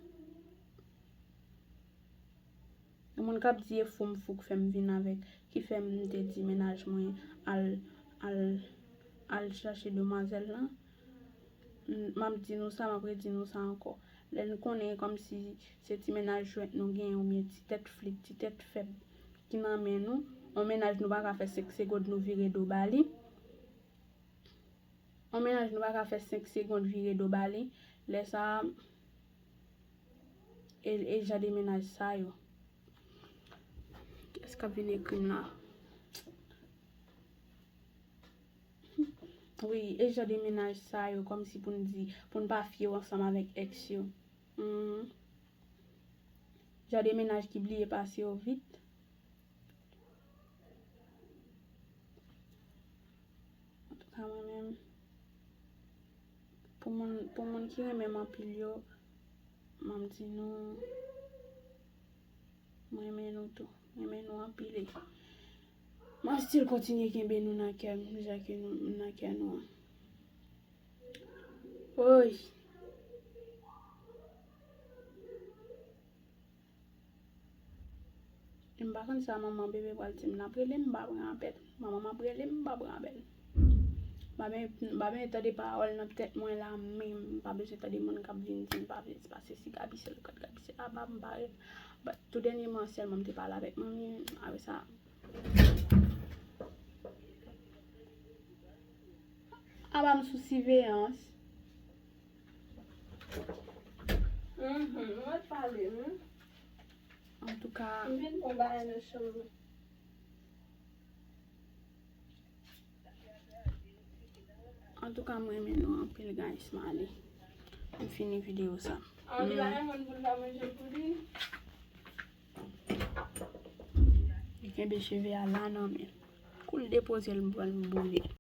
Gen moun k ap di e fou m fou k fè m vin avèk, ki fè m te di mennaj mwen al, al, al chache demwazèl lan. M, m ap di nou sa, m ap redi nou sa ankò. Lè n konnen kòmsi se ti mennaj jwèt nou genyen oubyen ti tèt flit, ti tèt fèb ki nan men nou, Yon mennaj nou pa ka fè senk segonn nou vire do ba li. Yon mennaj nou pa ka fè senk segonn vire do ba li. Lè sa a, e, e jan de mennaj sa yo. Kiyès k ap vin ekri m la? Wi, e jan de mennaj sa yo, kòmsi pou n di, pou n pa fye w ansanm avèk èks yo. Hmm. Jan de mennaj ki bliye pase yo vit. Antouka, mwen menm, pou moun, pou moun ki renmen m anpil yo, m ap di nou, m renmen nou tou. M renmen nou anpil. E m ap still kontinye kenbe nou nan kè m, jan ke nou nan kè nou an. Woy. M pa konn sa manman bebe pral di m. L ap rele m, m pa pran apèl. Manman m ap rele m, m pa pran apèl. M pa ben, m pa ben tande pawòl nan tèt mwen la menm. M pa bezwen tande moun k ap vin di m pa vle pase si Gaby se lekòl, Gaby se laba, m pa ret. But tou dènyèman sèlman m te pale avèk manmi. Apre sa, aba m sou siveyans. Mhm, mwen pale, wi. Antouka, m vin pran bagay nan chanm nan. Antouka, m renmen nou anpil, guys, m ale. M fini videyo sa. Anpil a yon moun pou l pa manje pou li. Li kenbe cheve a la nan men. Kou l depoze l, m pran l, m boule.